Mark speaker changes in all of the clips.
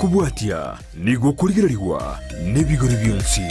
Speaker 1: Egekobwatia nigo okorigererigwa nebigori bionsi.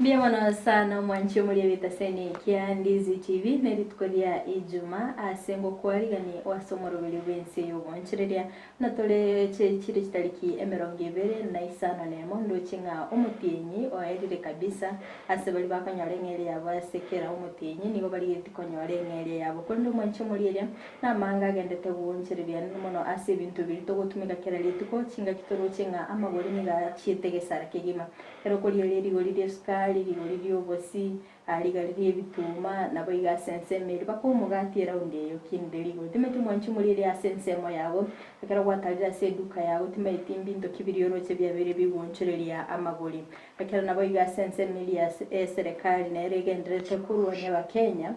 Speaker 2: Mbuya mono sana omwanchi omoria bw'etaseni kia Ndizi TV ne rituko ria Ijumaa ase ngokwarigani ase omoroberio bw'ense y'obonchereria Buna tore chire chitariki emerongo ebere na isano nemo, ndoche ng'a omotienyi oerire kabisa. Ase baria bakonyora eng'eria yabo ase kera omotienyi, nigo barigetie konyora eng'eria yabo. Korende omwanchi omorieria namanga agendete goonchoreria mono ase ebinto biria togotumeka kera rituko, chingaki toroche ng'a amagori nigo achiete gesara kegima. Ekero okorieria rigori ri'esukari, rigori ri'obosi, Rigari ri'ebituma, naboigo ase ensemo eria baka omogati eraundi eye okinire rigori. Timanyeti omwanchi omorierie ase ensemo yago, ekero gwatarire ase eduka yago, timanyeti mbinto ki biria oroche biabeire bigoonchoreria amagori. Ekero naboigo ase ensemo eria eserekari nere egendererete korwania abakenya,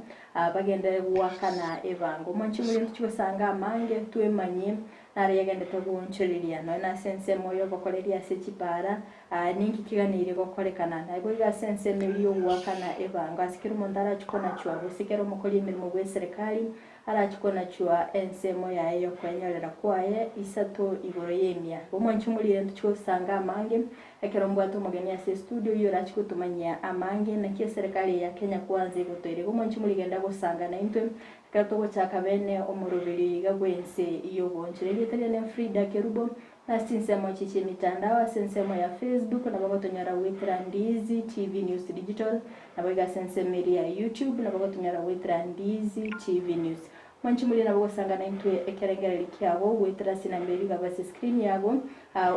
Speaker 2: bagenderere goakana ebango. Omwanchi omoria ntochie gosanga amange, twemanyie naro yagendete goonchoreria nonya nase ensemo y'obokoreri ase chipaara, Aa ninki kiganeire gokorekana? Naboigo ase ensemo eria y'ogoakana ebango, ase kera omonto arachie konachwa, gose kera omokori emeremo bw'eserekari arachie konachwa ensemo yaye y'okwenyorera kwaye isato igoro y'emia. Omwanchi omorire ntochie gosanga amange, ekero mbwate omogeni ase estudio oyio orachie gotomanyia amange, naki eserekari eye ya Kenya Kwanza egotoira. Igo omwanchi omorire genda gosanga naintwe, ekero togochaka bene omoroberio iga bw'ense y'oboonchore. Erieta riane Frida Kerubo, Ase chinsemo echi chi'emitandao, ase ensemo ya Facebook nabo gotonyora goetera Ndizi TV News Digital, naboigo ase ensemo eria ya YouTube nabo gotonyora goetera Ndizi TV News. Mwanche moria nabo gosanga naintwe ekerengererio kiago goetera ase enamba eria igabwe ase screen yago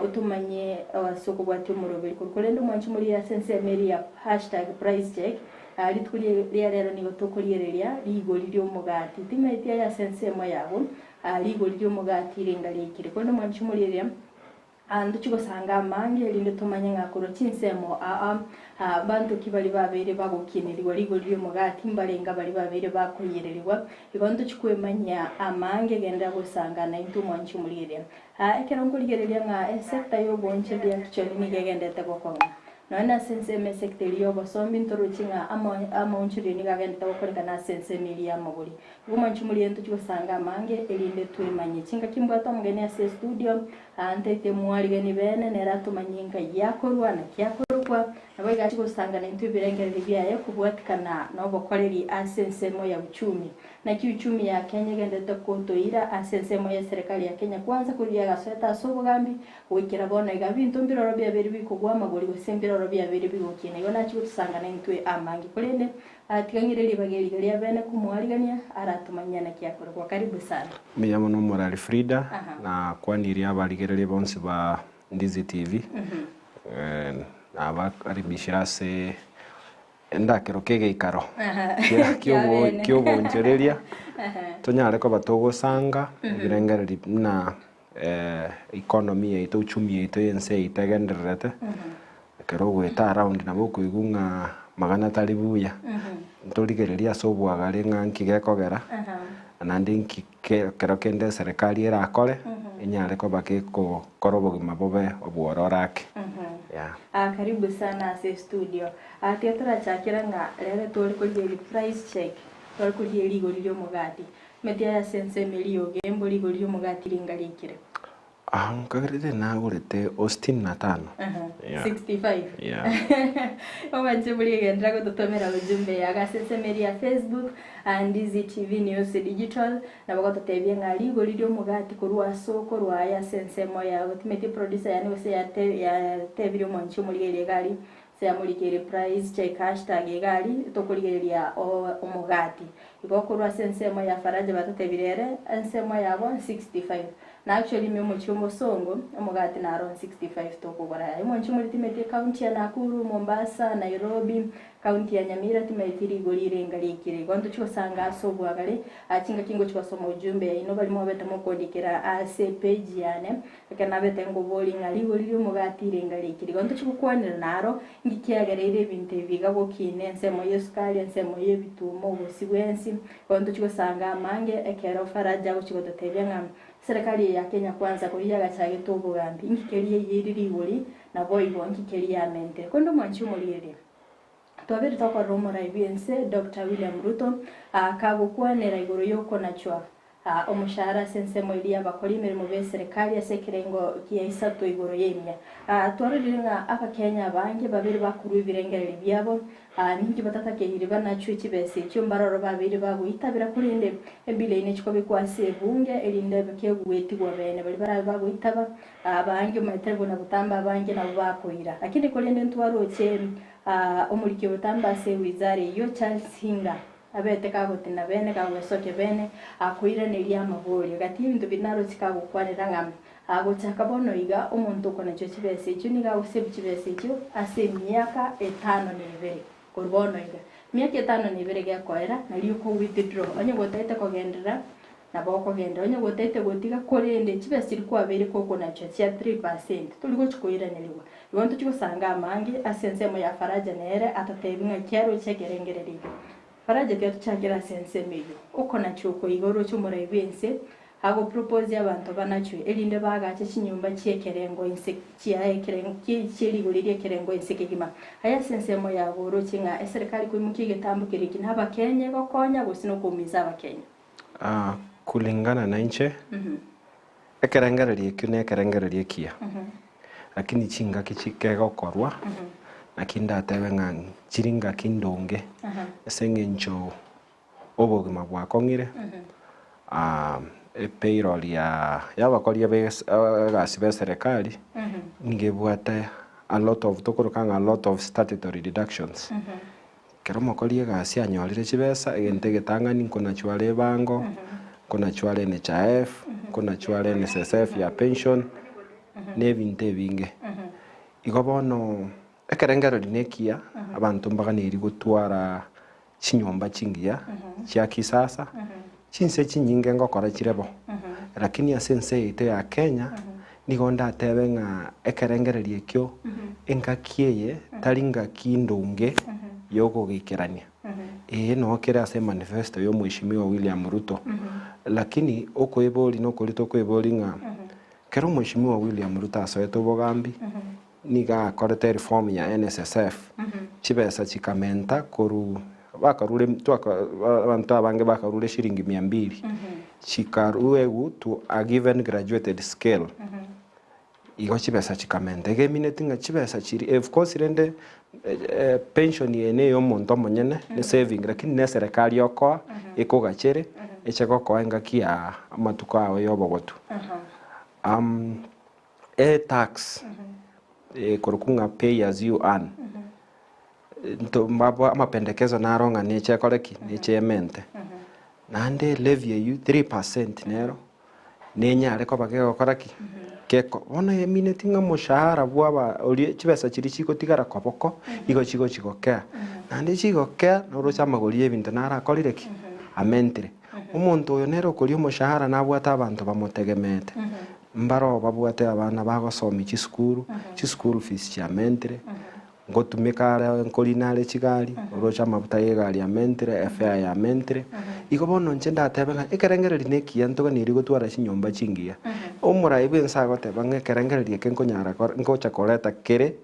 Speaker 2: otomanye ase okobwatia omoroberi korwa korende mwanche moria ase ensemo eria ya hashtag price check rituko ria rero nigo tokoriereria rigori ri'omogati timaeti aye ase ensemo yago Aa rigori ri'omogati ringa riaikire. Korende mwanche omorieria, aa ntochie gosanga amange, erinde tomanye ng'a korwa chinsemo aa aa mbanto ki baria babeire bagokinerigwa rigori ri'omogati, mbarenge abaria babeire bakoiyererigwa. Igo ntochie kwemanyia amange, genderera gosanga naintwe omwanche omorieria. Aa ekero nkorigereria ng'a esector y'oboonchoreria actually nigo egenderete gokong'a. Nonya nase ensemo esector eria y'obosombi ntoroche ng'a amo amaonchoreria nigo agenderete gokorekana ase ensemo eria y'amagori. Igo mwanche omoriente tochie gosanga amange, erinde twemanye. Chingaki mbwate omogeni ase estudio, aa ntaete mwarigani bene, nere atomanyie nkai akorwa, naki akorokwa, naboigo achie gosanga naintwe ebirengererio biaye kobwatikana nobokoreri ase ensemo ya uchumi. Naki uchumi ya Kenya egenderete kotoira ase ensemo y'eserekari ya Kenya Kwanza korigia agasoete ase obogambi, goikera bono iga binto mbiroro biabeire bikogwa amagori gose mbiroro biabeire bigokina. Igo nachie gotosanga naintwe amange. Korende Tiga ng'ire ribaga eri iga ria bene komoarigania, aratomanyie naki akorokwa. Karibu sana.
Speaker 3: Mbuya mono Omorari Frida,
Speaker 2: Aha.
Speaker 3: na kwanirie abarigereria bonsi ba Ndizi TV, nabakaribishire ase endakero kegeikaro
Speaker 2: Aha.
Speaker 3: kia-
Speaker 2: Kia
Speaker 3: kiobo-
Speaker 2: bene.
Speaker 3: kiobonchoreria,
Speaker 2: Aha.
Speaker 3: tonyare koba togosanga ebirengererio buna economy yaito, uchumi yaito ya ense yaito egendererete. Ekero ogoeta around nabo okoigwa ng'a magana tari buya, ntorigereria ase obwagare ng'a nki gekogera, naende nki ke ekero kende eserekari erakore, enyare koba gekokora obogima bobe obwororo ake, yeah.
Speaker 2: Ah, karibu sana ase estudio. Ah, tiga torachakera ng'a rero tore korigereria price check, tore korigereria rigori ri'omogati. Emeti eye ase ensemo eria y'ogembo rigori ri'omogati ringa riikire.
Speaker 3: Ah, nkagerete nagorete o sitini na tano. Yeah.
Speaker 2: 65
Speaker 3: Yeah.
Speaker 2: Obanche buri egenderera gototomera ujumbe yago ase ensemo eria ya Facebook ah, Ndizi TV News Digital nabo gototebia ng'a rigori ri'omogati korwa ase okorwa aye ase ensemo yago timeti producer yane gose yate yatebirie omwanchi omorigereria iga aria ase yamorikeire price check hashtag iga aria tokorigereria omogati igo korwa ase ensemo ya Faraja batotebire ere ensemo yabo 65 Na actually ime omochie omosongo omogati naro 65 tokogora yaya omonche more timeti ecounty ya Nakuru, Mombasa, Nairobi, county ya Nyamira timaeti rigori irenga riikire igo ntochi gosanga ase obwagare aa chingaki ngochi gosoma ujumbe yaino baria mwabete mokondikera ase epage yane ekero nabete ngobori ng'a rigori riomogati irenga riikire igo ntochi gokwanera naro nki kiagereire ebinto ebi iga gokina ensemo ya esukari ensemo ya ebituma obosie bwensi Bono ntochie gosanga amange ekero Faraja agochia gototebia ng'a serikali eye ya Kenya Kwanza koria yagachagete obogambi, inki keria eyeiri rigori Naboigo nki keria yamentire. Korende omwanchi omorieria, twabeire tokorora omorai bw'ense Doctor William Ruto kagokwanera igoro y'okonachwa omoshahara ase ensemo eria y'abakori emeremo b'eserekari ase ekerengo gia isato igoro y'emia. Twarorire ng'a Abakenya abange babere bakorua ebirengererio biabo, ninki batatakeire banachwe chibesa echio mbaroro babeire bagoitabera korende ebili eyio nechikobekwa ase ebunge erinde kegoetigwa bene baria barabe bagoitaba Abange omanyete buna botambe abange nabwo bakoira. Lakini korende ntwaroche omoriki obotambe ase ewizara eyio Charles Hinga abete kagotina bene kagwesokia bene akoiraneria amaborio. Gati y'ebinto biria naroche kagokwanera ng'a agochaka bono iga omonto okonachwa chibesa echio nigo agosave chibesa echio ase emiaka etano na ebere korwa bono iga. Emiaka etano na ebere gekoera nario oko withdraw onye gotagete kogenderera Nabo okogenda onye gotaete gotiga, korende chibesa chiria kwabeire kokonachwa chia 3% tori gochi koiranerigwa. Igo ntochi gosanga amange ase ensemo ya Faraja nere atotebi ng'aki aroche ekerengererio ekio. Faraja tiga tochakere ase ensemo eyio. Okonachwa oko iga oroche omorai bw'ense ago propose abanto banachwe erinde baagache chinyomba chi'ekerengo inse chia ekerengo chie rigori ri'ekerengo inse kegima. Aye ase ensemo yago oroche ng'a eserekari koimokia egetambo keria eki nabakenya egokonya gose nokoumisa abakenya?
Speaker 3: Kulingana nainche, ekerengererio ekio nekerengererio ekiya, lakini chingaki chikegokorwa, naki ndatebe ng'a chiri ngaki ndonge, ase eng'encho obogima bwakong'ire, epayroll ya y'abakoria ba egasi ba eserekari, nigo ebwate a lot of tokoroka ng'a a lot of statutory deductions. Ekero omokori egasi anyorire chibesa, egento egetang'ani nkonachwa are ebango, nkonachwa are NHIF, nkonachwa are NSSF ya pension, na ebinto ebinge. Igo bono ekerengererio na ekiya, abanto mbaganeiri gotwara chinyomba chingiya chia kisasa, chinse chinyinge ngokora chire bo, lakini ase ense yaito ya Kenya, Nigo ndatebe ng'a ekerengererio ekio engaki eye tari ngaki ndonge y'okogeikerania. Ee noo kere ase emanifesto y'omweshimiwa William Ruto. Lakini okoeboria nokori tokoeboria ng'a kero omweshimiwa William Ruto asoete obogambi nigo akorete ereform ya NSSF, chibesa chikamenta korwa bakarure twaka abanto abange bakarure shilingi mia mbili, chikaruegwa to a given graduated scale, igo chibesa chikamenta. Iga emineti ng'a chibesa chiria of course rende pension eye na eyomonto omonyene ne saving lakini na eserekari okoa ekogachere eche gokoa engaki ya amatuko ao ya obogotu. Etax ekorokwa ng'a pay as you earn, nto mbabo amapendekezo naro ng'a neche ekore ki? Neche emente. Naende levy eywo 3% nero nenyare koba kegokora ki? Geko bono emineti ng'a omoshahara bwa aba oria chibesa chiria chigotigara koboko igo chigochi gokea. Naende chigokea noroche amagori ya ebinto naro akorire ki? Amentire. Omonto oyo nere okoria omoshahara nabwate abanto bamotegemeete. Mbaroo babwate abana bagosomia chisukuru, chischool fees chiamentire, ngotumeka are nkorina are chigari, oroche amafuta ya egari amentire, efare yamentire. Igo bono inche ndatebe ng'a ekerengererio na ekiya ntoganeiri gotwara chinyomba chingiya. Omorai bwa ense agoteba ng'a ekerengererio eke nkonyara kore ngocha koreta kere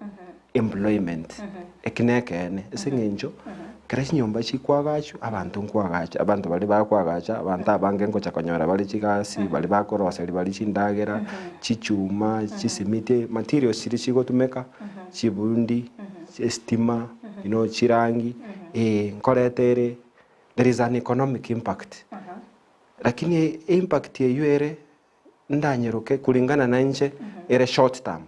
Speaker 3: employment, eki na ekeene ase eng'encho ekero chinyomba chikwagachwa abanto nkwagacha abanto baria bakwagacha abanto abange ngocha konyora bare chigasi baria bakoroseria baria chindagera, chichuma, chisimiti, materials chiria chigotumeka, chibundi, estima, you know chirangi, eh nkoreta ere there is an economic impact. Lakini impact eywo ere ndanyeroke kulingana na inche ere short term.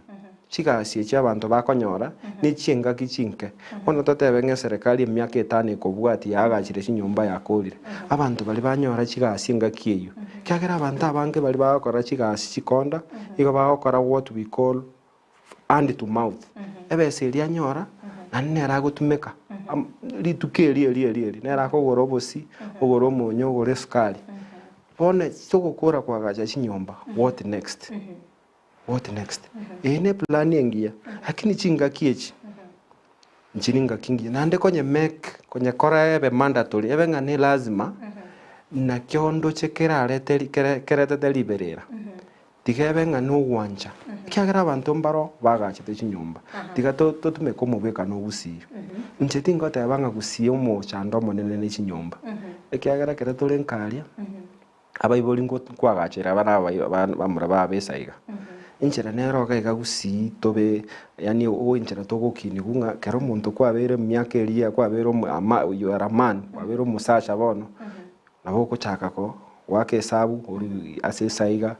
Speaker 3: Chigasi echi abanto bakonyora ne chiengaki chinke. Bono totebe ng'a eserekari emiaka etano ekobwatia yaagachire chinyomba yakorire. Abanto baria banyora chigasi engaki eyio. Ekiagera abanto abange baria bagokora chigasi chikonda, igo bagokora what we call hand to mouth. Ebesa eria anyora naende nere agotumeka rituko erio erio erio erio nere akogora obosie, ogore omonyo, ogore esukari. Bono togokora koagacha chinyomba, what next? What next? Eye ne plan engiya, lakini chingaki echi nchiri ngaki ngiya. Naende konye make konyekora ebe mandatory ebe ng'a ne lazima, nakio ndoche kerarete ri kere keretete riberera. Tiga ebe ng'a nogwancha. Ekiagera abanto mbaro bagachete chinyomba, tiga totumeke omobwekano o Gusii. Inche tingoteba ng'a Gusii omochando omonene ne chinyomba, ekiagera ekero tore nkaria, abaibori nkwagachera abana bamura babo esa iga. Enchera nero iga iga Gusii tobe yaani enchera togokinigwa ng'a ekero omonto kwabeire emiaka eria kwabeire you are a man, kwabeire omosacha bono, Nabo ogochaka ko goaka esabu orue ase esaiga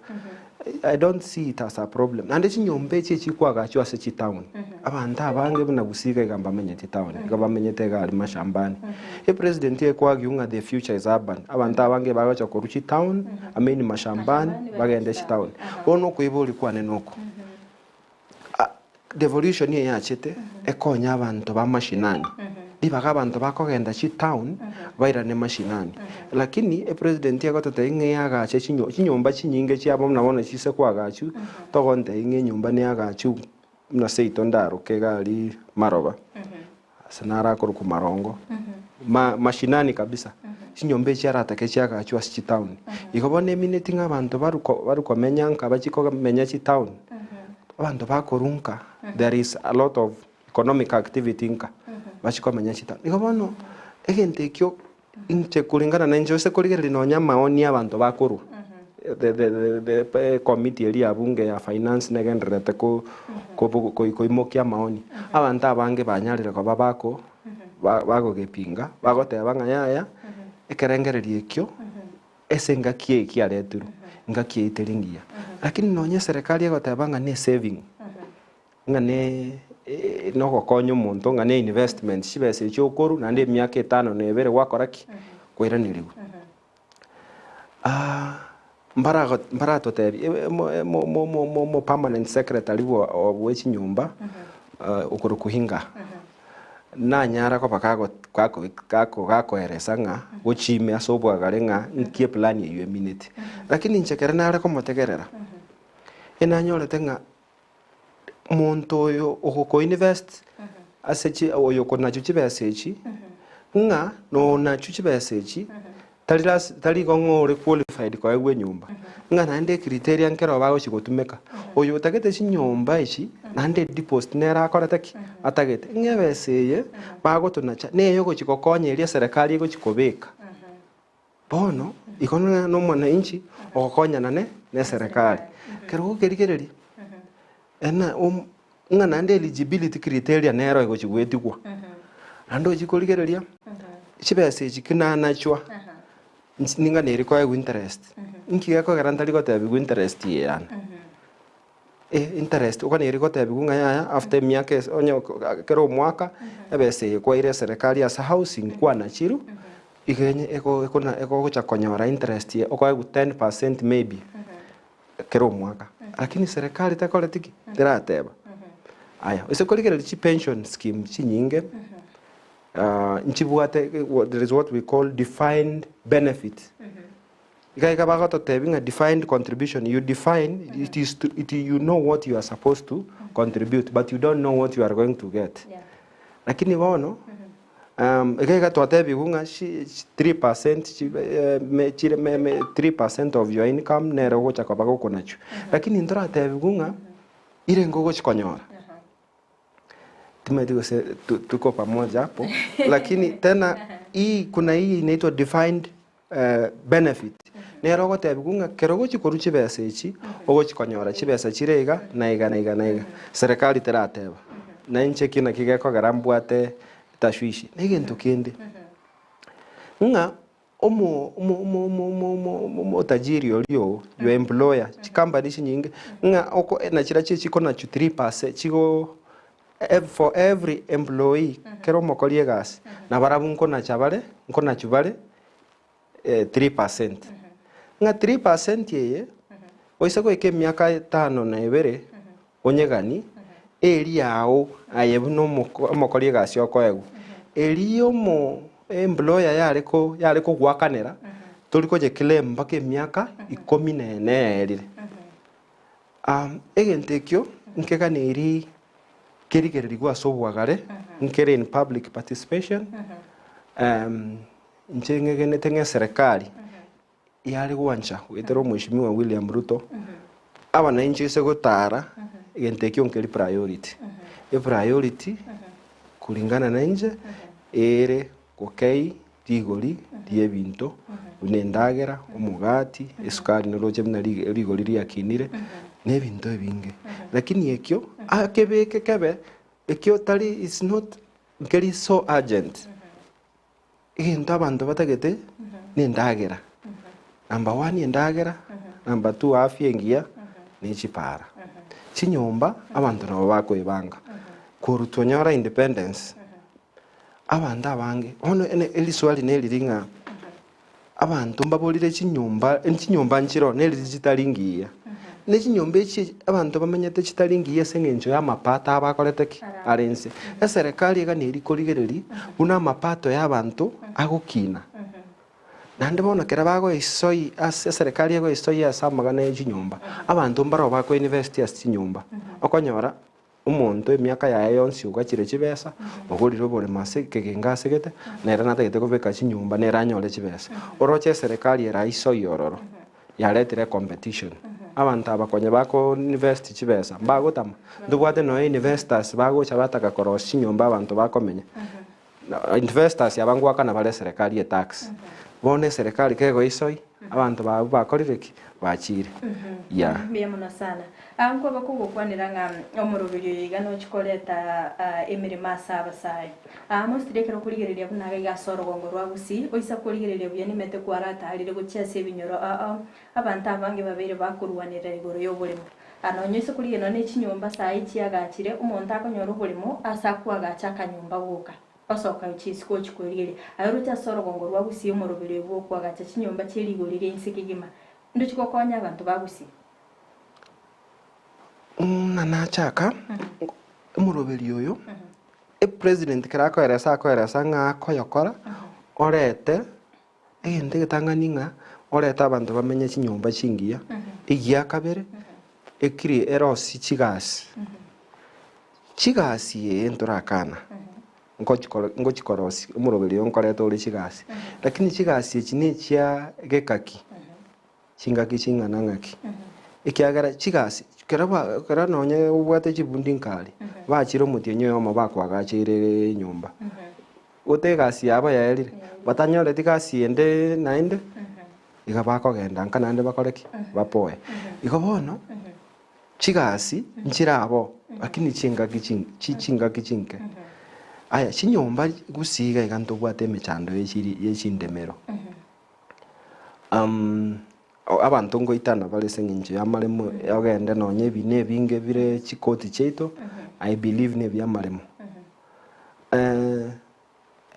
Speaker 3: I don't see it as a problem. Naende chinyomba echi echikwagachwa ase chitown, abanto abange buna Gusii iga iga mbamenyeti town, iga bamenyete iga aria mashambani. Epresident ekwagiu ng'a the future is urban, abanto abange bagocha korwa chitown, I mean mashambani,
Speaker 2: Mashambani
Speaker 3: bagende
Speaker 2: bagende
Speaker 3: chitown.
Speaker 2: chitown. Aha.
Speaker 3: Bono okoiboria kwane noko, Devolution eye yachete ekonye abanto ba mashinani, ribaga abanto bakogenda chitown bairane mashinani. Lakini epresident egototebia ng'a eagache chinyomba chinyinge chiabo buna bono chise koagachwa, togontebia ng'a enyomba neagachwe buna seito ndaroke iga aria maroba, ase naro akorokwa marongo, mashinani kabisa, chinyomba echi aratake chiagachwe ase chitown. Igo bono emineti ng'a abanto baru komenya nka bachie komenya chitown, abanto bakorwa nka, there is a lot of economic activity nka, bachie komenya chitown. Igo bono, egento ekio inche kulingana na inche gose korigereria nonya amaoni ya abanto bakorwa, the the the the committee eria ya bunge ya finance negendererete ko kobo koimokia amaoni, abanto abange banyarire koba bako bagogepinga, bagoteba ng'a yaya, ekerengererio ekio ase engaki eye kiaretirwe, engaki eye teri ngiya. Lakini nonya eserekari egoteba ng'a ne esaving, ng'a ne nogokonya omonto ng'a ne investment, chibesa echio okorwa naende emiaka etano na ebere gwakora ki? Kwairanerigwa. Mbarago mbaratotebie omo permanent secretary bwa bwe chinyomba okorokwa Hinga, nanyara koba kago kako kako gakoeresa ng'a gochia ime ase obwagare ng'a nki eplan eywo emineti. Lakini inche ekero nare komotegerera, enanyorete ng'a Omonto oyo ogokoinvest ase chi oyo okonachwa chibesa echi, ng'a nonachwe chibesa echi, tari lasi tari igo ng'a ore qualified koegwa enyomba, ng'a naende ecriteria nkero bagochi gotumeka, oyo otagete chinyomba echi, naende edeposit nere akorete ki? Atagete. Ng'a ebesa eye, bagotonacha, neye ogochi gokonya eria eserekari egochi kobeka. Bono igo nomwananchi ogokonyana ne neserekari. Ekero gokerigereria ena om ng'a naende eligibility criteria nero egochi goetigwa. Naende ochie korigereria, chibesa echi ki nanachwa, nchi ning'a neri koegwa interest, inki gekogera ntari gotebiwa interest eye yane. Interest oganeirie gotebiwa ng'a yaya after emiaka ase onye kera omwaka ebesa eye kwaire eserekari ase housing kwanachirwe, iga enye ego ekona egocha konyora interest eye okoegwa 10% maybe kera omwaka. Lakini serikali tekoreti ki? Terateba. Aya, ase korigereria chipension scheme chinyinge nchibwate there is what we call defined benefit. Iga iga bagototebia ng'a defined contribution, you define, it is to, it, you know what you are supposed to contribute but you don't know what you are going to get.
Speaker 2: Yeah.
Speaker 3: Lakini bono iga iga twatebigwe ng'a chi- chi- 3% chi- me- chire me- me- 3% of your income nere ogocha koba gokonachwa. Lakini ntoratebigwe ng'a ire ngogochi konyora. Timanyeti gose tuko pamoja hapo lakini tena hii kuna hii inaitwa defined benefit nere ogotebiwa ng'a kero ogochi korwa chibesa echi ogochi konyora chibesa chire iga na iga na iga na iga serikali terateba na inche eki naki gekogera mbwate tashwishi na egento kende ng'a omo omo omo omo omo omo omotajiri oria oo your employer chikampani chinyinge ng'a oko nachirachio chikonachwa 3% chigo for every employee kera omokori egasi nabarabwo nkonacha bare nkonachwa bare 3%. Ng'a 3% eye oise goika emiaka etano na ebere onyegani eri yao aye buna omokori egasi okoegwa. Eri omo employer yare ko yare kogoakanera tori koye claim mpaka emiaka ikomi na ene yaerire. Egento ekio nkeganeiri kerigererigwe ase obwagare, nkere in public participation, inche ng'egenete ng'a eserekari yare gwancha goetera omweshimiwa William Ruto, abananchi ase gotara. egento ekio nkeri priority. Epriority kulingana na inche, ere gokei rigori ri'ebinto buna endagera, omogati, esukari noroche buna rigori riakinire, na ebinto ebinge. Lakini ekio akebeke kebe ekio tari is not nkeri so urgent. Egento abanto batagete nendagera, number one endagera, number two afya engiya, ne chipara. Chinyomba abanto nabo bakoebanga. Korwa twanyora independence, abanto abange, bono ene eriswali neriri ng'a abanto mbaborire chinyomba, chinyomba nchiroo neriri chitari ngiya. Ne chinyomba echi abanto bamenyete chitari ngiya ase eng'encho ya amapato abakorete ki? Are inse. Eserekari iga neri korigereria buna amapato ya abanto agokina. Naende bono ekero bagoesoi ase eserekari egoesoi ase amagana ya chinyomba, abanto mbaroo bakoinvest ase chinyomba. Okonyora. Omonto emiaka yaye yonsi ogachire chibesa, ogorire oboremo ase ekegenga asegete, nere natagete kobeka chinyomba nere anyore chibesa. Oroche eserekari ere aisoyie ororo, yaretire ecompetition. Abanto aba konya bako invest chibesa, mbagotama, ntobwate nonya investors bagocha bataka korosia chinyomba abanto bakomenya. Investors aba ngoakana bare eserekari etax. Bono eserekari kegoisoi, abanto babu bakorire ki? Bachire. Yeah.
Speaker 2: Mbuya mono sana. Ah, nkoba kogokwanera ng'a omoroberi oyo iga nochi koreta ah, emeremo ase abasae. Ah, mostly ekero okorigereria buna iga iga ase orogongo rwa Gusii, oisa korigereria buya nimete kwaratarire gochia ase ebinyoro ao ao, abanto abange babeire bakorwanerera igoro y'oboremo. Ah, nonya oise korigereria nonya ne chinyomba saii chiagachire, omonto akonyora oboremo ase akoagacha akanyomba goka. Osoka gochia isiko ochia kwerigeria. Aye oroche ase orogongo rwa Gusii omoroberi oyo bw'okoagacha chinyomba chie rigori ria inse kegima. Ndochi gokonya abanto ba Gusii.
Speaker 3: Buna nachaka, omoroberi oyo, epresident ekero akoeresa akoeresa ng'a akoyokora, orete egento egetang'ani ng'a orete abanto bamenye chinyomba chingiya, egia kabere, ekiri erosie chigasi. Chigasi eye ntorakana, ngochikoro ngochikorosia omoroberi oyo nkoreta ore chigasi, lakini chigasi echi na echia gekaki, chingaki ching'ana ng'aki, ekiagera chigasi ekero ba ekero nonye obwate chibundi nkare, bachire omotienyi oyomo bakoagacheire enyomba, gote egasi yabo yaerire, batanyoreti gasi ende naende, iga bakogenda nka naende bakore ki? Bapoe. Igo bono. Chigasi nchire abo, lakini chingaki chin chi chingaki chinke. Aya chinyomba gusii iga iga ntobwate emechando ye chiri ye chindemero. Abanto ngoitana bare ase eng'encho y'amaremo ogende nonye ebi na ebinge bire chikoti chiaito, I believe na ebiamaremo.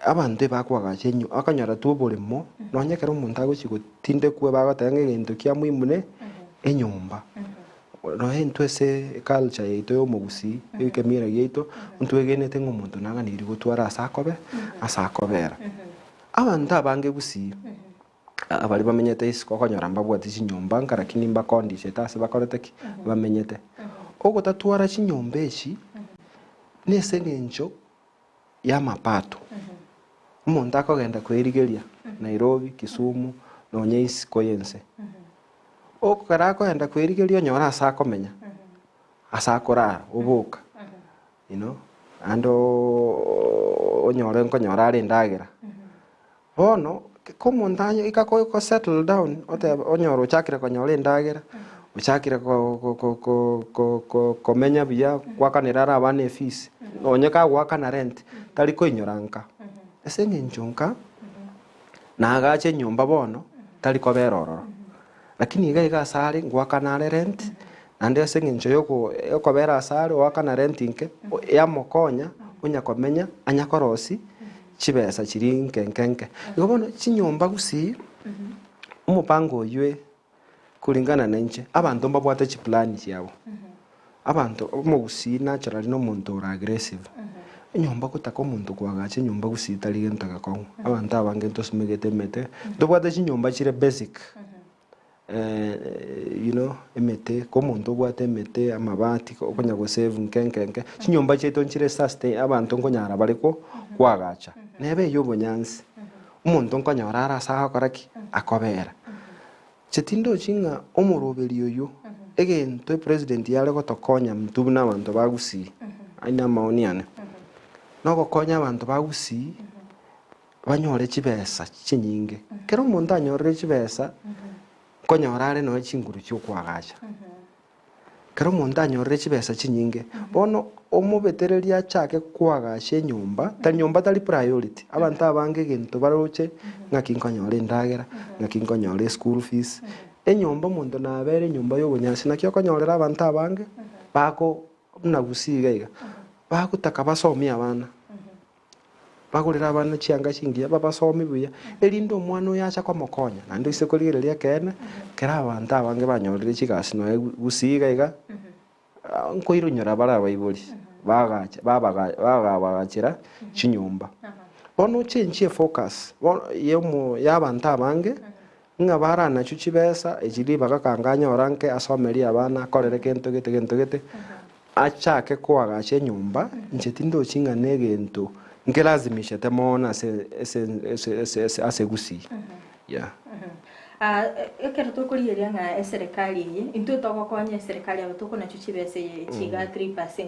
Speaker 3: Abanto ebakoagacha enyu okonyora tu oboremo, nonye ekero omonto agochia gotindekwa bagoteba ng'a egento kia muhimu ne enyomba. Nonya intwe ase eculture yaito ya omogusii, ekemira giaito, ntwegenete ng'a omonto naganeiri gotwara ase akobe, ase akobera. Abanto abange gusii, abaria bamenyete isiko okonyora mbabwati chinyomba nka lakini mbakondishete ase bakorete ki? Bamenyete. Ogotatwara chinyomba echi, na ase eng'encho. y'amapato. Omonto akogenda kwerigeria Nairobi, Kisumu, nonya isiko y'ense. Ekero akogenda kwerigeria onyore ase akomenya, ase akorara, oboka you know, naende onyore nkonyora are endagera. Bono, komonto aye ika ko ko settle down oteba onyore ochakire konyora endagera, ochakire ko ko ko ko ko ko komenya buya, gwakanera are abana efees, nonye kagoakana rent, tari koinyora nka. Ase eng'encho nka, nagache enyomba bono, tari kobera ororo. Lakini iga iga ase are, ngoakana are rent, naende ase eng'encho yoko yokobera ase are oakana rent nke, yamokonya, onya komenya, anya korosia. Chibesa chiria inke nke nke. Igo bono chinyomba gusii, omopango oywe kulingana na inche, abanto mbabwate chiplani chiabo. Abanto, omogusii naturally na omonto ore aggressive. Enyomba gotaka omonto koagacha enyomba gusii tari gento gekong'u. Abanto abange ntosimegete emete, ntobwate chinyomba chire basic. You know, emete, ka omonto obwate emete, amabati, okonya go save nke nke nke, chinyomba chiaito nchire sustain abanto nkonyara bare ko koagacha. Nebe eywo obonyansi, omonto nkonyora are ase agokora ki? Akobera. Inche tindochi ng'a omoroberi oywo. Egento epresident yare gotokonya intwe buna abanto ba Gusii, ayio na amaoni ane, nogokonya abanto ba Gusii banyore chibesa chinyinge. Ekero omonto anyorire chibesa, nkonyora are nonya chinguru chia okoagacha. Ekero omonto anyorire chibesa chinyinge, bono omobetereria achake koagacha enyomba, tari nyomba tari priority, abanto abange egento baroche ng'aki nkonyora endagera, ng'aki nkonyora eschool fees, enyomba omonto nabere enyomba ya obonyansi naki okonyorera abanto abange bako buna gusii iga iga, bagotaka basomie abana. Bagorere abana chianga chingiya, babasomie buya, erinde omwana oyo ache komokonya. Naende oise korigereria ekeene, ekero abanto abange banyorire chigasi nonya gusii iga iga, nkoironyora bare abaibori, bagacha babaga bagabagachera chinyomba. Bono ochenchie efocus bono ya omo ya abanto abange, ng'a baranachwe chibesa echi ribaga kanga anyora nke asomerie abana akorere gento gete gento gete, achake koagacha enyomba, inche tindochi ng'a na egento nkelazimishete mono ase ase ase ase ase ase gusii yeah.
Speaker 2: Ah, ekero tokorigereria ng'a eserekari eye, intwe togokonya eserekari aba tokonachwa chibesa eye chiga 3%,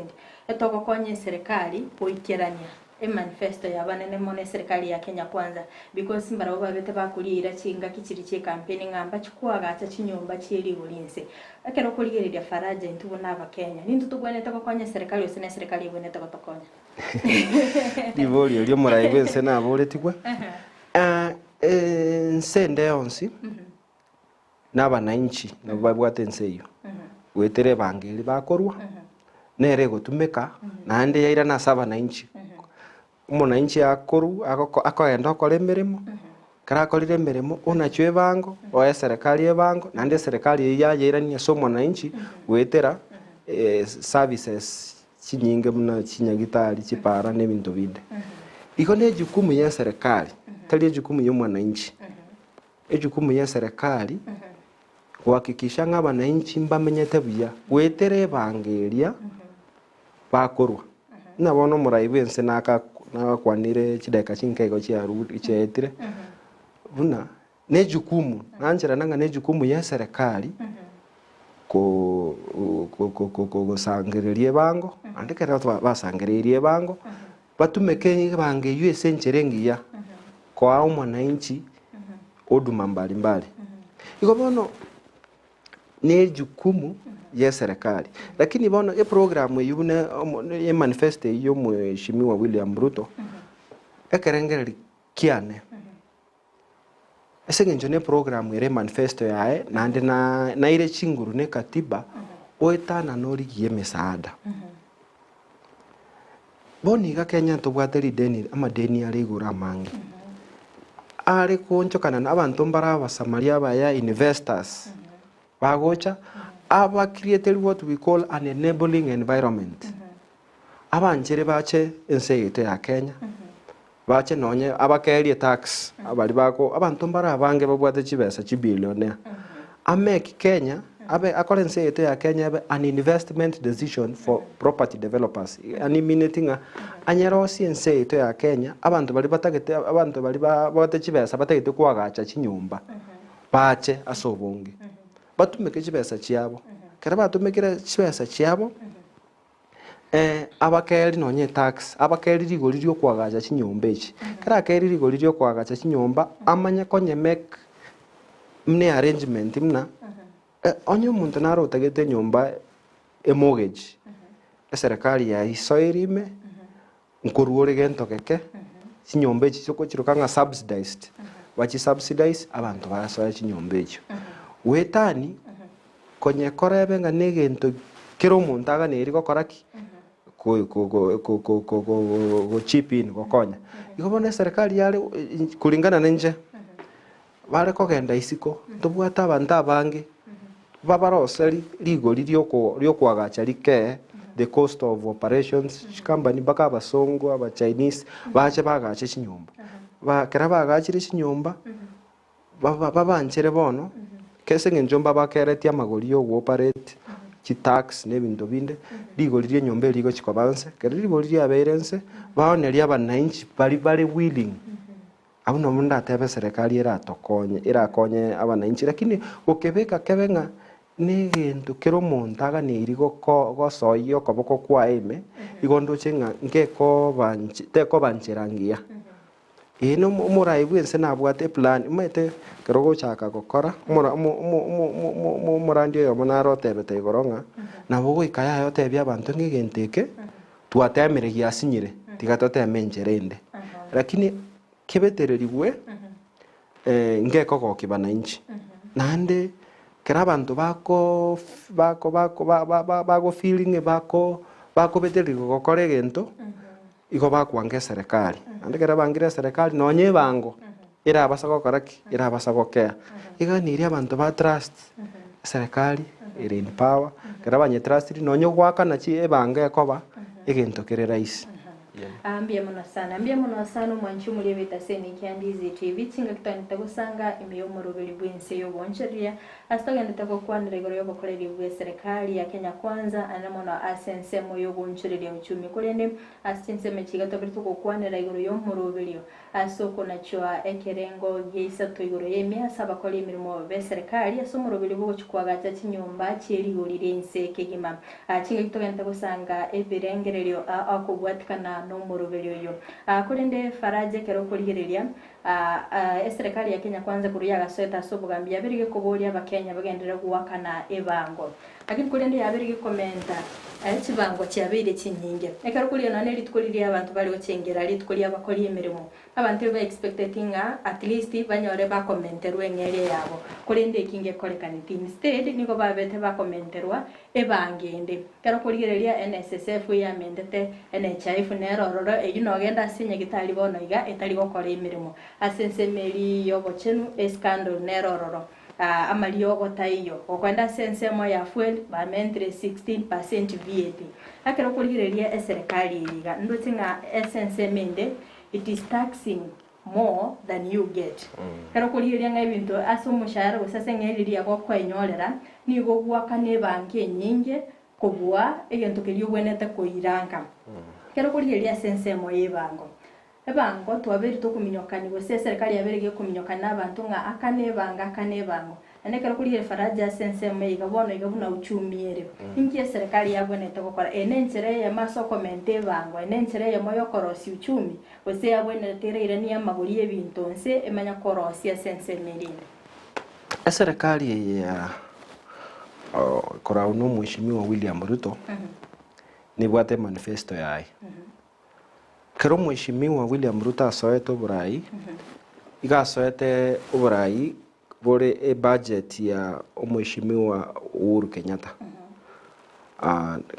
Speaker 2: etogokonya eserekari goikerania Emanifesto y'abanene mono eserikari ya Kenya Kwanza because mbarabwo babete bakoriira chingaki chiria chi'ekampeni ng'a mbachi koagacha chinyomba chie rigori inse. Ekero okorigereria Faraja intwe buna abakenya nintwe tobwenerete gokonya eserikari gose neserikari ebwenerete gotokonya?
Speaker 3: Riborio erio omorai bw'ense naboretigwe, ense ende yonsi na abanainchi nabwo babwate ense eyio, goetera ebango eria bakorwa, nere egotumeka, naende yairana ase abanainchi. Omonainchi akorwa agoko akogenda okora emeremo, ekero akorire emeremo, onachwe ebango, oe eserekari ebango, naende eserekari eyio yayeirania ase omonainchi goetera services chinyinge buna chinyagitari, chipara na ebinto binde. Igo na ejukumu ya eserekari, tari ejukumu ya omwanainchi. Ejukumu y'eserekari gohakikisha ng'a abanainchi mbamenyete buya goetera ebango eria bakorwa. Buna bono omorai bw'ense naka nagakwanire chidakika chinke igo chiaru chiaetire, buna nejukumu nancherana ng'a nejukumu y'eserekari ko ko ko ko gosangereria ebango, naende ekero basangereirie ebango, Batumeke ebango eyio ase enchera engiya koa omwananchi huduma mbali mbali. Igo bono nejukumu y'eserekari. Lakini bono eprogram eyio buna omo emanifesto eyio ya omweshimiwa William Ruto, ekerengereri kiane, ase eng'encho ne eprogram ere emanifesto yaye naende na naire chinguru na ekatiba, oetanane origie emesaada. Bono iga Kenya ntobwate rideni amadeni are igoro amange, are goonchokana na abanto mbare abasamaria abaya investors bagocha, aba created what we call an enabling environment, abanchere bache ense yaito ya Kenya, bache nonye abakerie tax, abaria bako abanto mbare abange babwate chibesa chibillionaire, ameki Kenya abe akore ense yaito ya Kenya ebe an investment decision for property developers, yaani emineti ng'a anyerosie ense yaito ya Kenya, abanto baria batagete abanto baria babwate chibesa batagete koagacha chinyomba, bache ase obonge, batumeke chibesa chiabo, ekero batumekire chibesa chiabo. Abakeeri nonya etax, abakeeri rigori riokoagacha chinyomba echi. Ekero akeeri rigori riokoagacha chinyomba, amanye konye make muna earrangement buna, onye omonto nare otagete enyomba emortgage, eserekari yaisoire ime, nkorwa ore gento geke, chinyomba echi chiokochiroka ng'a subsidized, bachi subsidize abanto basoe chinyomba echio. Goetani, konye korebe ng'a na egento kera omonto aganeiri gokora ki? Ko- ko- ko- ko- ko- ko- ko- go chip in gokonya. Igo bono eserekari yare kulingana na inche, bare kogenda isiko, ntobwate abanto abange babaroseri rigori rioko riokoagacha rikee, the cost of operations, chicompany mpaka abasongo, abachinese, bache bagache chinyomba. Ba ekero bagachire chinyomba, baba babanchere bono, ase eng'encho mbabakeretie amagori ya ogoparate, chitax na ebinto binde, rigori ria enyomba eria rigochi koba nse, ekero rigori riabeire nse, baonerie abananchi baria bare willing. Abwo nabo ndatebe eserekari eratokonye, erakonye abananchi, lakini gokebeka kebe ng'a. Negento kera omonto aganeirie goko gosoyia okoboko kwaye ime, igo ndoche ng'a ngekoba nche tekoba nchera ngiya. Eye na omo omorai bwense nabwate eplan, omanyete ekero ogochaka gokora, omora omo omo omo omo omo omo omorandi oyomo nare otebete igoro ng'a, nabo ogoika yaya otebie abanto ng'a egento eke, twatemire giasinyire, tiga toteme enchera ende. Lakini kebetererigwe ngekogokia bananchi. Naende ekero abanto bako bako bako ba- ba- ba- bago feel ng'a bako bakobetererigwa gokora egento, igo bakwanga eserekari. Naende ekero bangire eserekari nonye ebango, erabasa gokora ki? Erabasa gokea. Iga niria abanto ba trust eserekari ere in power, ekero banyetrustiri nonye goakana chi ebango ekoba, egento kere rahisi.
Speaker 2: Aa mbuya mono sana. Mbuya mono sana omwanchi omoria bw'etaseni kia Ndizi TV. Chingaki togendete gosanga ime y'omoroberi bw'ense y'oboonchoreria ase togendete gokwanera igoro y'obokoreri bw'eserekari ya Kenya Kwanza anene mono ase ensemo y'ogoonchoreria uchumi. Korende ase chinsemo echi iga tobere togokwanera igoro y'omoroberio ase okonachwa ekerengo gia isato igoro y'ime ase abakori emeremo b'eserekari ase omoroberi bw'ogochia koagacha chinyomba chie rigori ri'ense kegima. Chingaki togente gosanga ebirengererio akobwatikana nomoroberi oyio. Korende Faraja ekero okorigereria eserekari ya Kenya Kwanza korwa yagasoete ase obogambi yabeire gekoboria abakenya bagenderere goakana ebango. Lakini korende yabeire gekomenta chibango chiabeire chinyinge. Ekero koria nonya ne rituko riria abanto bare gochengera rituko ri'abakori emeremo, abanto eba expecteti ng'a at least banyore bakomenterwa eng'eria yabo, korende eki ngekorekaneti. Instead nigo babete bakomenterwa ebango ende. Ekero okorigereria NSSF eyamentete NHIF nere ororo, eyio nogenda ase nyagitari bono iga etari gokora emeremo. Ase ensemo eria y'obochenu escandal nere ororo. Amariogo taiyo. Gokoenda ase ensemo ya fuel bamentire 16% VAT. Ekero okorigereria eserekari eye iga, ndoche ng'a ase ensemo ende it is taxing more than you get. Ekero okorigereria ng'a ebinto ase omoshahara gose ase eng'eria riria gokoenyorera, nigo ogoakana ebango enyinge kobua egento keria obwenerete koiranka. Ekero okorigereria ase ensemo y'ebango, Ebango twabeire tokominyokani, gose eserekari yabeire gekominyokani nabanto ng'a aka nebango, aka nebango. Naende ekero korigia efaraja ase ensemo eye iga bono iga buna uchumi ere. Inki eserekari yabwenerete gokora? Eye nenchera eyemo ase okomenta ebango, eye nenchera eyemo yokorosia uchumi, gose yabwenerete erairanie amagori y'ebinto nse emanye korosia ase ensemo ere ende.
Speaker 3: Eserekari eye ya korau na omweshimiwa William Ruto, nebwate emanifesto yaye. Ekero Omweshimiwa William Ruto asoete oborai, iga asoete oborai bore ebudget ya Omweshimiwa Uhuru Kenyatta.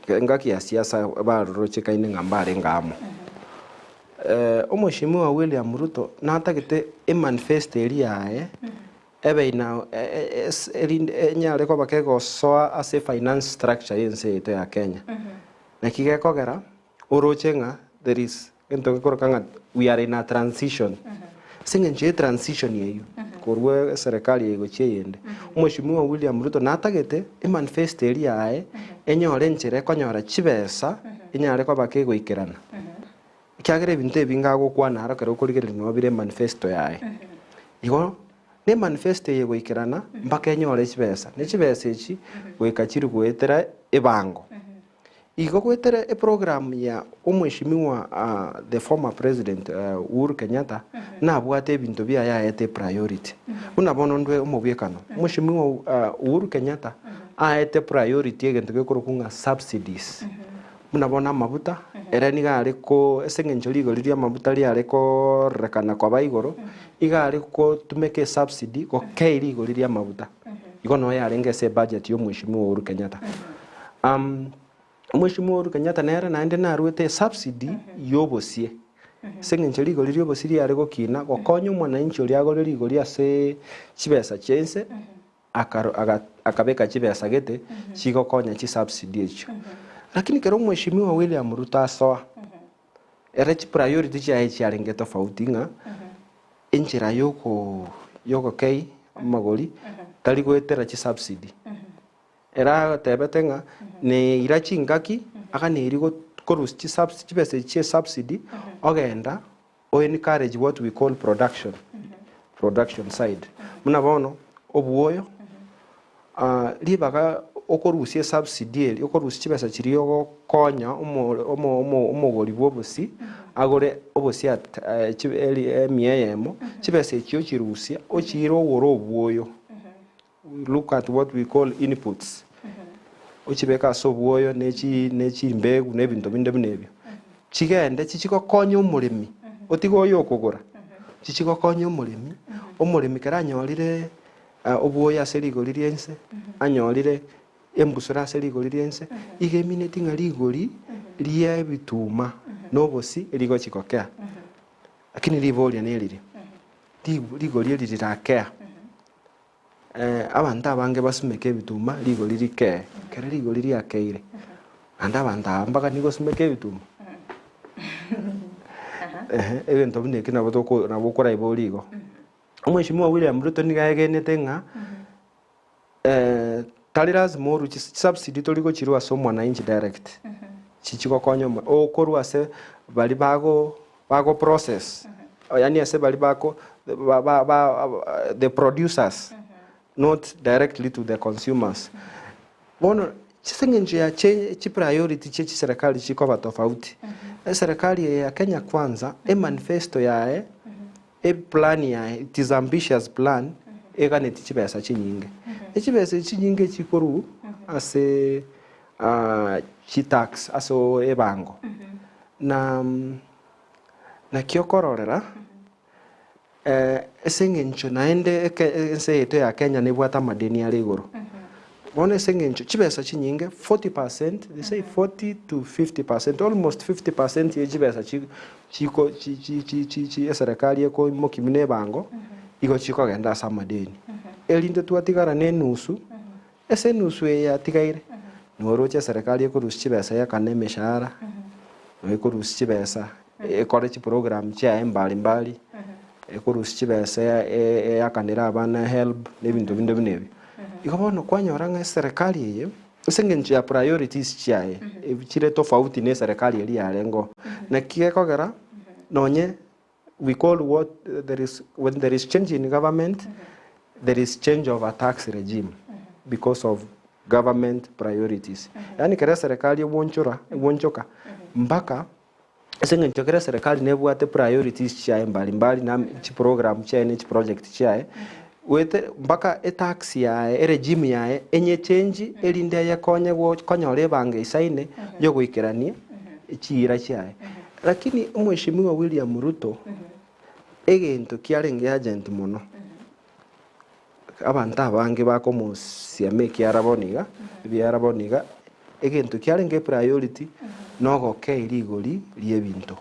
Speaker 3: Engaki ya siasa barorochekaine ng'a mbarenge amo. Omweshimiwa William Ruto natagete emanifesto eria yaye ebe ina erinde enyare koba kegosoa ase efinance structure y'ense yaito ya Kenya. Naki gekogera. Oroche ng'a there is egento gekoroka ng'a we are in a transition. Ase eng'encho ye transition eyio, korwa eserekari eye gochia eyende, Omweshimiwa William Ruto natagete emanifesto eria yaye enyore enchera ekonyora chibesa enyare koba kegoikerana. Ekiagera ebinto ebi ngagokwana aro ekero okorigereria nabo bire emanifesto yaye. Igo, na emanifesto eye egoikerana mpaka enyore chibesa, ne chibesa echi goika chiri goetera ebango. Igo goetera eprogram ya omweshimiwa the former president Uhuru Kenyatta nabwate ebinto biaye aete epriority. Buna bono ndwe omobwekano, omweshimiwa Uhuru Kenyatta aete priority egento gekorokwa ng'a subsidies. Buna bono amabuta, ere nigo are ko ase eng'encho rigori ri'amabuta riare kororekana koba igoro, iga are gotumeka esubsidy gokei rigori ri'amabuta. Igo noyo yarenge ase ebudget ya omweshimiwa Uhuru Kenyatta. Omweshimiwa Uhuru Kenyatta nere naende naruete esubsidy y'obosie, ase eng'encho rigori ri'obosie riare gokina, gokonya omwananchi oria agore rigori ase chibesa chia inse, akaro aga akabeka chibesa gete chigokonya chisubsidy echio. Lakini ekero omweshimiwa William Ruto asoa, ere chipriority chiaye chiarenge tofauti ng'a enchera yoko yogokei amagori tari goetera chisubsidy. Ere agatebete ng'a neira chingaki aganeirie korusia chisubs chibesa echi chie subsidy ogenda o encourage what we call production, production side. Buna bono obwoyo. Ribaga okorusia esubsidy eria, okorusia chibesa chiria ogokonya omogori bwa obosie agore obosie at emia eyemo, chibesa echio ochirusia ochiire ogore obwoyo, look at what we call inputs, ochibeke ase obwoyo ne chi ne chimbegu na ebinto binde buna ebio. Chigende chichi gokonya omoremi, otige oyo okogora, chichi gokonya omoremi, omoremi ekero anyorire Obwoyo ase rigori ri'ense, anyorire embusuro ase rigori ri'ense, igo emineti ng'a rigori ri'ebituma na obosie rigochia gokea. Lakini riboria neriri, rigori eri rirakea, abanto abange basumeke ebituma rigori rikee, ekero rigori riakeire, naende abanto aba mbaganie gosumeka ebituma? Ehe, egento buna ekio nabo toko nabo okoraiboria igo. Omweshimiwa William Ruto nigo aegenete ng'a tari lazima orue chisubsidy tori gochirwa ase omwananchi direct, chichigokonya omo okorwa ase baria bago bago process yaani ase baria bako ba ba ba the producers not directly to the consumers. Bono ase eng'encho ya chi chipriority chie chiserekari chikoba tofauti, eserekari eye ya Kenya Kwanza emanifesto yaye Eplan yaye, it is ambitious plan, eganeti chibesa chinyinge. Echibesa echi chinyinge chikorwa ase chitax ase ebango. Na naki okororera ase eng'encho naende ense yaito ya Kenya nebwate amadeni are igoro. Bono ase eng'encho chibesa chinyinge 40%, they say 40 to 50%, almost 50% ye chibesa chi chiko chi chi chi chi chi eserekari ekoimokia buna ebango, igo chikogenda ase amadeni. Erinde twatigara na enusu, ase enusu eye yatigaire, noroche eserekari ekorusia chibesa yakana emeshahara, ekorusia chibesa ekore chiprogram chiaye mbali mbali, ekorusia chibesa eakanere abana helb na ebinto binde buna ebio. Igo bono kwanyora ng'a eserekari eye, ase eng'encho ya priorities chiaye, chire tofauti na eserekari eria yarengeo. Naki gekogera, nonye we call what there is when there is change in government, there is change of a tax regime because of government priorities. Yaani ekero eserekari egwonchora egwonchoka mpaka ase eng'encho ekero eserekari nebwate priorities chiaye mbali mbali na chiprogram chiaye ne chiproject chiaye, goete mpaka etax yaye eregime yaye enyechengi erinde eyekonye go konyora ebango eisaine yogoikerania chiira chiaye. Lakini omweshimiwa William Ruto, egento kiarenge urgent mono, abanto abange bakomosiama ekiara bono iga, ebiara bono iga, egento kiarenge epriority nogokei rigori ri'ebinto.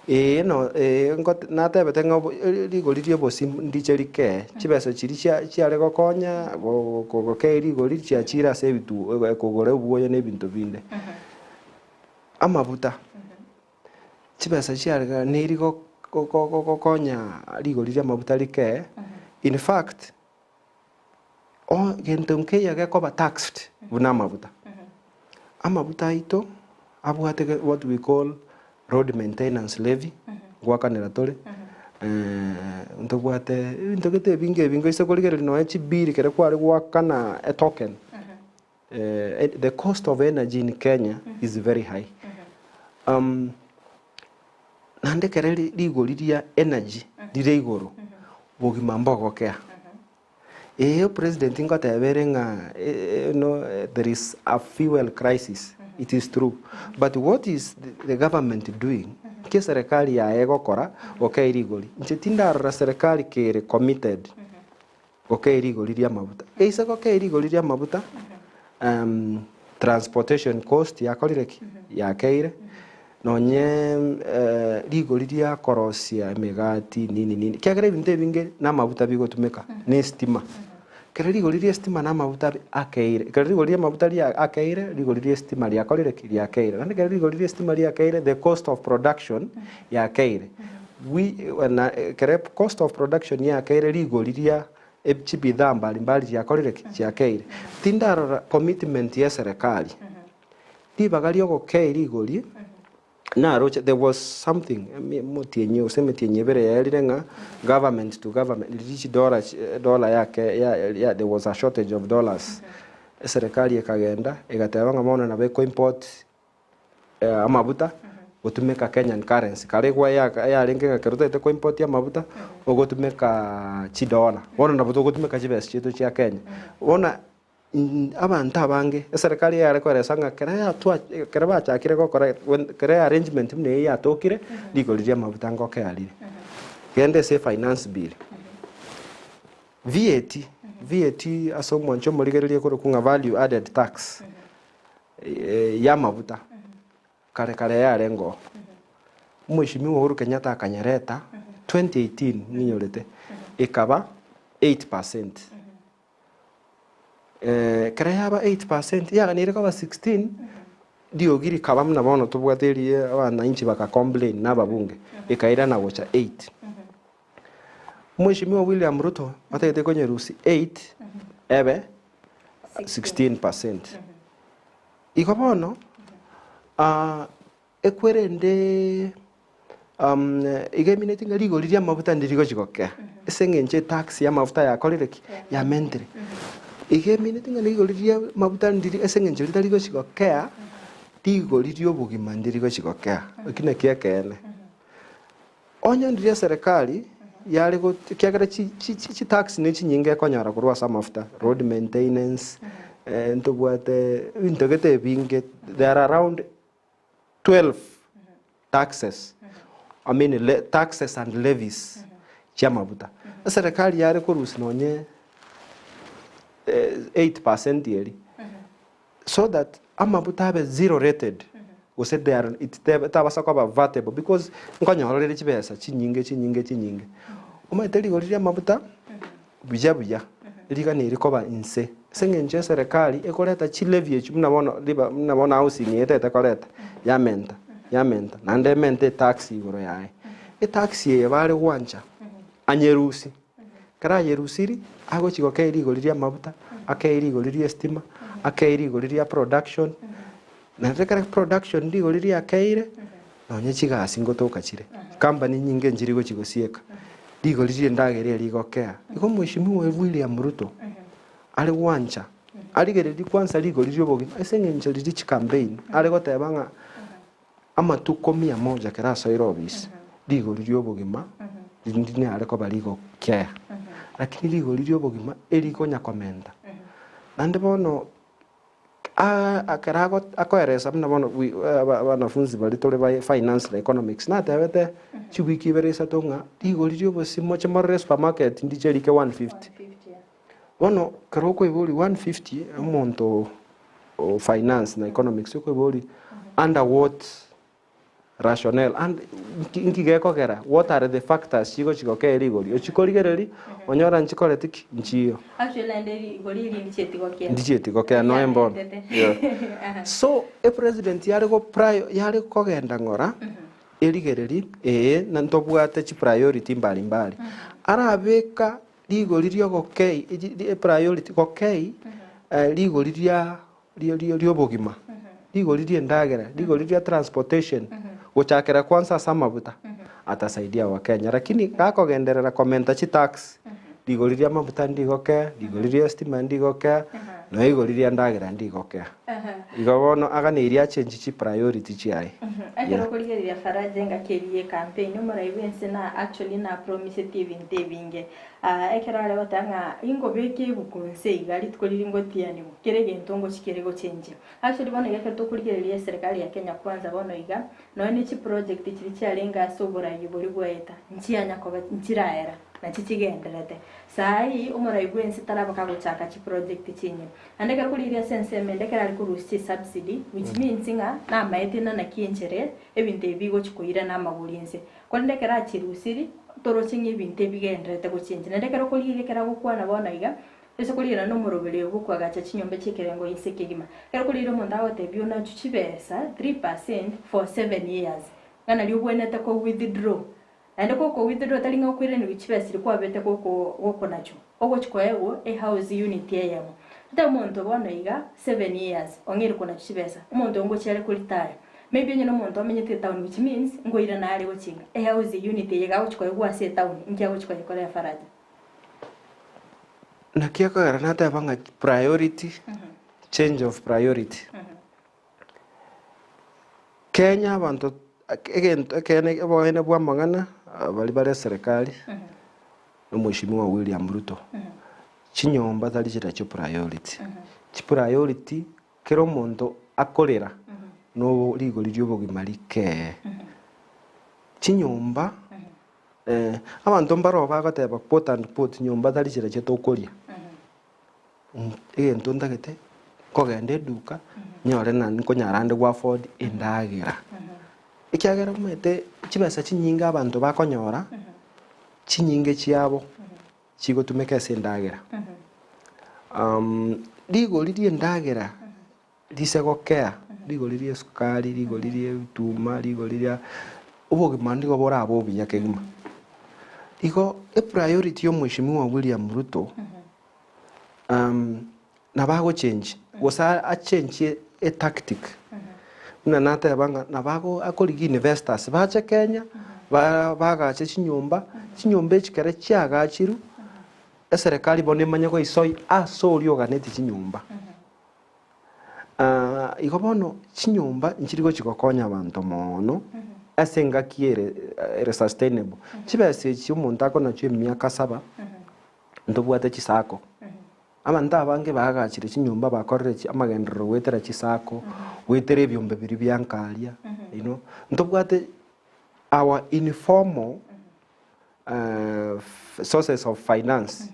Speaker 3: Ee no ee ngote natebete ng'a obo rigori ri'obosie ndiche rikee, chibesa chiria chia chiare gokonya go gokei rigori chiachire ase ebitu kogora obwoyo na ebinto binde. Amabuta. Chibesa chiareganiri gokonya rigori ri'amabuta rikee, in fact gento nkeiyo gekoba taxed buna amabuta. Amabuta aito abwate what we call road maintenance levy, ngoakanera tore, ntobwate ebinto gete ebinge ebinge oise korigereria nonya chibill ekero kware goakana etoken. The cost of energy in Kenya is very high. Naende ekero rigori ria energy rire igoro, bogima mbogokea. Ee president ngoteba ere ng'a no there is a fuel crisis, it is true. But what is the government doing? Nki eserekari yaye egokora gokea rigori? Inche tindarora serikali kere committed Gokei rigori ri'amabuta. Eise gokei rigori ri'amabuta, transportation cost yakorire ki? Yakeire. Nonye rigori ria korosia emegati nini nini, ekiagera ebinto ebinge namabuta bigotumeka, na estima. Ekero rigori ria estima na amabuta akeire, ekero rigori ri'amabuta ria akeire, rigori ria estima riakorire ki? Riakeire. Naende ekero rigori ria estima riakeire, the cost of production yakeire. We na ekero cost of production yakeire rigori ria chibidhaa mbali mbali chiakorire ki? Chiakeire. Tindarora commitment ya eserekari, ribaga riogokei rigori. Naroche there was something omotienyi gose emetienyi ebere yaerire ng'a government to government riria chidollar dollar yake ya ya there was a shortage of dollars. Eserekari ekagenda egateba ng'a bono nabo eko import amabuta gotumeka Kenyan currency. Kare igwa yaka yarenge ng'a ekero totaete ko import amabuta ogotumeka chidollar, bono nabo togotumeka chibesa chiaito chia Kenya. Bono Abanto abange, eserekari yare koeresa ng'a ekero yatwa ekero bachakire gokora ekero arrangement buna eyio yatokire, rigori ri'amabuta ngokea rire. Genda ase efinance bill, VAT, VAT ase omwancho omorigereria ekorokwa ng'a value added tax, y'amabuta, kare kare yarenge oo. Omweshimiwa Uhuru Kenyatta akanyereta 2018 ng'inyorete, ekaba 8%. Ekero yaba 8% yaganire koba 16, riogi rikaba buna bono tobwate eria abananchi baka complain na ababunge, ekairana gocha 8. Mweshimiwa William Ruto otagete konyerusia 8 ebe 16%. Igo bono Ekwerende iga emineti ng'a rigori ri'amafuta ndirigochi gokea, ase eng'encho etax y'amafuta yakorire ki? Yamentire. Iga emineti ng'a rigori ri'amafuta ndiri ase eng'encho ritari gochi gokea, rigori ri'obogima ndiri gochi gokea. Eki nakio ekeene. Onye ndiri eserekari yare go ekiagera chi chi chitax ne chinyinge ekonyora korwa ase amafuta, road maintenance, ntobwate ebinto gete ebinge, they are around 12 taxes, I mean le taxes and levies chi'amafuta. Eserekari yare korusia nonye 8% eria so that amafuta abe zero rated gose they are it tabasa koba vatable because nkonyora rire chibesa chinyinge chinyinge chinyinge. Omanyete rigori ri'amafuta buya buya riganeri koba inse ase eng'encho eserekari ekoreta chilevy echio buna bono riba buna bono housing etete koreta yamenta yamenta naende emente etax igoro yaye. Etax eye bare gwancha anyerusie, ekero ayerusiri agochi gokei rigori ri'amafuta, akei rigori ri'estima, akei rigori ria production, naende ekero production rigori riakeire. Nonye chigasi ngotoka chire, company nyinge nchiri gochi gosieka, rigori ri'endagera eri rigokea. Igo Mheshimiwa William Ruto are gwancha arigererie kwanza rigori ri'obogima ase eng'encho riria chicampaign are goteba ng'a amatuko mia moja ekero asoire ofisi, rigori ri'obogima rinyare koba rigokea. Lakini rigori ri'obogima erikonya komenta. Naende bono. Ekero akoeresa buna bono abanafunzi baria tore ba finance na economics, natebete chiwiki ibere isato ng'a rigori ri'obosio moche morore esupermarket ndiche rike 150. Bono ekero okoiboria 150 omonto o finance na economics okoiboria under what Rationale, and nki gekogera, what are the factors chigochi gokea rigori, ochie korigereria onyore nchikoreti ki? Nchiyo.
Speaker 2: Actually naende rigori eri ndichieti gokea.
Speaker 3: Ndichieti gokea noe mbono. Yeah. So epresident yare go prior yare kogenda ng'ora erigereri ee na ntobwate chipriority mbali mbali. Arabeka rigori riogokei epriority gokei rigori ria ri'obogima, rigori ri'endagera, rigori ria transportation, gochakera kwansa ase amabuta, atasaidia Wakenya. Lakini gakogenderera komenta chitax, rigori ri'amabuta ndigokea, rigori ri'estima ndigokea, na rigori ri'endagera ndigokea. Igo bono aganeirie achenchi chipriority chiaye.
Speaker 2: Ekero okorigereria Faraja engaki eria y'ecampaign, omorai bw'ense na actually na promisetie ebinto ebinge. Ekero are goteba ng'a ingobeke ebuku inse iga rituko riria ngotianigwa, kera egento ngochi kere gochenchia. Actually bono iga ekero tokorigereria eserekari ya Kenya Kwanza bono iga, nonya ne chiproject chiria chiarenge ase oborai boria bwaeta, nchianya koba nchiraera, nachi chigendererete. Saii omorai bwensi taraba kagochaka chiproject chinyene. Naende ekero okorigereria ase ensemo ende ekero are korusia chisubsidy, which means ng'a namaete ng'a naki enchera ebinto ebi bigochi koirana amagori inse. Korende ekero achirusiri, toroche ng'a ebinto ebi bigendererete gochenchia. Naende ekero okorigereria ekero agokwana bono iga, ase okorigereria nomoroberio bw'okoagacha chinyomba chi'ekerengo inse kegima. Ekero okorigereria omonto agotebia onachu chibesa 3% for 7 years, ng'a nario obwenerete ko withdraw. Naende goko withdraw tari ng'a okoiranerwa chibesa chiria kwabete goko gokonachwa, ogochi koegwa ehouse unit eyemo. Totebe omonto bono iga 7 years ong'eire konachu chibesa, omonto oyo ngochia are koritaya. Maybe onye na omonto omenyete etown which means nkoirana are gochinga ehouse unit eye iga agochi koegwa ase etown inki agochi koyekora efaraja.
Speaker 3: Naki ekogera nateba ng'a priority, change of priority. Kenya abanto egento ekeene oboene bwa amang'ana baria bare eserekari na omweshimiwa William Ruto, chinyomba tari chirachio priority. Chipriority kera omonto akorera no rigori ri'obogima rikee. Chinyomba abanto mbaroo bagoteba quote and quote nyomba tari chirachio tokoria. Egento ntagete, nkogenda eduka, nyore na nkonyara ande go afford endagera. Ekiagera omanyete chibesa chinyinge abanto bakonyora, chinyinge chiabo chigotumeka ase endagera. Rigori ria endagera rise gokea, rigori ria esukari, rigori ria ebituma, rigori ria obogima nigo borabe obuya kegima. Igo epriority ya omweshimiwa William Ruto nabo agochengi gose achengie etactic buna nateba ng'a nabo ago akorigia investors bache Kenya ba bagache chinyomba, chinyomba echi ekero chiagachirwe, eserekari bono emanye goisoi ase oria oganetie chinyomba. Igo bono chinyomba nchiri gochi gokonya abanto moono ase engaki ere ere sustainable. Chibesa echi omonto akonachwa emiaka saba, ntobwate chisacco. Abanto abange baagachire chinyomba bakorire chi amagenderero goetera chisacco, goetera ebiombe biria bia nkaria, you know. Ntobwate our informal sources of finance,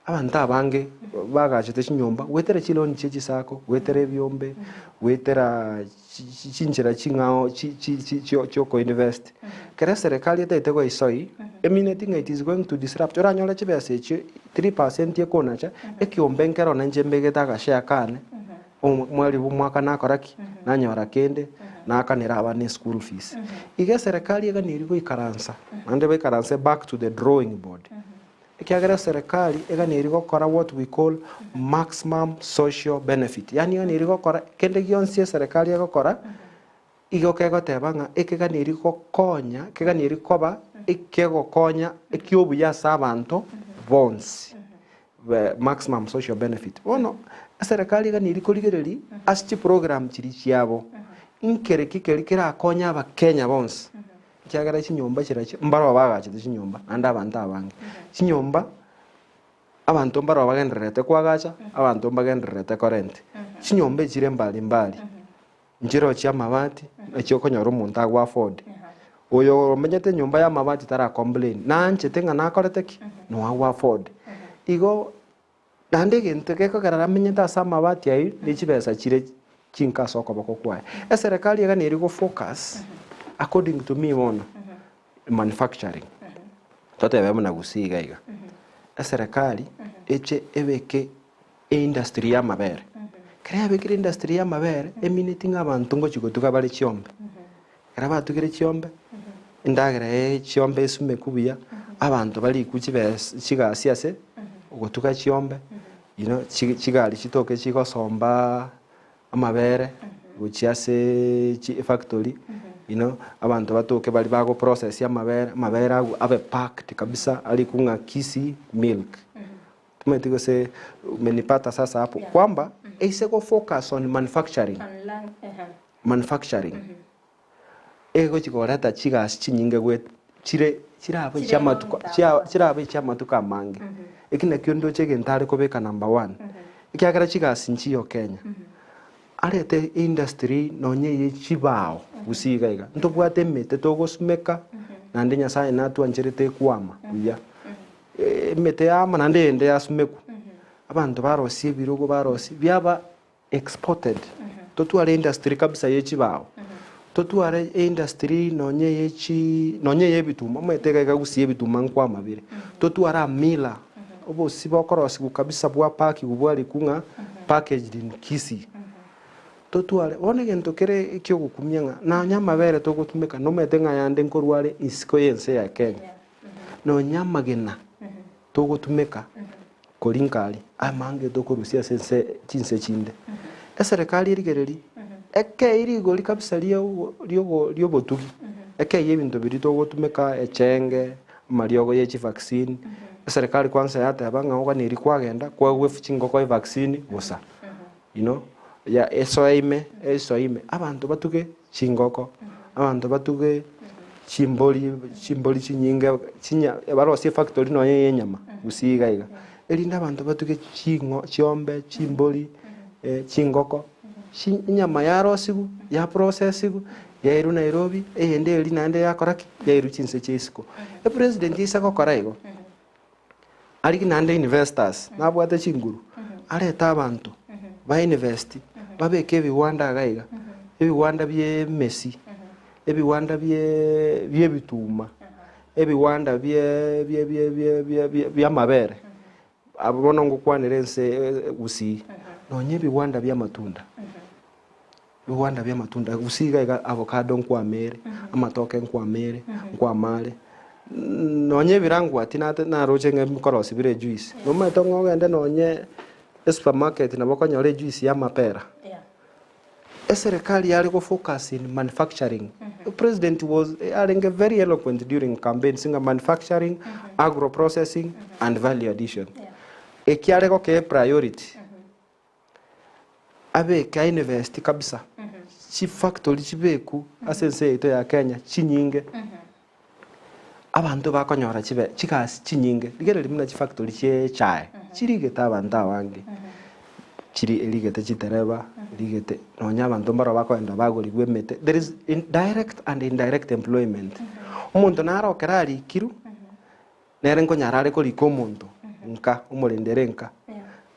Speaker 3: abanto abange bagachete chinyomba goetera chiloan chie chisacco, goetera ebiombe, goetera chinchera ching'ao chio koinvest. Ekero eserekari etagete goisoi, emineti ng'a it is going to disrupt, oranyore chibesa echio 3% ekonacha, ekiombe nkero one inche mbegete agashare kane, Omweri bw'omwaka nakora ki? Nanyora kende, naakanera abana eschool fees. Iga eserekari eganeirie goikaransa, naende baikaranse back to the drawing board. Ekiagera eserekari eganeirie gokora what we call maximum social benefit, yaani eganeirie gokora kende gionsi eserekari egokora, igo kegoteba ng'a ekeganeirie gokonya, keganeirie koba ekegokonya ekiobuya ase abanto bonsi. Maximum social benefit. Bono eserekari iga neri korigereria ase chiprogram chiria chiabo, nkere ki keria kerakonye abakenya bonsi, ekiagera chinyomba chiria mbaroo bagachete chinyomba naende abanto abange. Chinyomba abanto mbaroo bagendererete koagacha, abanto mbagendererete korent. Chinyomba echire mbali mbali. Nchireo chi'amabati, echio okonyora omonto ago afford. Oyo omenyete enyomba y'amabati tara complain, naanchete ng'a nakorete ki? No ago afford. Igo naende egento gekogera namenyete ase amabati ayio, ne chibesa chire chinke ase okoboko kwaye. Eserekari iga neri go focus, according to me bono, manufacturing. Totebe buna Gusii iga iga, eserekari eche ebeke Eindustry y'amabere. Ekero yabekire industry y'amabere, emineti ng'a abanto ngochia gotuga bare chiombe. Ekero batugire chiombe, endagera ye chiombe esumekwe buya, abanto barikwe chibes chigasi ase ogotuga chiombe, you know chi chigari chitoke chigosombaa amabere gochia aseeee chi efactory, you know, abanto batoke baria bagoprocessia amabere, amabere agwo abe packed kabisa arikwe ng'a Kisii milk. Timanyeti gose umenipata sasa hapo kwamba eise go focus on manufacturing manufacturing egochi koreta chigasi chinyinge gwe chire chirabe
Speaker 2: Chire
Speaker 3: chiamatuko
Speaker 2: long term.
Speaker 3: chia chirabe chiamatuko amange. Eki nakio ndoche egento are kobeka number one, ekiagera chigasi nchiyo Kenya, arete industry nonye eye chibao gusii iga iga, ntobwate emete togosimeka naende Nyasaye natwancherete ekwama buya. Emete yama naende eyende yasumekwa, abanto barosie ebirogo barosie biaba exported. Totware industry kabisa ye chibao, totware industry nonye ye chi nonye eye ebituma omanyete iga iga gusii ebituma nkwama bire, totware amila obosie bokorosiwa kabisa bwa pakiwa bwarikwa ng'a packaged in Kisii. Totware bono egento kere ekiogokumia ng'a nonye amabere togotumeka nomanyete ng'a ayande nkorwa are isiko y'ense ya Kenya. Nonya amagena togotumeka korinka aria, amange tokorusia ase ense chinse chinde. Eserekari erigererie, Ekei rigori kabisa ri'obotugi, ekei ebinto biria togotumeka, echenge, amariogo ye chivaccine, eserekari kwansa yateba ng'a oganeiri kwagenda kwaegwa chingoko evaccine bosa, you know, ya esoe ime, esoe ime, abanto batuge chingoko, abanto batuge chimbori, chimbori chinyinge chinya barosie efactory nonye ya enyama gusii iga iga, erinde abanto batuge ching'o chiombe, chimbori, chingoko. Enyama yarosigwe, yaprocessigwe, yairwa Nairobi, eyende eria naende yakora ki? Yairwa chinse chia isiko. Epresident ase gokora igo, arigie naende investors, nabwate chinguru, arete abanto ba invest, babeke ebiwanda iga iga, ebiwanda bie emesi, ebiwanda bie bie ebituma, ebiwanda bie bie bie bie bie bie bia amabere. Abwo bono ngokwanera ense Gusii, nonya ebigwanda bi'amatunda, ebigwanda bi'amatunda Gusii iga iga avocado nkwama ere, amatoke nkwama ere, nkwama are, nonya ebirangwati nate naroche ng'a nkorosia bire ejuice, nomanyete ng'a ogende nonye esupermarket nabo okonyora ejuice ya amapera. Eserekari yare go focus in manufacturing. President was arenge very eloquent during campaigns ng'a manufacturing, agro processing and value addition. Eki are gokee priority abeke a invest kabisa chifactory chibeku ase ense yaito ya Kenya chinyinge abanto bakonyora chibe chigasi chinyinge. Rigereria buna chifactory chie echae chirigete abanto abange, chiri erigete chitereba, erigete nonya abanto mbaro bakoenda bagorigwa emete, there is direct and indirect employment. Omonto naro ekero arikirwe, nere nkonyara are korika omonto nka, omorende ere nka,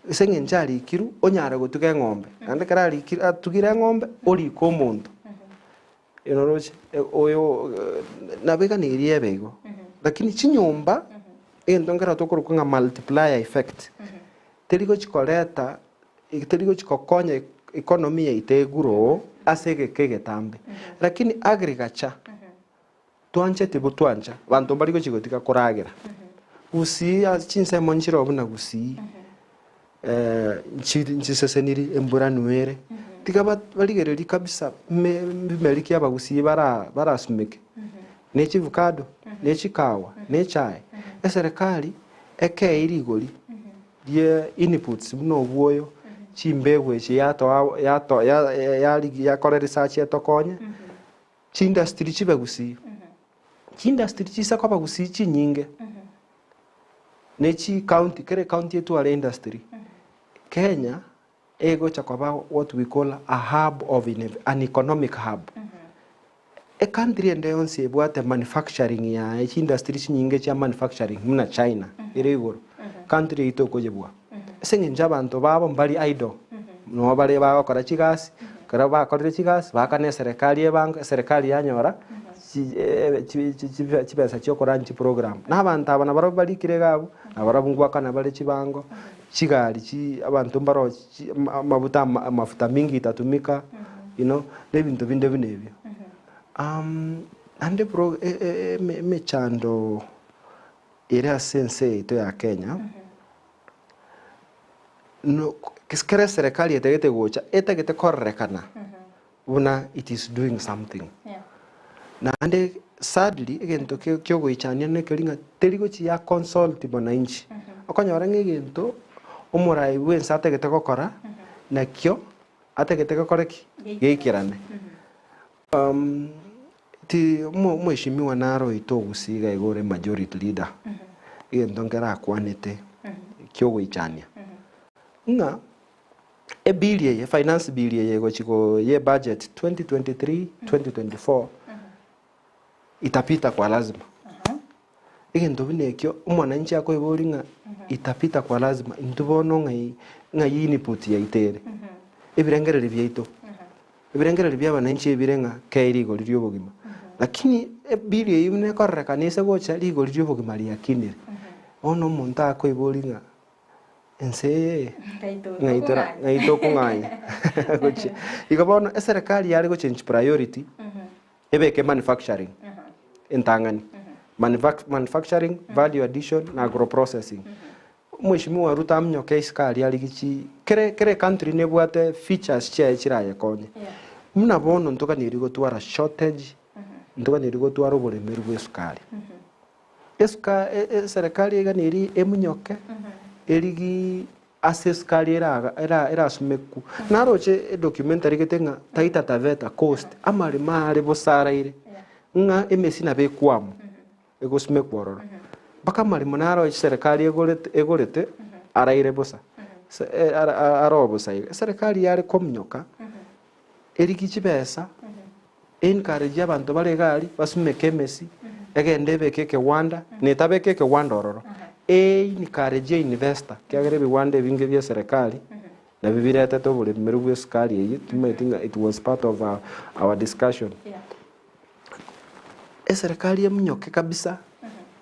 Speaker 3: ase eng'encho arikirwe, onyare gotuga eng'ombe, naende ekero arikirwe atugire eng'ombe, orika omonto. Oroche oyo nabeganirie ebe igo, lakini chinyomba egento nkero tokorokwa ng'a multiplier effect, teri gochi koreta teri gochi gokonya economy yaito egrow ase egeka egetambe. Lakini agriculture, twancheti bo twancha, abanto mbari gochi gotiga koragera. Gusii ase chinsemo nchire oo buna gusii. Nchiseseniri embura nwere, tiga barigererie kabisa ebimeri ki abagusii barasumeke, ne chivukado, ne chikawa, ne echae. Eserekari ekei rigori rie inputs buna obwoyo, chimbegu echi yatoa yato yarigia yakora research etokonye, chiindustry chibe gusii. Chiindustry chise koba gusii chinyinge. Ne chicounty, kera ecounty etware industry, Kenya egocha koba what we call a hub of an economic hub. Ecountry ende yonsi ebwate manufacturing yaye, chiindustry chinyinge chia manufacturing buna China ere igoro, country eyio tokoyebua. Ase eng'encho abanto babo mbari idle, nabo bare bagokora chigasi, ekero bakorire chigasi, baakana eserekari ebango, eserekari yanyora chibesa chia okorun chiprogram. Na abanto aba nabarabwo barikire iga abwo, nabarabwo ngoakana bare chibango, chigari chi abanto mbaro chi amabuta amafuta mingi itatumika, you know, na ebinto binde buna ebio. Naende pro emechando ere ase ense yaito ya Kenya, kera eserekari etagete gocha, etagete kororekana buna it is doing something. Naende sadly egento kiogoichania nekeri ng'a teri gochi ya consult mwananchi. Okonyora ng'a egento omorai bwense atagete gokora, nakio atagete gekore ki? Geikerane. Ti omweshimiwa naro oito ogusii iga iga ore majority leader, egento nkere akwanete kiogoichania, ng'a Ebill eye, finance bill eye egochi go ye budget 2023 2024 itapita kwa lazima. Egento buna ekio omwananchi akoiboria ng'a itapita kwa lazima intwe bono ng'ai ng'ai input yaito ere. Ebirengererio biaito, ebirengererio bia abananchi ebire ng'a kei rigori ria obogima. Lakini ebill eyio buna ekororekana ase gocha rigori ria obogima riakinire. Bono omonto akoiboria ng'a Ense eye ng'ai tokong'anya gochia. Igo bono eserekari yare gochange priority ebeke manufacturing entang'ani. Manufacturing, value addition na agro processing. Omweshimiwa Ruto aminyoke isiko aria arigie chi kere kera ecountry nebwate features chiaye chirayekonye. Buna bono ntoganeirie gotwara shortage, ntoganeirie gotwara oboremeru bwa esukari. Esuka eserekari eganeirie emunyoke, erigi ase esukari eraga era erasumekwa. Naroche edocumentary gete ng'a Taita Taveta coast, amaremo are bosa araire, ng'a emesi nabo ekwama. Egosimekwa ororo. Mpaka amaremo naro eserikari egorete egorete araire bosa. Se ara aroo bosa iga. Eserikari yare kominyoka, erigie chibesa, encourage abanto bare iga aria, basimeke emesi, egende ebeke ekewanda, na etabeka ekewanda ororo, eincourage investor, ekiagera ebiwanda ebinge bia eserekari, nabio biretete oboremeri bwa esukari eyio, timanyeti ng'a it was part of our discussion. Eserekari eminyoke kabisa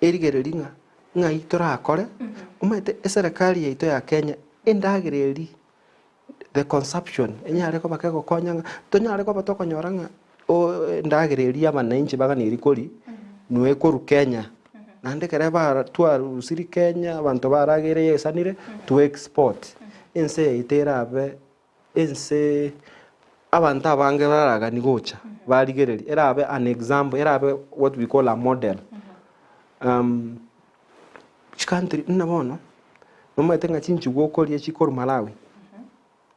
Speaker 3: erigererie ng'a ng'ai torakore, omanyete eserekari yaito ya Kenya endagera eria the consumption enyare koba kegokonya ng'a tonyare koba tokonyora ng'a endagera eria abananchi baganeiri koria noo ekorwa Kenya. Naende ekere bara twarusiri Kenya abanto barageire yaisanire to export, ense yaito erabe ense abanto abange baragani gocha barigereria erabe an example erabe what we call a model chicountry buna bono nomanyete ng'a chinchugu okoria chikorwa Malawi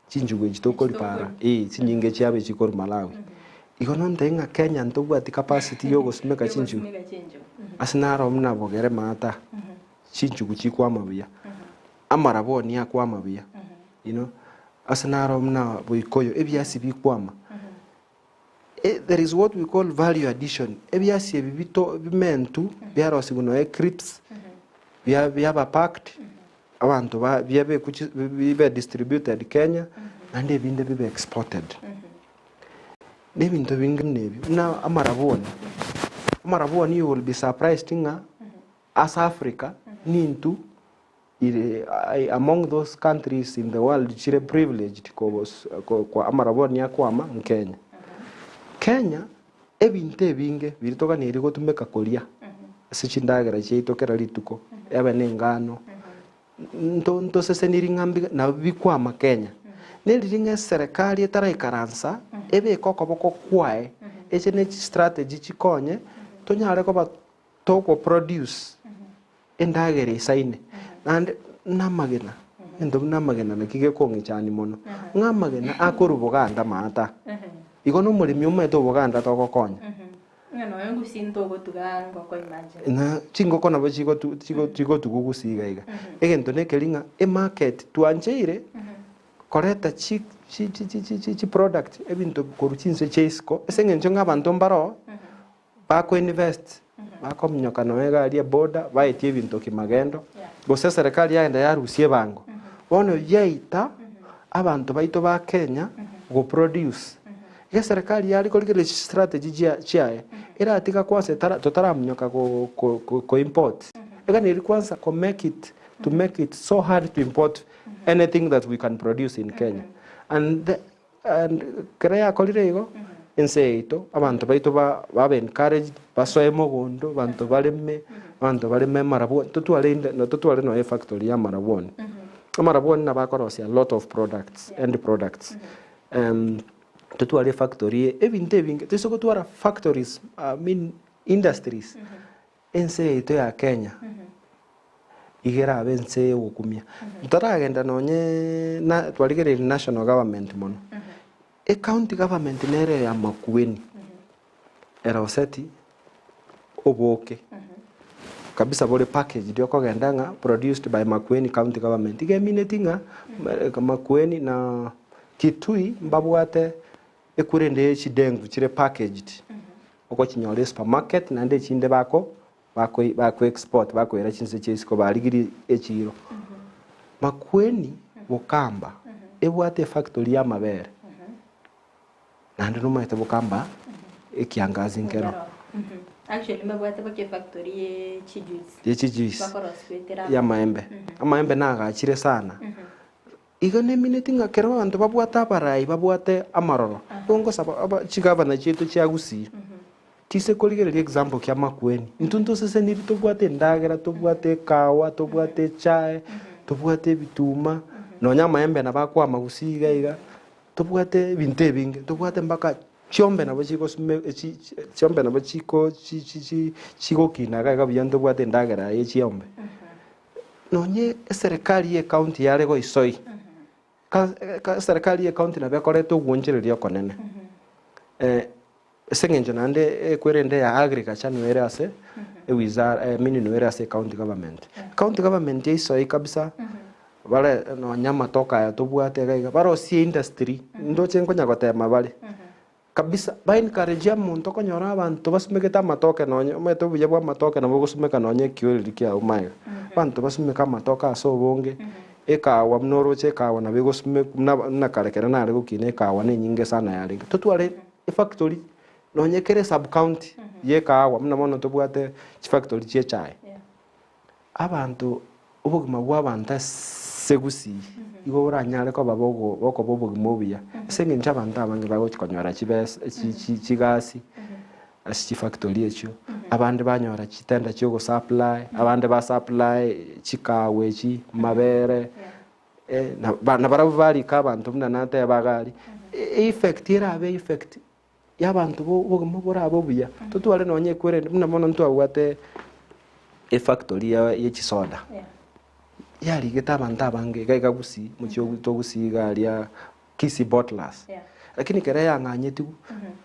Speaker 3: chinchugu echi tokoria para eh chinyinge chiabo echikorwa Malawi igo nontebi ng'a Kenya ntobwati capacity ya ogosimeka chinchugu ase naro buna bogere maata chinchugu chikwama buya amarabwoni akwama buya you know ase naro buna boikoyo ebiasi bikwama there is what we call value addition ebiasi ebi bito bimentu biarosigwa nonya crisps bia biaba packed abanto ba biabekwa chi bibe distributed Kenya naende ebinde bibe exported. Na ebinto binge buna ebio buna amarabwoni, amarabwoni you will be surprised ng'a ase Africa nintwe Ire among those countries in the world chire privileged kwa amarabwoni akwama nkenya. Kenya ebinto ebinge biria toganeiri gotumeka koria ase chindagera chiaito kera rituko ebe ne engano nto ntoseseniri ng'a mbi nabo bikwama Kenya. Neriri ng'a eserekari etaraikaransa ebeke okoboko kwaye eche ne chistrategy chikonye tonyare koba Toko produce endagera eisaine, naende namagena, egento buna amagena naki gekong'ichani mono, ng'a amagena akorwa boganda maata, igo na omoremi omanyete oboganda togokonya.
Speaker 2: Ng'a nonya gusii ntogotuga ngoko imagine.
Speaker 3: Na chingoko nabo chigotu chigo chigotugwa gusii iga iga. Egento nekeri ng'a emarket twancheire koreta chi chi chi chi chi chiproduct ebinto korwa chinse chia isiko, ase eng'encho ng'a abanto mbaroo. Bako invest, bakominyoka nonya iga aria eboda, baetie ebinto kimagendo, gose eserekari yagenda yarusia ebango. Bono yaita abanto baito ba Kenya go produce. Iga eserekari yare korigereria chistrategy chia chiaye, eratiga kwansa etara totaraminyoka go ko ko import. Iga neri kwansa ko make it to make it so hard to import anything that we can produce in Kenya. And the And ekero yakorire igo, ense yaito, abanto baito ba babe encouraged, basoe mogondo, abanto bareme, abanto bareme amarabwoni, totware inde totware nonya efactory ya amarabwoni. Amarabwoni nabo akorosia a lot of products, end products. Totware efactory ebinto ebinge, toise gotwara factories, I mean industries, Ense yaito ya Kenya iga erabe ense y'ogokumia. Ntoragenda nonye na twarigereiri national government mono. Ecounty government nere ya Makueni, eroseti oboke kabisa bore packaged okogenda ng'a produced by Makueni county government. Iga emineti ng'a Makueni na Kitui mbabwate Ekurende ye chidengu chire packaged ogochinyora esupermarket naende echinde bako bako bako export bakoira chinse chia isiko barigirie echiro. Makueni Bokamba ebwate efactory ya amabere naende nomanyete Bokamba ekiangazi nkero.
Speaker 2: Actually mbabwate mpaka efactory ye chijuice.
Speaker 3: Ye chijuice
Speaker 2: Bakorosia goetera
Speaker 3: ya amaembe. Amaembe nagachire sana. Igo nemineti ng'a kera abanto babwate abarai babwate amaroro, igo ngosaba aba chigavana chiaito chia Gusii, chise korigereria example kia Makueni, intwe ntoseseniri tobwate endagera, tobwate ekawa, tobwate echae, tobwate ebituma, nonya amaembe nabo akwama Gusii iga iga, tobwate ebinto ebinge, tobwate mpaka. Chiombe nabo chigosime chi chi chiombe nabo chiko chi chi chi chigokina iga iga buya ntobwate endagera ye chiombe. Nonye eserekari ye ecounty yare goisoi, ka ka eserekari ye ecounty nabo ekoreta ogwoonchereria okonene. Ase eng'encho naende ekwerende ya agriculture nigo ere ase ewizara I mean nigo ere ase ecounty government. County government yaisoi kabisa bare nonya amatoke aya tobwate iga iga barosie industry ndoche nkonya gotema bare kabisa ba encourage omonto okonyora abanto basumekete amatoke nonye omanyete obuya bwa amatoke nabo ogosumeka nonye ekioreri kiago magega. Abanto basumeke amatoke ase obonge. Ekawa buna oroche ekawa nabo egosumekwa buna buna kare ekero nare gokina ekawa nenyinge sana yarenge. Totware efactory nonye kere esub county ye ekahawa buna bono tobwate chifactory chie echae. Abanto obogima bwa abanto ase gusii igo boranyare koba bogo bokoba obogima obuya ase eng'encho abanto abange bagochi konyora chibesa chi chi chigasi. Ase chifactory echio, abande banyora chitender chia ogosupply, abande basupply chikawa echi, amabere, na barabwo barika abanto buna nateba iga aria, effect erabe effect ya abanto bo obogima borabe obuya. Totware nonye ekwerende buna bono ntwabwate efactory ya ye chisoda, yarigete abanto abange iga iga gusii, omochie oito gusii iga aria. Kisii Bottlers. Lakini ekero yang'anyetigwe,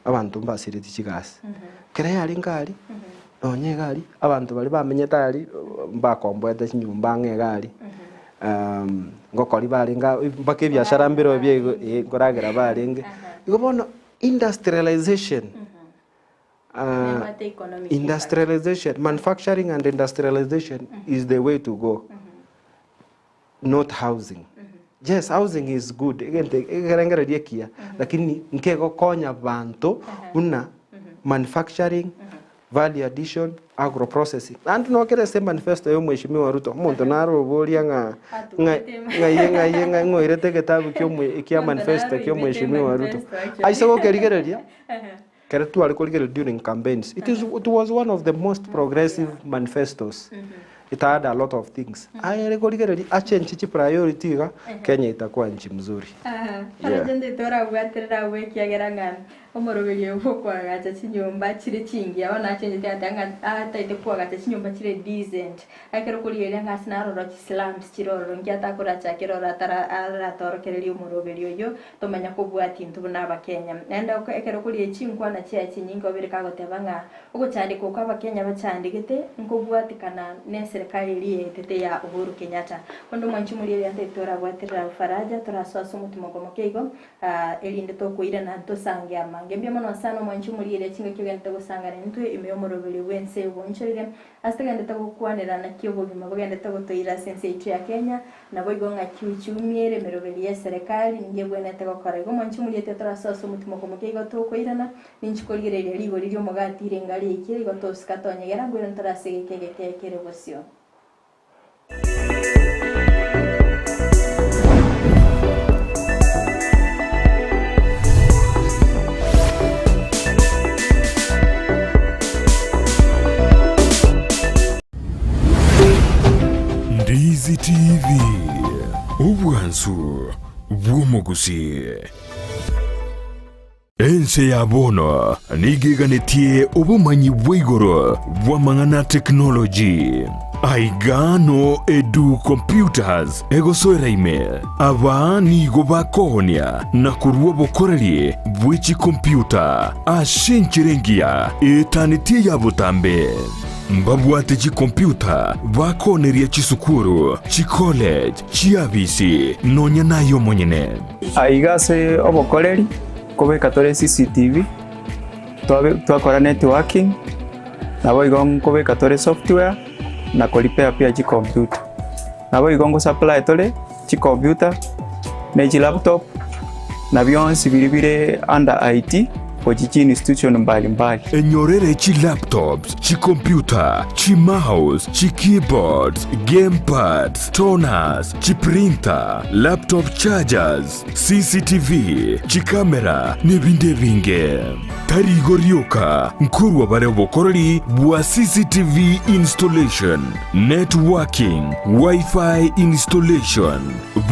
Speaker 3: abanto mbasireti chigasi. Ekero yarenge aria, nonya iga aria, abanto baria bamenyete aria, mbakomboete chinyomba ang'e iga aria, ngokori barenge aa mpaka ebiashara mbirobio bia igo eh, nkoragera barenge. Igo bono industrialization,
Speaker 2: Nebwate economic impact.
Speaker 3: industrialization, manufacturing and industrialization is the way to go. Not housing. Yes, housing is good, egento ekerengererio ekiya, lakini nkegokonya abanto buna manufacturing, value addition, agro processing. Naende nokere ase emanifesto ya omweshimiwa Ruto, omonto nare oboria ng'a ng'a ng'ai ng'ai ng'ai ng'oirete egetabu kia omwe kia manifesto kia omweshimiwa Ruto. Aise gokerigereria, Ekero tware korigereria during campaigns, it is it was one of the most progressive manifestos. It had a lot of things. Aye ere korigereria achenche chi priority iga, Kenya itakuwa nchi mzuri.
Speaker 2: Aha,
Speaker 3: Yeah.
Speaker 2: Oroche ndete orabwaterere abwo ekiagera ng'a omoroberio oyo bw'okoagacha chinyomba chire chingiya bono achenchete agateba ng'a ataete koagacha chinyomba chire decent. Ekero okorigereria ng'a ase naroro chislums chire ororo inki atakorachakere ororo atara aratorokererie omoroberio oyio Tomanya kobwatia intwe buna Abakenya. Naende ekero okoria chinkwana chiaye chinyinge obere kagoteba ng'a ogochandeka oko Abakenya bachandegete nkobwatikana neserikali eria yaetete ya Uhuru Kenyatta. Konde omwanchi omoria egento eke torabwaterere abwo Faraja torasoe ase omotimoko moke igo erinde tokoirana tosange amange. Mbuya mono sana omwanchi omoria eria chingaki ogendete gosangana intwe ime y'omoroberio bw'ense oboonchorire Ase togendete gokwanera naki obogima bogendete gotoira ase ense yaito ya Kenya, naboigo ng'aki uchumi ere emeroberi y'eserekari nigo ebwenerete gokora. Igo mwanche moriete torasoe ase omotimoko moke igo tokoirana, ninchi korigereria rigori ri'omogati rirenga riaikire igo tosika tonyegera ngoirana tore ase egeka egeke kere bosio.
Speaker 1: Ndizi TV, obwansu bw'omogusii. Ense ya bono nigo eganetie obomanyi bwa igoro bw'amang'ana a tekinoloji. Aiga no Edu Computers egosoera ime. Aba nigo bakoonia na korua obokoreri bwe chikompiuta ase enchera engiya etanetie eya botambe. Mbabwate chikompiuta bakooneria chisukuru, chicollege, chiabisi, nonya naye omonyene.
Speaker 4: Aiga ase obokoreri nkobeka tore CCTV, twabe twakora networking, naboigo nkobeka tore software na ko repair pia chicomputer. Naboigo ngo supply tore chicomputer ne chilaptop na bionsi biria bire under IT gochia chi institution mbali mbali.
Speaker 1: Enyorere chilaptops, chicomputer, chimouse, chikeyboards, gamepads, toners, chiprinter, laptop chargers, CCTV, chikamera, nebinde ebinge. Tari igo rioka, nkorwa bare obokoreri bwa CCTV installation, networking, Wi-Fi installation.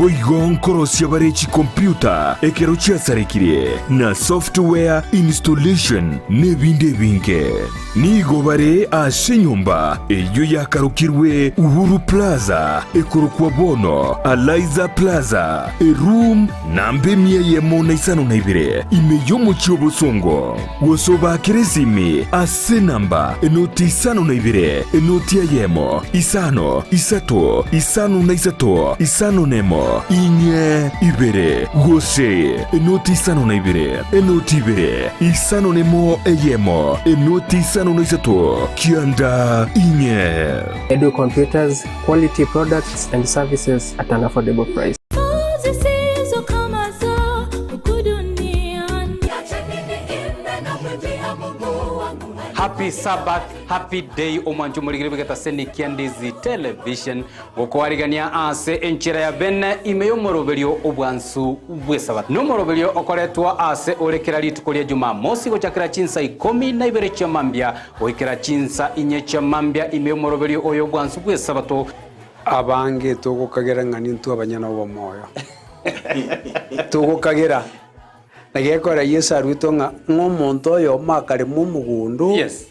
Speaker 1: Boigo nkorosia bare chikompyuta ekero chiasarekire, na software installation, n'ebinde ebinge. Nigo bare ase enyomba eyio yakarokirwe Uhuru Plaza, ekorokwa bono Alaiza Plaza, eroom namba emia eyemo na isano na ibere, ime y'omochie o Bosongo. Gose obaakere esimi ase enamba enoti isano na ibere, enoti eyemo, isano, isato, isano na isato, isano nemo, inye, ibere, gose enoti isano na ibere, enoti ibere, isano nemo eyemo, enoti isano na isato, kianda inye.
Speaker 5: Edu Computers, quality products and services at an affordable price.
Speaker 6: Happy Sabbath, happy day omwancho omorigere bw'egetaseni kia Ndizi Television gokoarigania ase enchera ya bene ime y'omoroberio obwansu bw'esabato. Nomoroberio okoretwa ase ore kera rituko ria Jumamosi gochakera chinsa ikomi na ibere chia mambia goikera chinsa inye chia mambia ime y'omoroberio oyo obwansu bw'esabato.
Speaker 7: Abange togokagera ng'a nintwe abanyene obomoyo. Togokagera. Na gekogera Yeso aruetwe ng'a ng'a omonto oyomo akarema omogondo,
Speaker 6: Yes.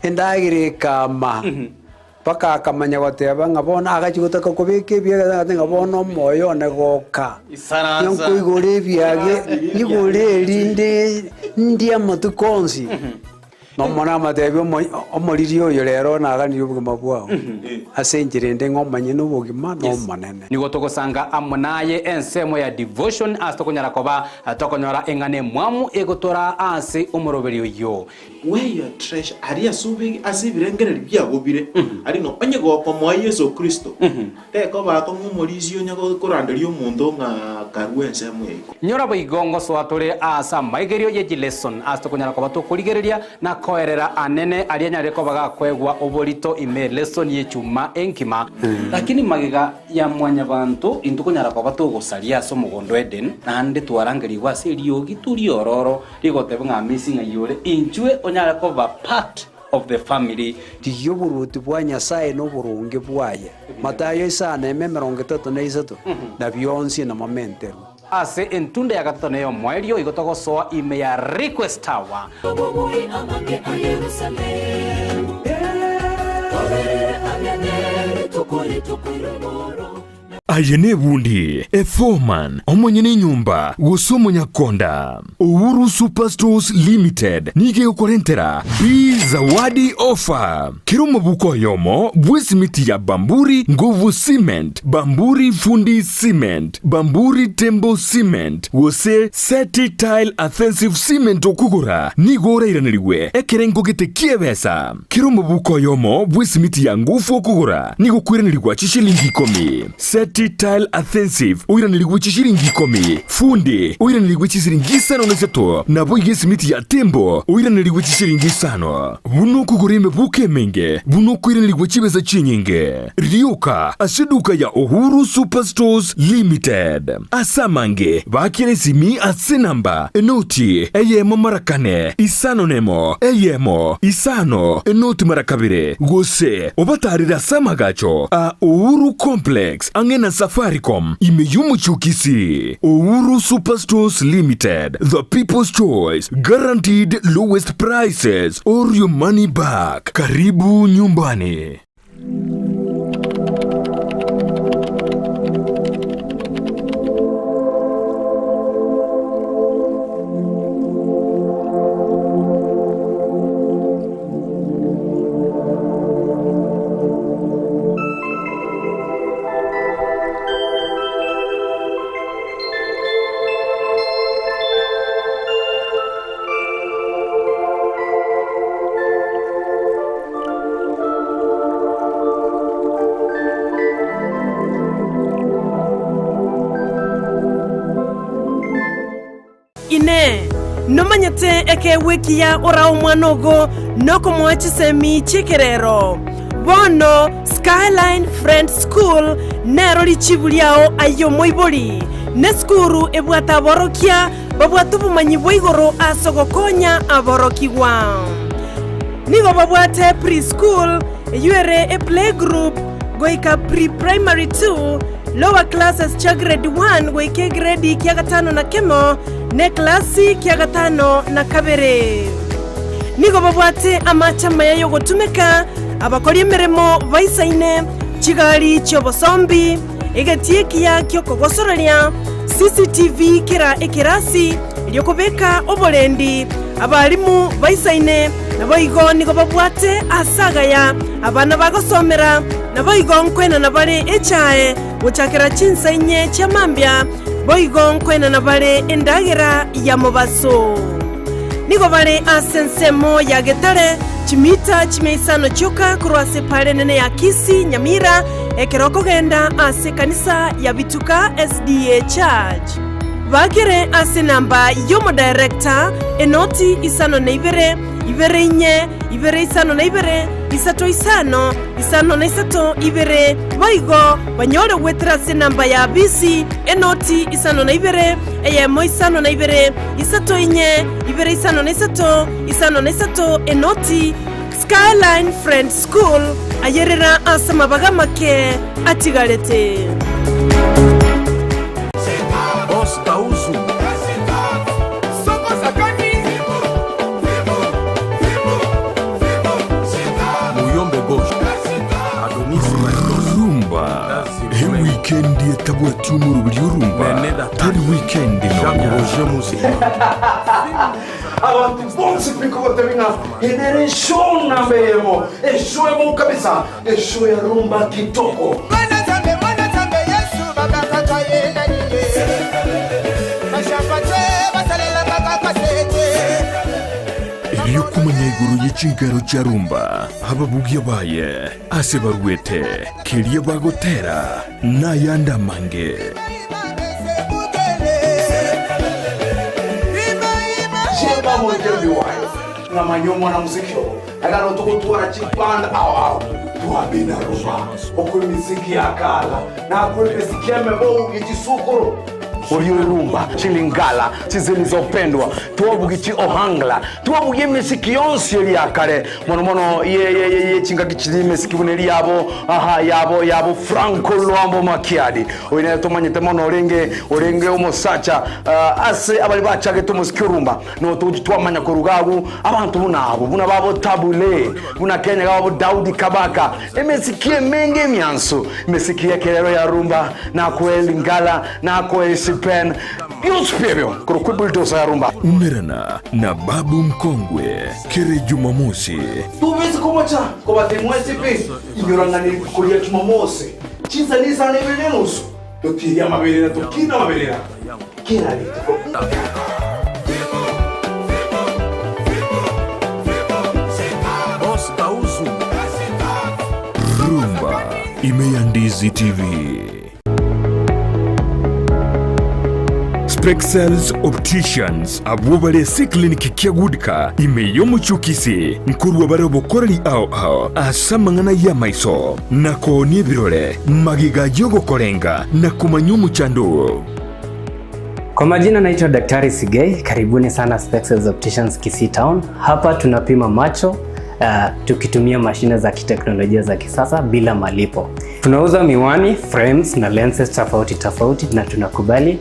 Speaker 7: endagera ekama, mpaka akamanya goteba ng'a bono agachia gotaka kobeka ebiage agateba ng'a bono omoyo one goka.
Speaker 6: Isaransa.
Speaker 7: Nkoigora ebiage, nyigore erinde ndie amatuko onsi. Nomone amatebia omoriri oyo rero naganirie obogima bwao, ase enchera ende ng'a omanye nobogima n'Omonene.
Speaker 6: Nigo togosanga amo naye ensemo ya devotion ase tokonyara koba tokonyora eng'ana emwamu egotoraa ase omoroberi oyio.
Speaker 8: Where your treasure, aria ase obe ase ebirengererio biago bire, aria ng'a onye gokomoa Yeso Kristo, tekoba akong'u omorisia onye koranderia omonto ng'a karue ensemo ya igoro.
Speaker 6: Nyora boigo ngosoa tore aase amaigerio ye chileson ase tokonyara koba tokorigereria na koerera anene aria anyare koba gakoegwa oborito ime lesson y'echuma enkima. Lakini magega ya mwanyabanto intwe konyara koba togosaria ase omogondo o Eden, naende twarangerigwe ase eriogi riororo rigoteba ng'a amisi ng'ai ore, inchwe onyare koba part of the family.
Speaker 7: Rigia oboruoti bwa Nyasae na oboronge bwaye, Matayo isano eme 33, na bionsi namamenterwe.
Speaker 6: Ase entunda ya gatato na ey'omoerio igo togosoa ime ya Request Tower.
Speaker 1: Aye nebundi, eforeman, omonyene enyomba, gose omonyakonda. Uhuru Super Stores Limited nigo egokorentera Bi Zawadi Offer. Kera omobuko oyomo bw'esimiti ya Bamburi Nguvu Cement, Bamburi Fundi Cement, Bamburi Tembo Cement, gose Seti Tile Adhesive Cement okogora nigo orairanerigwe ekerengo gete ki'ebesa. Kera omobuko oyomo bw'esimiti ya ngufu okogora nigo okoiranerigwa chishilingi ikomi. Seti Tile Adhesive oiranerigwe chishilingi ikomi. Fundi oiranerigwe chisiringi isano na isato, naboigo esimiti ya Tembo oiranerigwe chishilingi isano. Buna okogora emebuko emenge, buna okoiranerigwa chibesa chinyinge. Rioka ase eduka ya Uhuru Super Stores Limited. Ase amange, baakera esimi ase enamba enoti eyemo mara kane, isano nemo, eyemo, isano, enoti mara kabere, gose obatarere ase amagacho a Uhuru Complex ang'e na Safaricom ime y'omochie o Kisii. Uhuru Super Stores Limited, the people's choice, guaranteed lowest prices or your money back. Karibu nyumbani.
Speaker 9: Inee! Nomanyete ekeegwa ekiya orae omwana ogo nokomoa chisemi chi'ekerero? Bono Skyline Friends School nero richibu riao aye omoibori. Nesukuru ebwate aborokia babwate obomanyi bwa igoro ase ogokonya aborokigwa. Nigo babwate pre-school, eyio ere eplaygroup, goika pre-primary 2. Lower classes chia grade 1 goika egredi kia gatano na kemo, na eklasi kia gatano na kabere. Nigo babwate amache amaya y'ogotumeka, abakori emeremo baisaine, chigari chi'obosombi, egetii ekiya ki'okogosoreria, CCTV kera ekerasi, erio kobeka oborendi, abalimu baisaine, naboigo nigo babwate aase agaya abana bagosomera, naboigo nkoenana bare echae gochakera chinsa inye chia mambia, boigo nkoenana bare endagera ya mobaso. Nigo bare ase ensemo ya Getare, chimita chimia isano chioka korwa ase epaara enene ya Kisii, Nyamira, ekero okogenda ase ekanisa ya Bituka SDA Church. Bakere ase enamba y'omodirector, enoti isano na ibere, ibere inye, ibere isano na ibere, isato isano, isano na isato ibere, boigo banyore goetera ase enamba ya bisi, enoti isano na ibere, eyemo isano na ibere, isato inye, ibere isano na isato, isano na isato, enoti. Skyline Friends School, ayerera ase amabaga amake atigarete.
Speaker 1: Rumba ewikendi etabwati omoroberi orumba tari wikendi nonya.
Speaker 10: Abanto bonsi pi nkogotebia ng'a eye nere eshow namba eyemo, eshow emo kabisa, eshow ya rumba kitoko.
Speaker 1: Erio komanya igoro ye chinkero chia rumba, ababugia baye, ase baruete, keria bagotera, na ayande amange.
Speaker 10: Chimba moikero biwayo ng'amanya omwana muziki obo agano togotwara chiband ao ao twabina rumba okwe miziki ya kala na kwe miziki ya mebo yechisukuru
Speaker 11: Orio rumba chilingala chizilizopendwa twabugi chi ohangla twabugie emisiki yonsi eri yakare mono mono ye ye ye ye chingaki chiri emisiki buna eri yabo aha yabo yabo Franco Luambo Makiadi oyo nere tomanyete mono orenge orenge omosacha uh, ase abari bachagete omosiki orumba no togochi twamanya koruga abwo abanto buna abo buna babo Tabule buna Kenya gabo Daudi Kabaka emesiki emenge emianso emesiki y'ekerero ya rumba nakoe lingala nakoe sipen byonsi pi ebio korokwa ebulldozer ya rumba.
Speaker 1: Umerana na Babu Mkongwe kere Jumamosi.
Speaker 10: Tobesi komocha kobatebia mwensi pi, Inyora ng'a nerituko ria Jumamosi, chinsa nisano na ibere na enusu, totirie amaberera tokine amaberera kera rituko.
Speaker 1: Rumba ime ya Ndizi TV. Spexels Opticians abwo bare ase eclinic kia Goodka ime y'omochie o Kisii nkorwa bare obokoreri ao ao ase amang'ana y'amaiso na koonia ebirore magega y'ogokorenga na komanya omochando oo.
Speaker 12: Kwa majina naitwa Daktari Sigei, karibuni sana Spexels Opticians Kisii Town. Hapa tunapima macho tukitumia mashine za kiteknolojia za kisasa bila malipo. Tunauza miwani, frames na lenses tofauti tofauti na tunakubali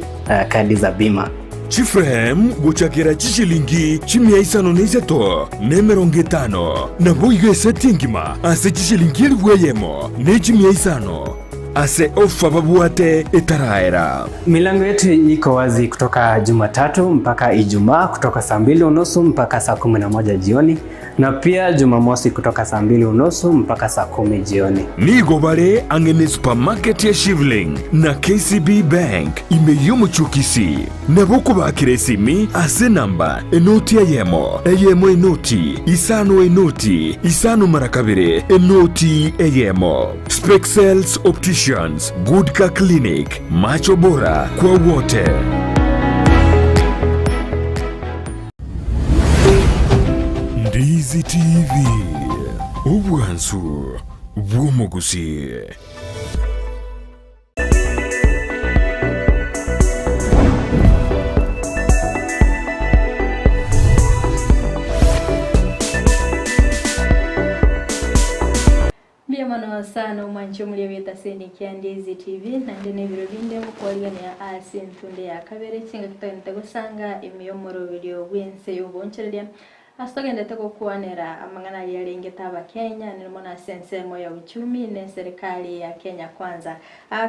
Speaker 12: kadi za bima.
Speaker 1: Chiframe gochakera chishilingi chimia isano na isato na emerongo etano, naboigo eseti engima ase chishilingi elifu eyemo ne chimia isano ase ofa babwate etaraera.
Speaker 12: Milango yetu iko wazi kutoka Jumatatu mpaka Ijumaa kutoka saa 2:30 mpaka saa 11 jioni na pia Jumamosi kutoka saa 2:30 mpaka saa 10 jioni.
Speaker 1: Nigo bare ang'e ne supermarket ya Shivling na KCB Bank ime y'omochie o Kisii. Nabo okobakera esimi ase enamba enoti eyemo, eyemo enoti, isano enoti, isano mara kabere, enoti eyemo. Spexels Opticians, Good Car Clinic, macho bora kwa wote. Ndizi TV, obwansu bw'omogusii.
Speaker 2: Mbuya mono. mono sana omwanchi omoria bw'etaseni kia Ndizi TV naende na ebiro binde ngokwarigania ase entunde ya kabere chingaki togenderete gosanga ime y'omoroberio bw'ense y'obonchoreria ase togenderete gokwanera amang'ana aria arengete abakenya nere mono ase ensemo ya uchumi na eserikali ya Kenya Kwanza.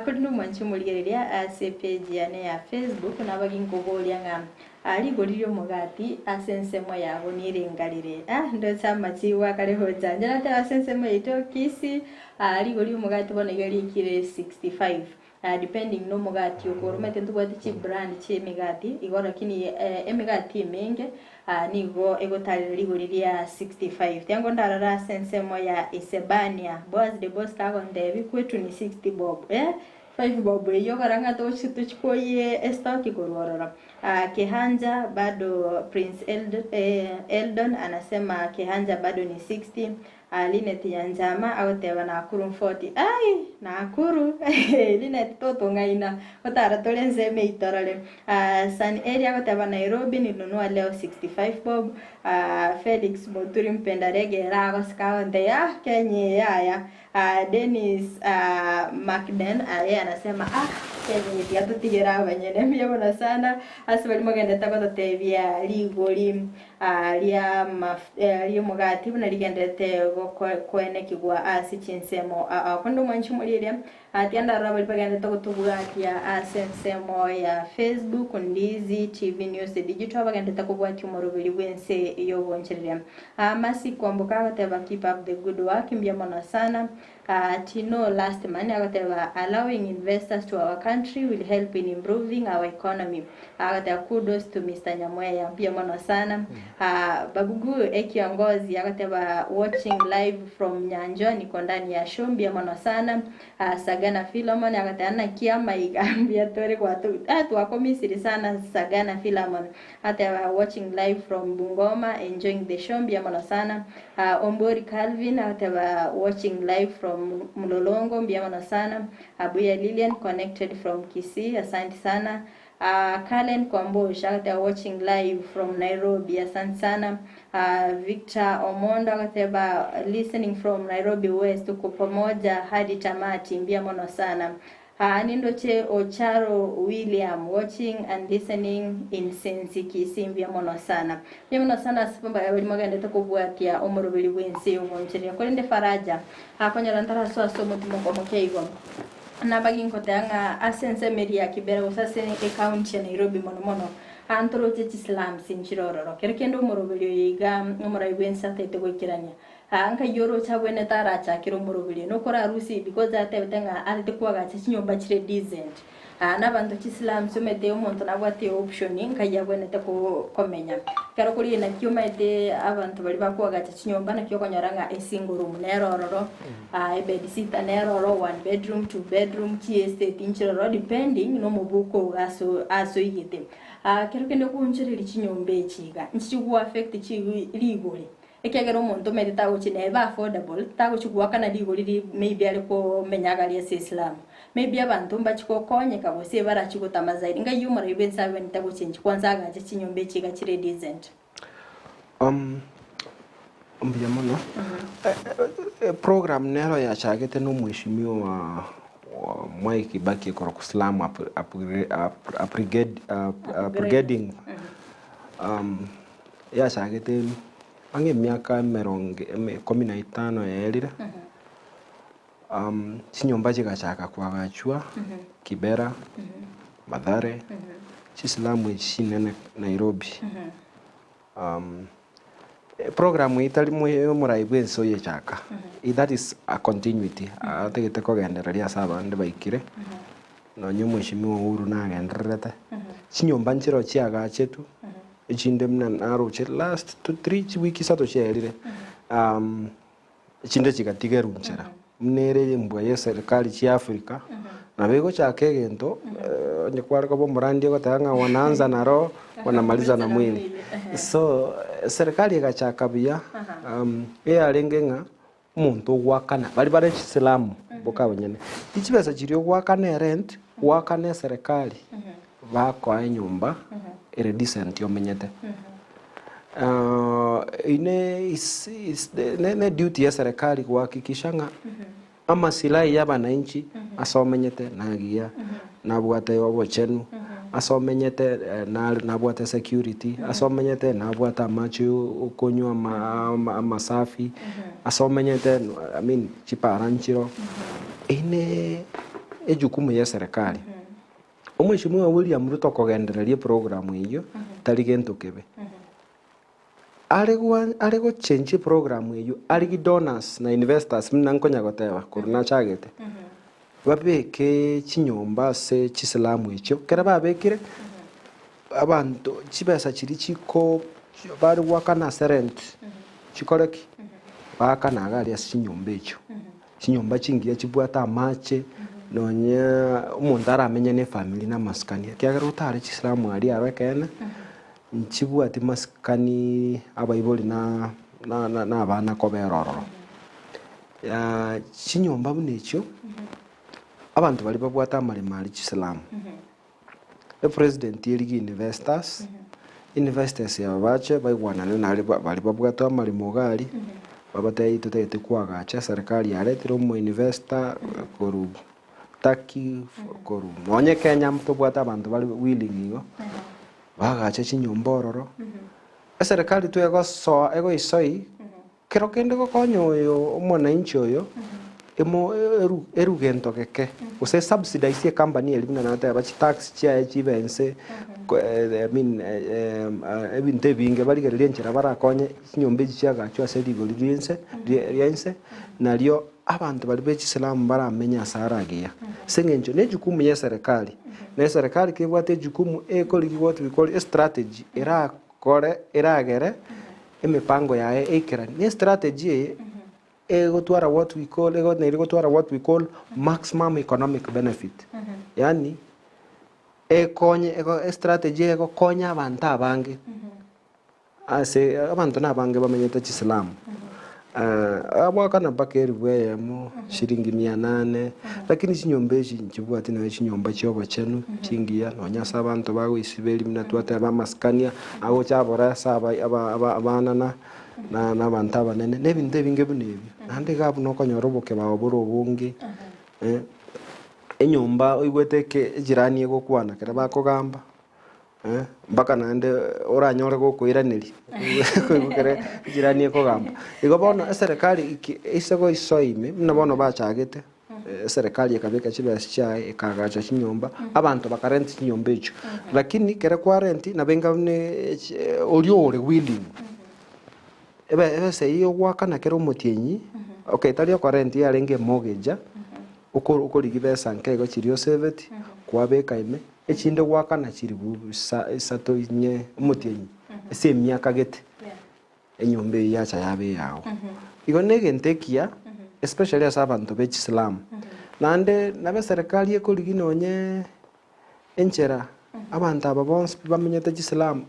Speaker 2: Korende omwanchi omorigereria ase epage yane ya Facebook nabagi nkoboria ng'a Aa rigori ri'omogati ase ensemo yabo nirengarire. Ah, ndoche amachibu akare gocha. Inche nateba ase ensemo yaito Kisii, aa rigori ri'omogati bono iga riikire 65. Ah, depending na omogati okoro omanyete ntobwate chibrand chi'emegati, igo lakini emegati emenge ah nigo egotarera rigori ria 65. Tiga ngondarore ase ensemo ya Isebania, Boaz the boss tagontebia kwetu ni 60 bob eh. 5 bob eyio okora ng'a tochi tochikoyie estoki korwa ororo. Ah, Kihanja bado Prince Eld, eh, Eldon anasema Kihanja bado ni 60. Ah, Linet Nyanchama agoteba Nakuru 40. Ai, Nakuru Linet totong'aina otara tore ensemo eyio torore. Ah, San Eri agoteba Nairobi nilinunua leo 65 bob. Ah, Felix Muturi Mpenda Reggae ere agoseka agontebia ah, Kenya eye yaya. Dennis Macden aye anasema ah Kenya eye tiga totigere abanyene mbuya mono sana ase baria mogendete gototebia rigori ria riomogati buna rigenderete koenekigwa ase chinsemo ao. Korende omwanchi omorieria tiga ndarora baria bagenderete gotobwatia ase ensemo ya Facebook, Ndizi TV News Digital bagenderete kobwatia omoroberi bw'ense y'obonchereria. Mercy Kwamboka agoteba keep up the good work mbuya mono sana. Tino last man agoteba allowing investors to our country will help in improving our economy. Agoteba kudos to Mister Nyamweya mbuya mono sana. Babugu ekiongozi agoteba watching live from Nyanjwa niko ndani ya show mbuya mono sana. Sagana Philemon agoteba naki amaiga mbuya tore gwato twakomisiri sana Sagana Philemon. Ateba watching live from Bungoma enjoying the show mbuya mono sana. Ombori Calvin agoteba watching live from Mlolongo mbuya mono sana. Abuya Lilian connected from Kisii asanti sana. Cullen Kwambosh agoteba watching live from Nairobi asanti sana. Victor Omondo agoteba listening from Nairobi West tuko pamoja hadi tamati mbuya mono sana. Aa nindoche Ocharo William watching and listening in Sensi Kisii mbuya mono sana. Mbuya mono sana ase mbaria baria mogendete kobwatia omoroberi bw'ense y'obonchereria. Korende Faraja akonyora ntarasoa ase omotimoko omoke igo. Nabagi ngoteba ng'a ase ensemo eria ya Kibera gose ase ecounty ya Nairobi mono mono aa ntoroche chislums nchire ororo. Kero kende omoroberi oyo iga omorai bw'ense ataete goikerania Aa nkai oroche agwenerete arachakere omoroberio, nokorarusie because atebete ng'a arete koagacha chinyomba chire decent. Aa nabanto chislums omanyete omonto nabwate eoption nkai agwenerete ko komenya. Ekero korigia naki omanyete abanto baria bakoagacha chinyomba naki okonyora ng'a esingle room nere ororo, ebed sitter nere ororo, one bedroom, two bedroom, chiestate nchire ororo depending na omobuko ogo ase ase oigete. Kero kende ogoonchoreria chinyomba echi iga, nchichi goaffect chi rigori. Ekiagera omonto omanyete tagochi nebe affordable, tagochi goakana rigori ri maybe are komenya agari ase eslum. Maybe abanto mbachi gokonyeka gose barachi gotama zaidi. Ngai omorai bwense abwenerete gochengi kwanza agache chinyomba echi iga chire decent.
Speaker 3: Um, mbuya mono. Program nero yachagete na omweshimiwa wa Mwai Kibaki ekorokwa slum up, up, up, upgrade, up, upgrading. Um, Yachagete ang'e emiaka emerongo eme ikomi na etano yaerire, chinyomba chigachaka koagachwa Kibera, Mathare, chislamu echi chinene Nairobi. Program eye tari omorai bwa ense oyechaka, that is a continuity, atagete kogendereria ase abande baikire, nonye omweshimiwa Uhuru nagendererete, chinyomba nchiroo chiagachetwe. Echinde buna naroche last two three chiwiki isato chiaerire echinde chigatigerwa nchera. Buna ere embwa ya eserikari chia Africa, nabo egochaka egento onye kware koba omorandi ogoteba ng'a wanaanza na roho wanamaliza na mwili. So eserikari egachaka buya eyarenge ng'a omonto ogoakana baria bare chisilamu boka abanyene, chibesa chiria ogoakana erent, goakana eserekari bakoa enyomba ere decent omenyete. Eyio ne is is ne duty ya eserekari gohakikisha ng'a. Amasilahi ya abananchi ase omenyete nagiya, nabwate obochenu, ase omenyete nabwate security, ase omenyete nabwate amache okonywa amasafi, ase omenyete I mean chipara nchiro, eyio ne ejukumu ya eserekari. Omweshimiwa William Ruto kogendereria eprogram eyio tari gento kebe. Are are gochenchia eprogram eyio arigi donors na investors buna nkonya goteba korwa nachagete, babeke chinyomba ase chisilamu echio, ekero babekire, abanto chibesa chiria chiko bare goakana ase rent chikore ki? Baakane iga aria ase chinyomba echio. Chinyomba chingiya chibwate amache, nonye omonto aramenye na efamiri na amasikani, ekiagera otare chisilamu aria aro ekeene, nchibwati masikani abaibori na na abana kobera ororo. Chinyomba buna echio, abanto baria babwate amaremo aria chisilamu, epresident erige investors, investors aba bache baigwanane naria baria babwate amaremo iga aria, babatebie totagete koagacha, eserekari yaretire omo investor korwa Turkey, korwa nonye Kenya ntobwate abanto bare willing igo, bagacha chinyomba ororo, eserekari twegosoa egoisoi, kero kende gokonya oyo omwananchi oyo, emo eru erugento geke, gose esubsidize ecompany eria buna nateba chitax chiaye chibe inse, I mean ebinto ebinge barigererie enchera barakonye chinyomba echi chiagachwe ase rigori ria inse ria inse, nario Abanto baria be chisilamu mbaramenye ase are agiya, ase engencho nejukumu y'eserekari, na eserekari kebwate ejukumu ekorigia what we call estrategy erakore eragere emipango yaye eikerane. Na estrategy eye egotwara what we call nere egotwara what we call maximum economic benefit, yaani ekonye estrategy egokonya abanto abange. Ase abanto nabange bamenyete chisilamu, agoakana mpaka elifu eyemo, shilingi mia nane, lakini chinyomba echi nchibwati nonya chinyomba chiobochenu chingiya, nonya ase abanto bagoisiberia buna twateba amasikani agocha abora ase aba aba aba abana na na abanto abanene, na ebinto ebinge buna ebio. Naende iga abwo nokonyora obokebao bore obonge, enyomba oigwete eke ejirani egokwana ekero bakogamba. Mpaka naende oranyore gokoiraneria koigwa kere ejirani ekogamba. Igo bono eserekari eke ase goisoa ime buna bono bachagete, eserekari ekabeka chibesa chiaye ekaagacha chinyomba, abanto bakarent chinyomba echio. Lakini ekero kwarenti nabo enga buna oria ore willing, ebe ebesa eyio ogoakana kera omotienyi, okay tari okorenti yarenge emortgage, oko okorigia besa nke igo chiria osaveti, kwabeka ime. Echinde goakana chilifu isato inye omotienyi ase emiaka gete, enyomba eyio yacha yaba eyao. Igo negento ekiya especially ase abanto be chisilamu. Naende nabo eserekari ekorigia nonye enchera abanto aba bonsi pi bamenyete chisilamu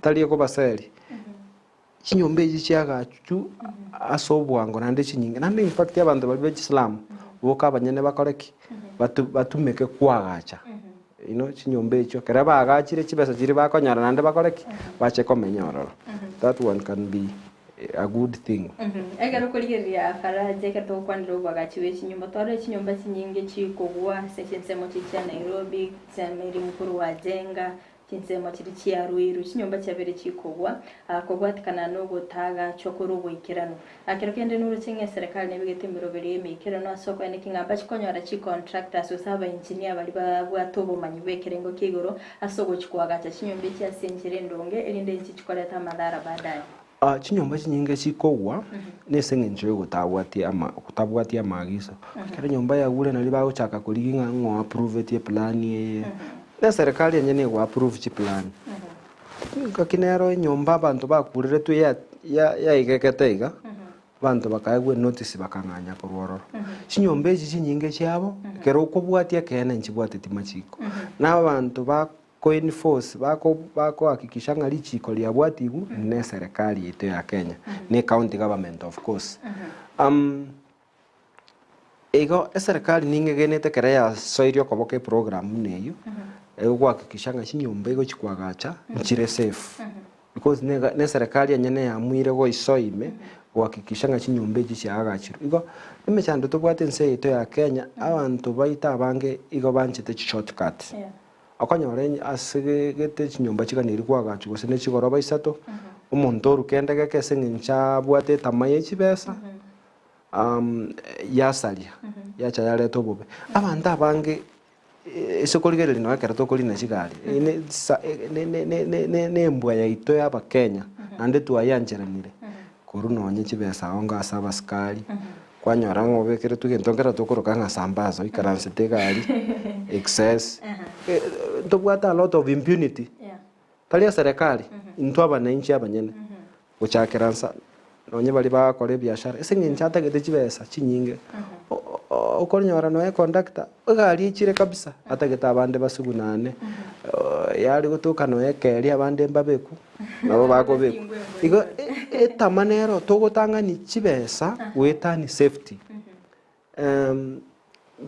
Speaker 3: tari ekobaseria. Chinyomba echi chiagachwa ase obwango naende chinyinge, naende in fact abanto baria be chisilamu boka abanyene bakore ki? Batu batumeke koagacha you know chinyomba echio, ekero baagachire chibesa chiria bakonyora naende bakore ki? Bache komenya ororo. That one can be a good thing.
Speaker 2: Ekero okorigereria Faraja ekero togokwanera oboagachi bwe chinyomba, twarora chinyomba chinyinge chikogwa ase chinsemo chiria chia Nairobi, ensemo eria mukuru wa Jenga, Chinsemo chiria chiaruirwe chinyomba chiabeire chikogwa, kobwatikana nogotaagachwa korwa oboikeranu. Kero kende noroche ng'a eserekari nebegete emeroberio y'emeikeranu ase okoeneki ng'a mbachi konyora chicontractors gose abaengineer baria babwate obomanyi bw'ekerengo kia igoro ase ogochia koagacha chinyomba echi ase enchera endonge erinde inchi chikoreta amadhara baadaye.
Speaker 3: Chinyomba chinyinge chikogwa nese eng'encho yogotabwatia ama gotabwatia amaagiso. Ekero enyomba yagure nario bagochaka korigia ng'a ng'o oapproveti eplan eye, na eserekari enyene ego approve chiplan. Ngaki nero enyomba abanto bakureretwe ya ya yaigekete iga, abanto bakaegwa enotice bakang'anya korwa ororo. Chinyomba echi chinyinge chiabo, ekero okobwatia ekeene nchibwateti machiko. Na abanto ba Ko-enforce, bako bakohakikisha ng'a richiko riabwatigwe ne eserekari yaito ya Kenya, ne ecounty government of course. Igo eserekari ning'egenete ekero yasoirie okoboko eprogram buna eyio, egokohakikisha ng'a chinyomba egochi koagacha nchire safe. Because nega neserekari enyene yamuire goisoa ime. Gohakikisha ng'a chinyomba echi chiaagachirwe. Igo emechando tobwate ense yaito ya Kenya, abanto baito abange igo banchete chishortcut. Okonyora enye ase gete chinyomba chiganeri koagachwa gose ne chigoroba isato, omonto oruka endegeka ase eng'encho abwate etama ye chibesa, yasaria, yacha yareta obobe. Abanto abange ase okorigereria nonya ekero tokorina chigari, ne embwa yaito ya abakenya, naende twayancheranire, korwa nonya chibesa aonga ase abasikari, kwanyora ng'a obekeretwe egento nkere tokoroka ng'a sambaza oikaransete egari, excess, ntobwate a lot of impunity, tari eserekari, intwe abananchi abanyene, gochakera nsa nonye baria bagakora ebiashara ase eng'encho atagete chibesa chinyinge, okonyora nonye conductor egari echire kabisa atagete abande basugunane, yare gotoka nonye ekeria abande mbabekwe nabo bakobekwa. Igo etama nero togotang'ani chibesa goetani safety.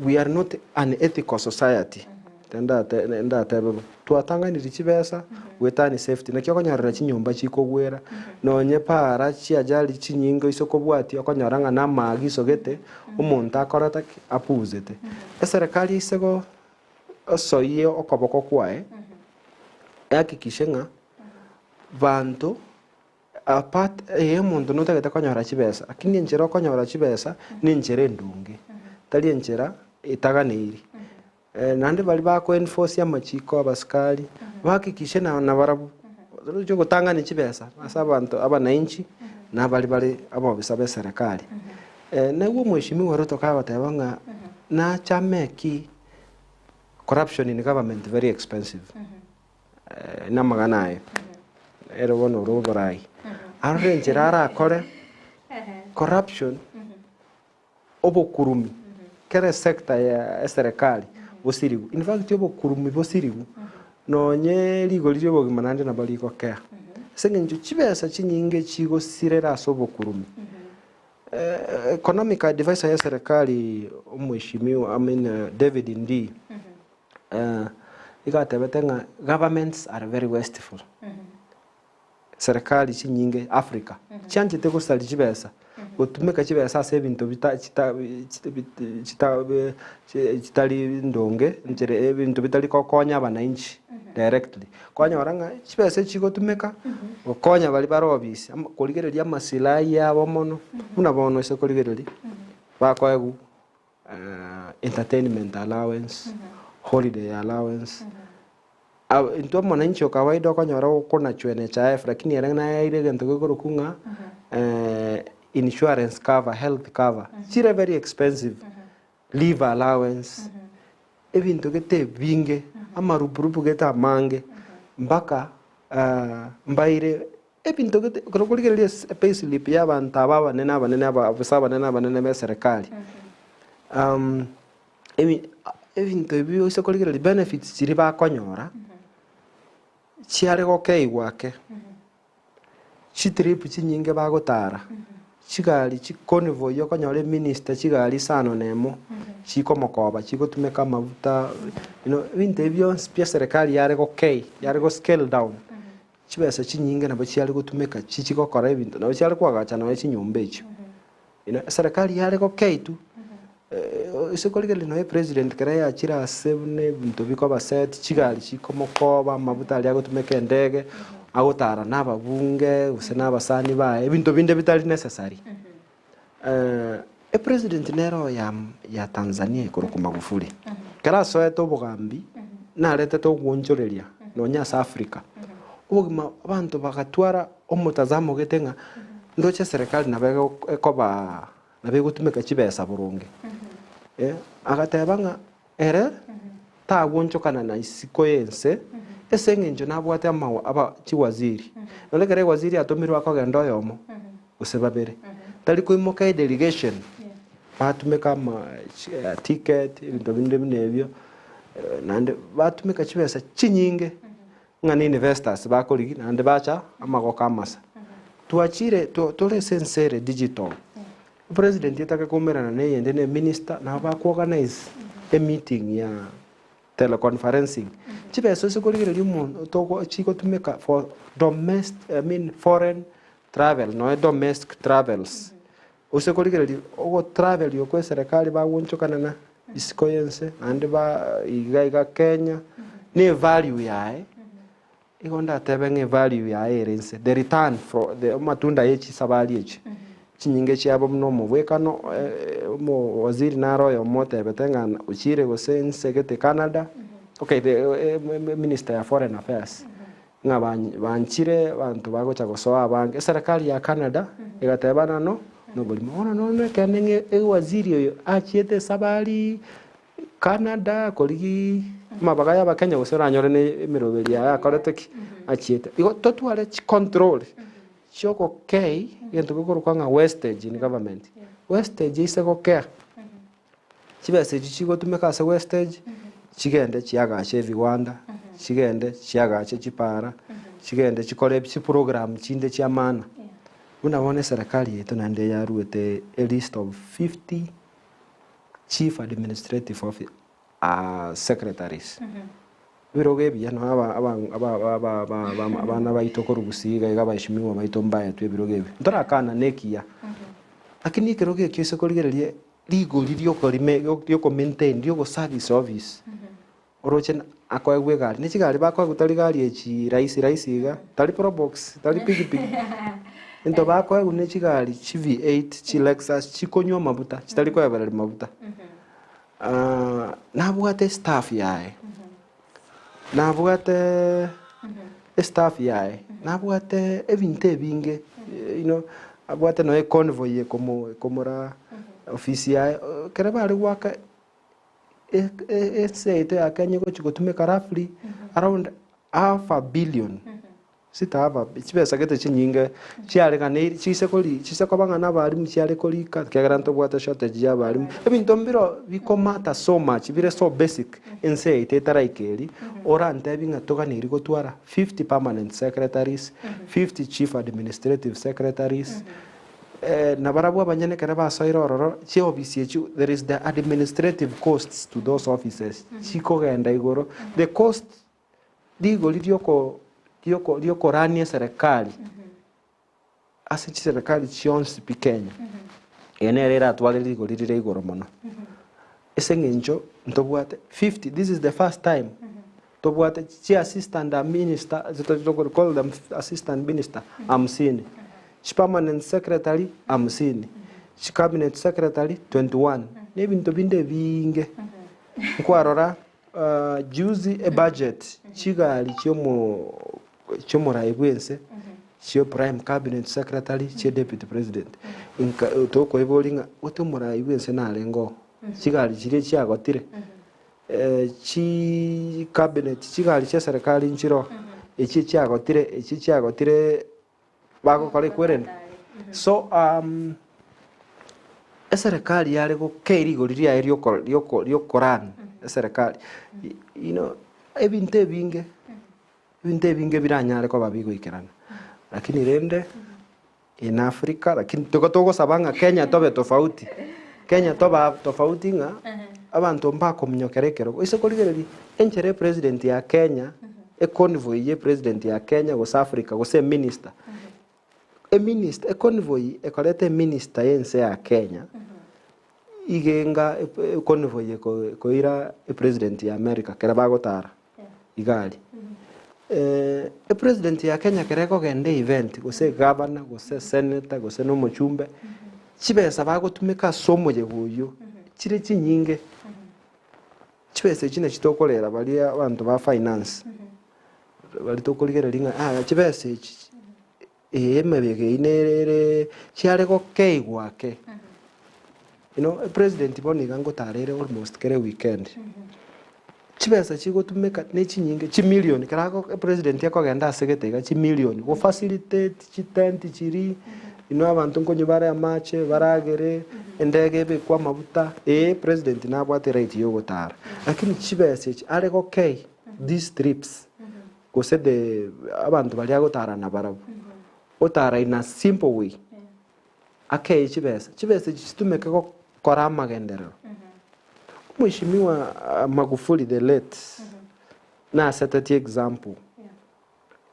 Speaker 3: We are not an ethical society, ndatebe bo, twatang'anirie chibesa goetania safety, naki okonyorera chinyomba chikogwera, nonye para chiajali chinyinge oise kobwatia okonyora ng'a namaagiso gete, omonto akorete ki? Apuusete. Eserekari ase go osoyie okoboko kwaye, ehakikishe ng'a banto Apart ee omonto notagete konyora chibesa, lakini enchera okonyora chibesa na enchera endonge, tari enchera etaganeiri. Naende baria bako enforce amachiko abasikari, bahakikishe na nabarabwo, roche ogotang'ani chibesa ase abanto abananchi na baria bare abobisa be serikali. Naigwe omweshimiwa Ruto kagoteba ng'a nachame ki corruption in government very expensive. Namagana aye, ere bono ore oborai, arore enchera arakore corruption, obokurumi, kera esector ya eserekari bosirigwe. In fact obokurumi bosirigwe, nonye rigori ria obogima naende nabo rigokea. Ase eng'encho chibesa chinyinge chigosirera ase obokurumi. Economic advisor ya eserekari omweshimiwa I mean David Ndii, Igo atebete ng'a governments are very wasteful. Serikali chinyinge Africa chianchete gosaria chibesa, gotumeka chibesa ase ebinto bita chita chita chitari ndonge enchera ebinto bitari gokonya abananchi directly. Kwanyora ng'a chibesa echi chigotumeka gokonya baria bare obisi korigereria amasilahi abo mono, buna bono ase korigereria bakoegwa entertainment allowance, holiday allowance, intwe omonanchi o kawaida okonyora okonachwa NHIF lakini ere naeire egento gekorokwa ng'a insurance cover, health cover, chire very expensive, leave allowance, ebinto gete ebinge, amarupurupu gete amange, mpaka mbaire Ebinto gete, ekero okorigereria ase epayslip ya abanto aba abanene abanene aba gose abanene abanene ba eserekari, ebi ebinto ebi ase okorigereria benefits chiria bakonyora, chiare gokeigwa ake, chitrip chinyinge bagotara, chigari chi convoy okonyora eminister chigari isano na emo, chikomokoba chigotumeka amafuta, you know ebinto ebi bionsi pi eserekari yare gokei, yare go scale down. Chibesa chinyinge nabo chiare gotumeka chichi gokora ebinto, nabo chiare koagacha nonya chinyomba echio. Ino eserekari yare gokei tu, ase korigereria nonya epresident ekero yachire ase buna ebinto bikoba set, chigari chikomokoba, amabuta aria agotumeka endege, agotara na ababunge gose na abasani baye, ebinto binde bitari necessary. Epresident nere oyo ya Tanzania ekorokwa Magufuli, ekero asoete obogambi naretete ogwonchoreria nonya ase Africa, obogima abanto bagatwara omotazamo gete ng'a ndoche eserekari nabo ekoba nabo egotumeka chibesa boronge. Agateba ng'a ere tagwonchokana na isiko y'ense ase engencho nabwate amawa aba chiwaziri. Nonya ekero ewaziri atomirwe akogenda oyomo gose babere, tari koimoka edelegation batumeka ama ticket ebinto binde buna ebio, naende batumeka chibesa chinyinge ng'a ne investors bakorigia naende bacha amagoko amasa. Twachire tore ase ense ere digital. President etake koumerana na eyende na eminister nabo bako organize emeeting ya teleconferencing. Chibesa ase korigereria omonto togo chigotumeka for domest I mean foreign. Travel, noe domestic travels, gose korigereria ogotravelia okwo eserekari bagoonchokanana isiko y'ense naende ba iga iga Kenya, na evalue yaye, igo ndatebe ng'a evalue yaye ere inse, the return fro the amatunda ya chisabari echi, chinyinge chiabo buna omobwekano omo waziri nare oyomo otebete ng'a ochire gose inse gete Canada, okay the minister ya foreign affairs. Ng'a banchire abanto bagocha gosoa abange. Eserekari ya Canada egateba nano noborimo. Bono nono ekeene ng'a ewaziri oyo achiete esabari Canada korigia amabaga ya abakenya gose oranyore na emeroberi yaye akorete ki? Achiete. Igo totware chicontrol chiogokei egento gekorokwa ng'a wastage in government. Wastage ase gokea. Chibesa echio chigotumeka ase wastage, chigende chiagache ebiwanda, chigende chiagache chipara, chigende chikore chiprogram chinde chia maana. Buna bono eserekari yaito naende yaruete a list of 50 chief administrative offi secretaries. Ebirogo ebiya nabo aba aba aba aba aba aba abana baito korwa gusii iga iga abaheshimiwa baito mbaetwe ebirogo ebi. Ntorakana nekiya, lakini ekerogo ekio ase korigereria rigori riokorime rioko maintain riogo service office, oroche na akoegwa egari, ne chigari bakoegwa tari gari echi rahisi rahisi iga, tari probox, tari pikipiki, into bakoegwa ne chigari chi V8, chi Lexus, chikonywa amabuta, chitari koebereria mabuta. Nabwate estaff yaye, nabwate estaff yaye, nabwate ebinto ebinge you know, abwate nonya econvoy ekomo ekomora ofisi yaye, ekero bare goaka ense yaito ya Kenya egochi gotumeka roughly around half a billion. Chitaba, chibesa gete chinyinge chiareganeiri chise kori chise koba ng'a nabarimu chiare korika ekiagera ntobwate shortage ya abarimu. Ebinto mbiro bikomatter so much bire so basic ense yaito etaraika eri, orantebi ng'a toganeiri gotwara 50 permanent secretaries, 50 chief administrative secretaries, nabarabwo abanyene ekero basoire ororo chiofisi echio there is the administrative costs to those offices chikogenda igoro, the cost Rigori rioko rioko riokorania eserekari ase chiserekari chionsi pi Kenya, eye nere eratware rigori rire igoro mono. Ase eng'encho ntobwate 50, this is the first time tobwate chi assistant a minister call them assistant minister hamsini, chi permanent secretary hamsini, chi cabinet secretary 21, na ebinto binde ebiinge. Nkwarora Juzi ebudget chigari chiomorai bwense chio prime cabinet secretary chie deputy president inka tokoiboria ng'a gose omorai bwense narenge oo chigari chiria chiagotire chi cabinet chigari chia serikali nchiroo echio chiagotire echio chiagotire bagokora ekwerende. So eserekari yare gokei rigori riaye rioko rioko riokorani eserekari you know ebinto ebinge, ebinto ebinge biranyare koba bigoikerana. Lakini rende in Africa lakini tigo togosaba ng'a Kenya tobe tofauti, Kenya toba tofauti ng'a abanto mbakominyokera ekerogo. Ase korigereria enchera epresident ya Kenya. Econvoy ye president ya Kenya gose Africa gose eminister, eminister econvoy ekoreta eminister ye ense ya Kenya iga enga econvoy ekoira epresident ya America kere bagotara iga aria. Epresident ya Kenya kere ekogenda event gose egavana gose esenator gose na omochumbe, chibesa bagotumeka ase omoyega oywo chire chinyinge. Chibesa echi nachi tokorera baria abanto ba finance, baria tokorigereria ng'a aya chibesa echi eye emebega eyio nere ere chiare gokeigwa ake. You know epresident bono iga ngotara ere almost kera eweekend, chibesa chigotumeka ne chinyinge chimilion ekero ago epresident akogenda ase gete iga chimilion go facilitate chitent chiria. Inwe abanto nkonywa bare amache, baragere, endege ebekwe amabuta, ee president nabwate right yogotara, lakini chibesa echi are gokei these trips gose the abanto baria agotara nabarabwo, otara in a simple way, akeye chibesa, chibesa echi chitumeke gokora amagenderero. Omweshimiwa Magufuli the late, nasetetie example.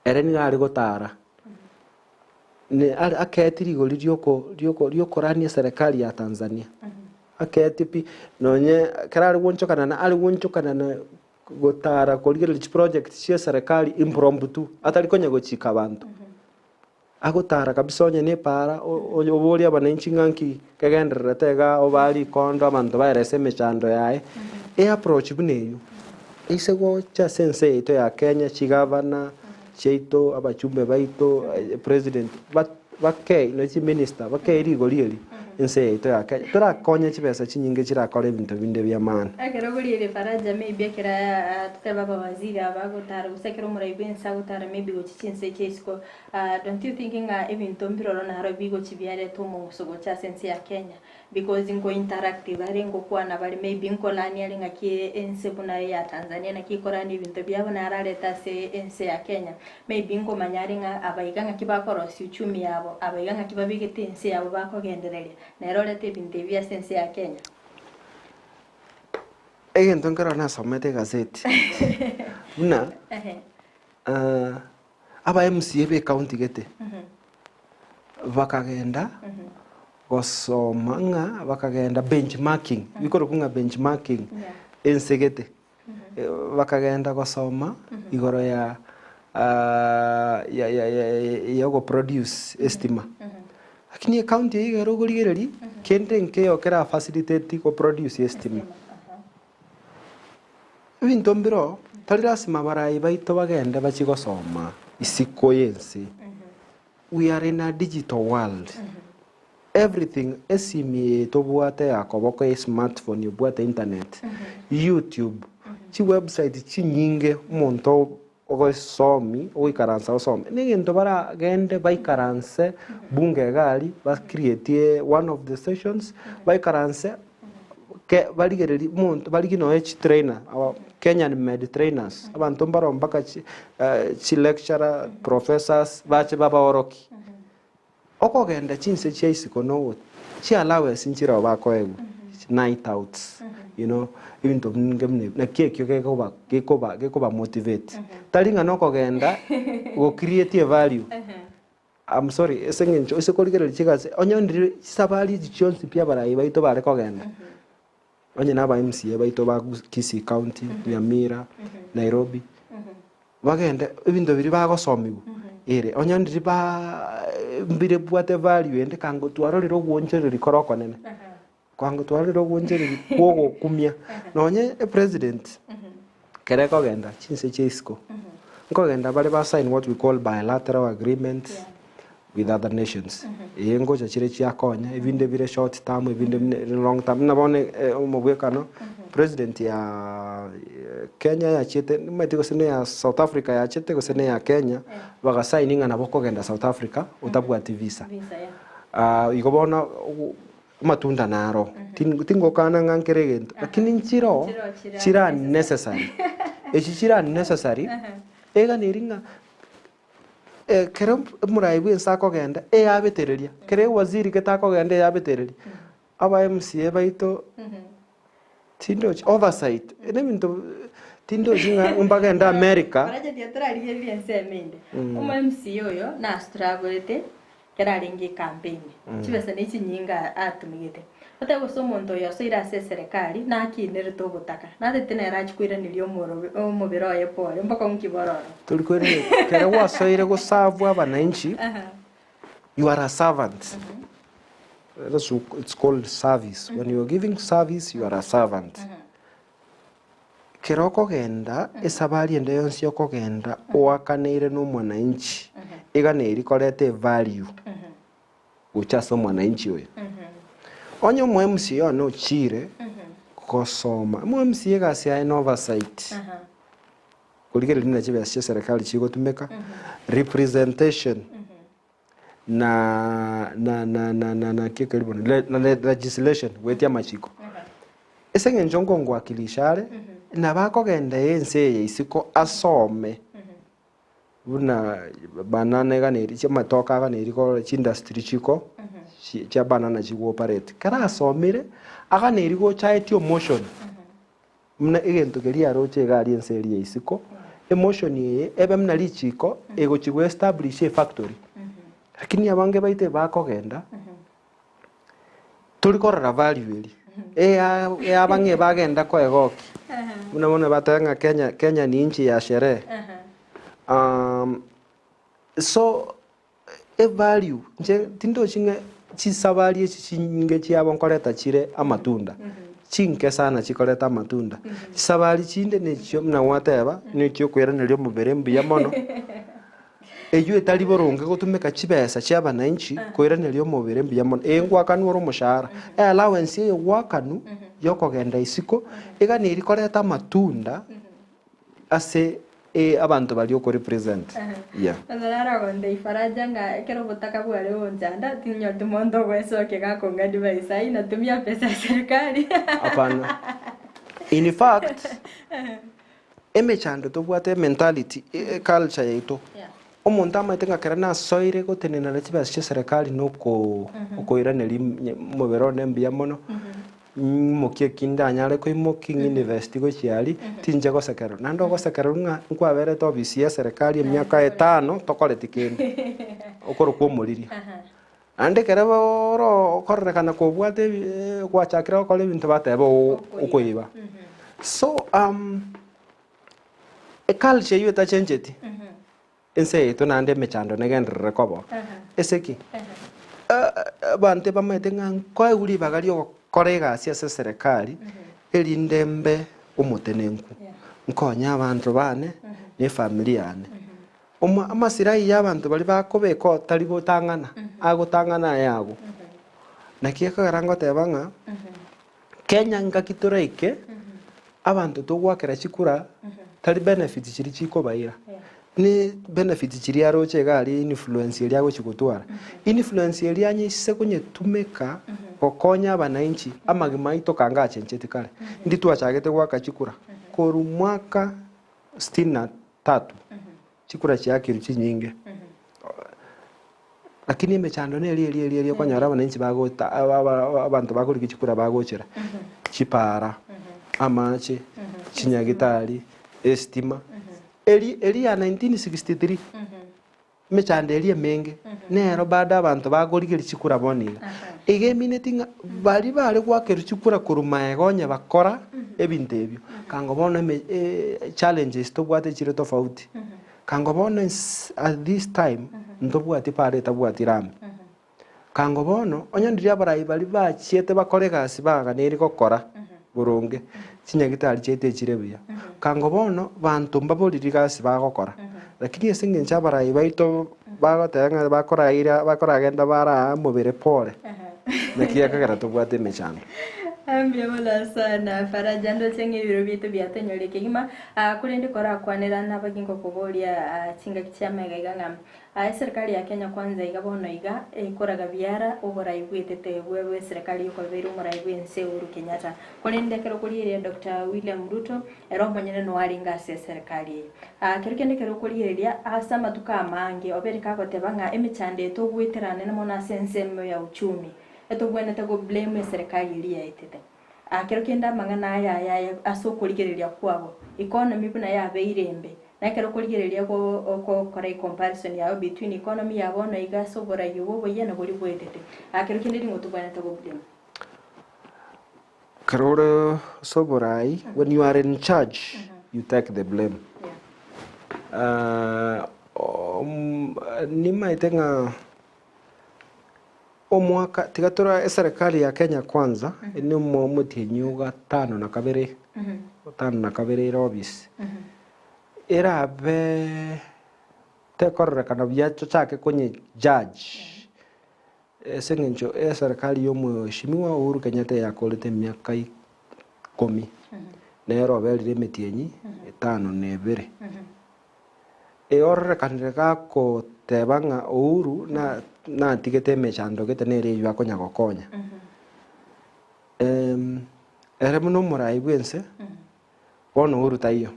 Speaker 3: Ere nigo are gotara. Ne are akeeti rigori rioko rioko riokorania eserekari ya Tanzania. Akeeti pi, nonye ekero are gwonchokana na are gwonchokana na gotara korigereria chiproject chia eserekari impromptu, atari konya gochika abanto. Agotara kabisa onye na epaara o- o- oborie abananchi ng'a nki kegendererete igaa obaa rikondo abanto baerese emechando yaye, eapproach buna eywo, eise gocha ase ense yaito ya Kenya, chigavana chiaito, abachumbe baito, president, ba- bakei na chiminister bakei rigori eri ense yaito ya Kenya, torakonye chibesa chinyinge chirakore ebinto binde bia maana.
Speaker 2: Ekero boriire faraja maybe ekero totebe abawaziri aba agotara gose ekero omorai bwense agotara maybe gochia chinse chia isiko don't you think ng'a ebinto mbiroro naro bigochia biareta omong'uso gocha ase ense ya Kenya? Because nko interact bare ngokwana bare maybe nkolania are ng'aki ense buna eya Tanzania naki ekorania ebinto biabo naro arete ase ense ya Kenya. Maybe nkomanya are ng'a aba iga ng'aki bakorosia uchumi yabo, aba iga ng'aki babegete ense yabo bakogendereria, nere orete ebinto ebi ase ense ya Kenya.
Speaker 3: Egento nkero nasomete egazeti, buna aba MCA be ecounty gete, bakagenda gosoma ng'a bakagenda benchmarking, bikorokwa ng'a benchmarking ense gete. Bakagenda gosoma igoro ya ya ya ya ogoproduce estima. Lakini ecounty eyio ekero okorigereria, kende nkeiyo kera facilitate goproduce estima. Ebinto mbiroo, tari lasima abarai baito bagende bachie gosoma isiko y'ense. We are in a digital world. Everything, esimi eye tobwate ya koboko e smartphone obwate internet, YouTube, chi website chinyinge omonto ogosomi ogoikaransa osome. Negento baragende baikaranse bunge iga aria, ba create one of the sessions, baikaranse ke barigererie omonto barigie nonya chi trainer aba Kenyan made trainers, abanto mbaro mpaka chi chi lecturer, professors, bache babaorokie. Okogenda chinse chia isiko nogo chi allowance nchireo bakoegwa, night outs, you know, ebinto binge buna ebio, naki ekio gekoba gekoba gekoba motivate. Tari ng'a nokogenda go create a value. I'm sorry, ase eng'encho ase korigereria chigasi, onye ndire chisabari echi chionsi pi abarai baito bare kogenda, onye na aba MCA baito ba Kisii county, Nyamira, Nairobi, bagende ebinto biria bagosomigwa, ere onye ndiri ba mbire bwate value ende kango twarorire ogwoonchoreria kore okonene, kwango twarorire ogwoonchoreria kwa ogokumia, nonye epresident ekero ekogenda chinse chia isiko, nkogenda bare ba sign what we call bilateral agreements with other nations, eye ngocha chire chiakonya, ebinde bire short term, ebinde bire long term, buna bono omobwekano, president ya Kenya yachiete nimanyete gose ne ya South Africa yachete gose ne ya Kenya, bagasaini ng'a nabo okogenda South Africa otabwati visa. Igo bono amatunda naro, tingokana ng'a nkere egento, lakini nchiroo chire unnecessary, echi chire unnecessary, eganeri ng'a ekero omorai bwense akogenda eyabetereria, ekero ewaziri gete akogenda eyabetereria, aba MCA baito tindochi oversight, nebinto tindochi ng'a mbagende America.
Speaker 2: Faraja tiga torarigereria ensemo ende. Omo MCA oyo nastrugglete ekero arenge ecampaign, chibesa ne chinyinge atumegete. Otebe gose omonto oyo osoire ase eserekari nakinerete obotaka, natete nere achie koiraneria omorobe omobere oye pore, mbokong'u ki bore ororo?
Speaker 3: Tori koiraneria, ekero gwasoire goserve abananchi, you are a servant. That's it's called service. When you are giving service, you are a servant. Kero okogenda esabari ende yonsi okogenda oakaneire na omwananchi, iga neri koreta evalue gocha ase omwananchi oyo. Onye omo MCA one ochire gosoma, omo MCA egasi yaye na oversight, korigereria buna chibesa chia eserekari chigotumeka, representation na na na na na na ki ekeri bono le- na le- legislation goetia amachiko. Ase eng'encho nkongoakilisha are, nabo akogenda ense eye isiko asome buna banana eganeri chiamatoke aganeri korora chiindustry chiko chi chia banana chigo operate. Ekero asomire, aganeri gocha aetie omotion buna egento keria aroche iga aria ense eria ya isiko, emotion eye ebe buna richiko egochi go establish efactory. Lakini abange baito ebakogenda, tori korora value eria. Eya eyaba ng'a ebagenda koegokia, buna bono bateba ng'a Kenya Kenya ni nchi ya sherehe. So evalue inche tindochi ng'a chisabari echi chinyinge chiabo nkoreta chire amatunda, chinke sana chikoreta amatunda. Chisabari chinde nechio buna gwateba, nechio okoiraneria omobere mbuya mono. Eyio etari boronge gotumeka chibesa chia abananchi koiraneria omobere mbuya mono. Ee ngwakanwa ore omoshahara, eallowance eye ogwakanwa yokogenda isiko iga neri koreta amatunda ase abanto baria oko represent. Yeah.
Speaker 2: Bono naro ogontebia Faraja ng'a ekero obotaka bware gonchanda tinyoreti monto ogoesokia gakong'a advice ayio natumia pesa ya serikali.
Speaker 3: Hapana. In fact, Emechando tobwate ementality, eculture yaito, omonto amaete ng'a ekero nasoire gotenena na chibesa chia eserekari na oko okoiraneria omobere one mbuya mono, ng'imokie eki ndanyare koimokia ng'invest gochia aria, tinche gosekererwa. Naende ogosekererwa ng'a nkwaberete ofisi ya eserekari emiaka etano tokoreti kende, okorokwa omoriria. Naende ekero oro okororekana kobwate ebi gwachakire gokora ebinto bateba oo okoiba. So eculture eywo etachencheti, ense yaito naende emechando negenderere koba oo. Ase ki? Abanto bamaete ng'a nkoegwa ribaga ria ogokora egasi ase eserekari, erinde mbe omotenenku, nkonye abanto bane, na efamiri yane. Omo amasirahi y'abanto baria bakobeka otari gotang'ana, agotang'ana aye agwo. Naki ekogera ngoteba ng'a, Kenya ngaki toraike, abanto togoakera chikura, tari benefits chiria chikobaira, ne benefits chiria aroche iga aria influence eria agochi gotwara. Influence eria anyise konyetumeka gokonya abananchi, amagima aito kanga achencheti kare. Ndi twachagete goaka chikura, korwa mwaka sitini na tatu, chikura chiakirwe chinyinge, lakini emechando neri eria eria eria okonyora abananchi bagota aba aba abanto bakorigia chikura bagochera, chipara, amache, chinyagitari, estima, eri eri ya 1963. Emechando eria emenge nero bado abanto bakorigeria chikura bono iga. Iga emineti ng'a baria bare goakerwa chikura korwa magega onye bakora ebinto ebio, kango bono eme challenges tobwate chire tofauti. Kango bono ins at this time ntobwati para etabwati rami. Kango bono, onye ndiria abarai baria bachiete bakore egasi baganeiri gokora boronge, chinyagitari chiaito echire buya. Kango bono, banto mbaboriri gasi bagokora, lakini ase eng'encho abarai baito bagoteba ng'a bakoraira bakoragenda baraa omobere pore, naki gekogera tobwate emechando.
Speaker 2: Mbuya mono sana Faraja, ndoche ng'a ebiro biaito biatonyoria kegima, korende korakwanera nabaki ngokoboria chingaki chiamaiga iga ng'a Eserikari ya Kenya Kwanza iga bono iga ekoraga biara oborai bwetete bwe bw'eserekari yokobeberia omorai bw'ense Uhuru Kenyatta. Korende ekero okorigereria Doctor William Ruto ere omonyene no arenge ase eserekari eye. Kero kende ekero okorigereria ase amatuko amange obere kagoteba ng'a emechando eye togoetera nene mono ase ensemo ya uchumi etobwenerete go blame eserekari eria yaetete. Kero kende amang'ana aya aya ase okorigereria kwabo, economy buna yabeire embe, na ekero okorigereria gokora ecomparison yabo between economy ya bono iga ase oborai obo oboyia na boria bwaetete. Kero kende ring'o tobwenerete go blame?
Speaker 3: Ekero ore ase oborai, when you are in charge, you take the blame. Nimaete ng'a Omwaka, tiga tore eserekari ya Kenya Kwanza, ere omotienyi o gatano na kabere, gatano na kabere ere office, erabe tekororekana buya tochake konye judge ase eng'encho eserekari ya omweshimiwa Uhuru Kenyatta eyakorete emiaka ikomi, nere oberire emetienyi etano na ebere. Eororekanire gagoteba ng'a Uhuru natigete emechando gete nere eyio akonya gokonya. Ere buna omorai bw'ense, bono Uhuru taiyo.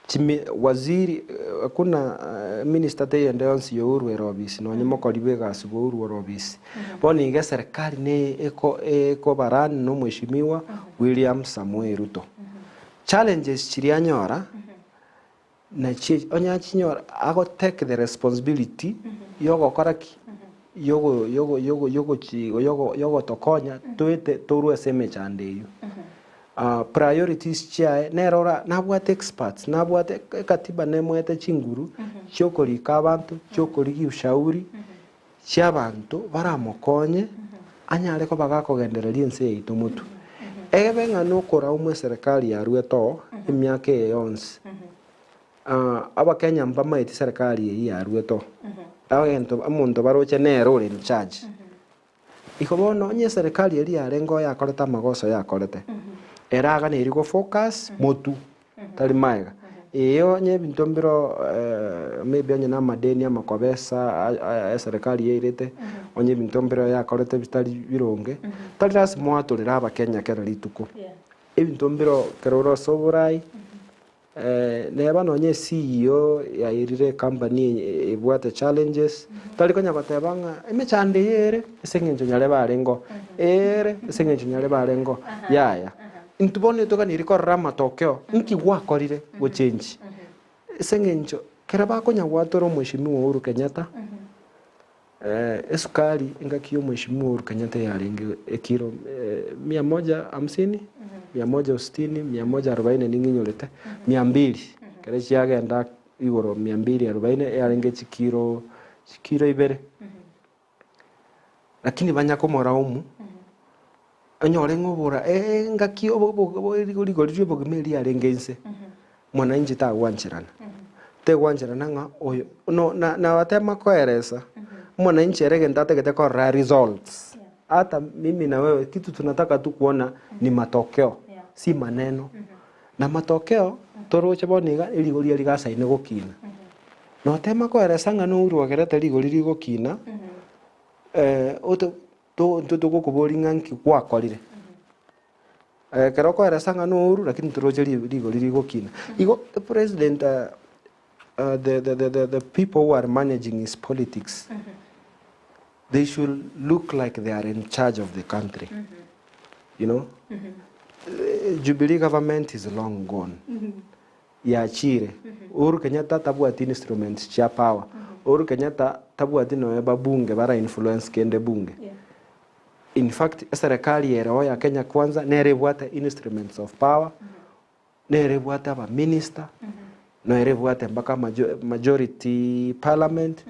Speaker 3: Chimi waziri hakuna minister teiyo ende yonsi ya Uhuru ere obisi nonye mokori bw'egasi bwa Uhuru ore obisi. Bono iga eserekari ne eko ekobarani na omweshimiwa William Samoei Ruto. Challenges chiria anyora, nachie onye achinyora ago take the responsibility. yogokora ki? Yogo yogo yogo yogochi yogo yogotokonya toete torwe ase emechando eywo. Priorities chiaye nere ora nabwate experts, nabwate ekatiba nemoete chinguru chiokorika abanto, chiokorigia ushauri, chiabanto baramokonye anyare koba gakogendereria ense yaito motwe. Egebe ng'a nokoraumwa eserekari yaruete oo emiaka eye yonsi, Abakenya mbamaeti serikali eyio yaruete oo, egento omonto baroche nere ore in charge. Igo bono onye eserekari eria yarenge oo yakorete amagoso yakorete, eraganeiri go focus motu tari maega. Ee onye ebinto mbiro maybe onye na amadeni amakobesa eserekari yairete, onye ebinto mbiro yakorete bitari bironge, tari lasima oatorere abakenya kera rituko. Ebinto mbiro ekero ore ase oborai. Neba nonya eCEO yairire ecompany ebwate challenges, tari konya goteba ng'a emechando eye ere ase eng'encho nyarebe arenge oo, ere ase eng'encho nyarebe arenge oo, yaya. Intwe bono etoganiri korora amatokeo, nki gwakorire gochengi? Ase eng'encho ekero bakonya gwatora omweshimiwa Uhuru Kenyatta, Esukari engaki y'omweshimiwa Uhuru Kenyatta yarenge ekiro mia moja hamsini, mia moja sitini, mia moja arobaini ning'inyorete, mia mbili, ekero chiagenda igoro mia mbili arobaini yarenge chikiro chikiro ibere. Lakini banya komoraumu, onyore ng'a obora engaki rigori ri'obogima eria riarenge inse, mwananchi tagwancherana. Tegwancherana ng'a oyo no na nabatema koeresa, mwananchi ere egento atagete korora results. Ata mimi na wewe kitu tunataka tu kuona ni matokeo, si maneno. Na matokeo, toroche bono iga erigori eri rigasaine gokina. Notema koeresa ng'a nourwe ogerete rigori rigokina, ote to intwe togokoboria ng'a nki gwakorire. Ekero okoeresa ng'a nouru lakini toroche ri rigori rigokina. Igo epresident the the the the people who are managing his politics, they should look like they are in charge of the country, you know. Jubilee government is long gone. Yachire. Uhuru Kenyatta tabwati instruments chia power. Uhuru Kenyatta tabwati nonya babunge bara influence kende bunge. In fact eserekari ere oo ya Kenya Kwanza nere ebwate instruments of power, nere ebwate abaminister, nere ebwate mpaka majority parliament.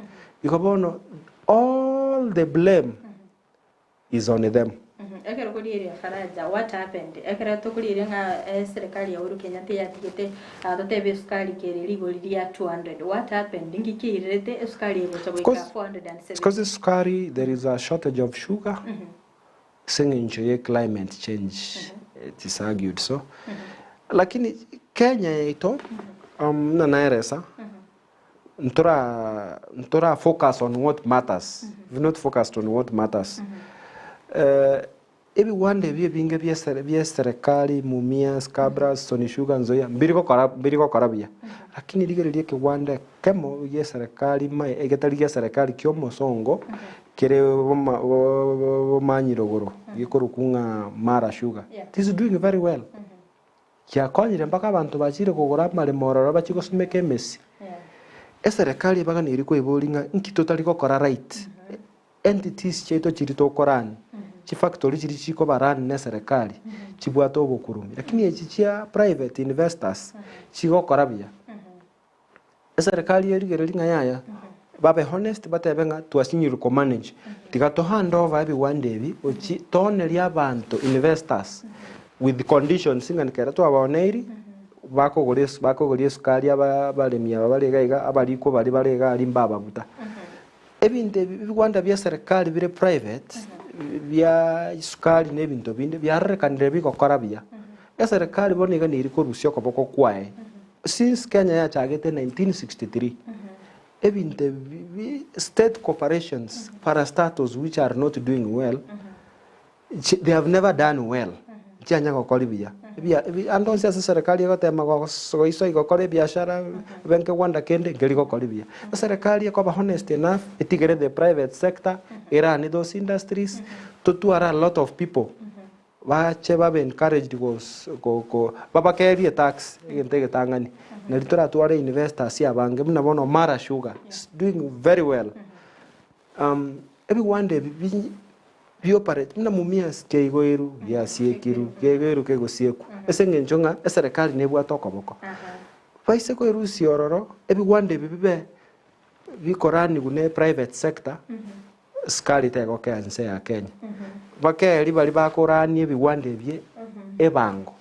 Speaker 3: Igo bono all the blame is on them.
Speaker 2: Ekero okorieria Faraja, what happened? Ekero tokorieria ng'a eserekari ya Uhuru Kenyatta eyatigete totebe esukari kere rigori ria 200, what happened? Nki kiairerete esukari egocha goika 470?
Speaker 3: Because esukari there is a shortage of sugar ase eng'encho ye climate change it is argued so. Lakini Kenya yaito buna naeresa ntora ntora focus on what matters, we've not focused on what matters. Ebiwanda ebi ebinge bia bia eserekari, Mumias, Kabras, Sony Sugar, Nzoia, mbiri gokora mbiri gokora buya. Lakini rigereria ekewanda ekemo gia eserekari mae egetari gia eserekari kia omosongo, kere boma bomanyi rogoro, gekorokwa ng'a Mara Sugar, it is doing very well. Chiakonyire mpaka abanto bachire kogora amaremo ororo bachie gosumeka emesi. Eserekari ebaganeirie koiboria ng'a inki totari gokora right. Entities chiaito chiria tokorun, chifactory chiria chikoba run ne eserekari, chibwate obokurumi. Lakini echi chia private investors, chigokora buya. Eserekari erigererie ng'a yaya, babe honest batebe ng'a twasinyirwe ko manage, tiga to hand over ebiwanda ebi gochi toonerie abanto investors with conditions ng'a ekero twabaoneiri bakogora esu bakogoria esukari aba abaremi aba bare iga iga abarikwo baria bare iga aria mbababuta. Ebinto ebi ebiwanda bia eserekari bire private bia esukari na ebinto binde biarorekanire bigokora buya. Eserekari bono iga neri korusia okoboko kwaye. Since Kenya yachagete 1963, ebinto ebi bi state corporations, parastatals which are not doing well, chi they have never done well, nchianya gokori buya. Ebia ebi ande onsi ase eserekari egotema gos goisoa gokora ebiashara, ebe nkegwanda kende, nkeri gokori buya. Eserekari ekoba honest enough, etigere the private sector, erun those industries, totware a lot of people. Bache babe encouraged gos go go babakeerie etax egento egetang'ani, nari toratware investors abange buna bono Mara Sugar is doing very well. Ebigwanda ebi bi bioperate buna Mumias kiaigoirwe, giasiekirwe, kiaigoirwe kegosiekwa, ase eng'encho ng'a eserekari nebwate okoboko. Baise koerusia ororo, ebigwanda ebi bibe bikoranigwa ne private sector, sukari tegokea ense ya Kenya. Bakeri baria bakorania ebigwanda ebie ebango.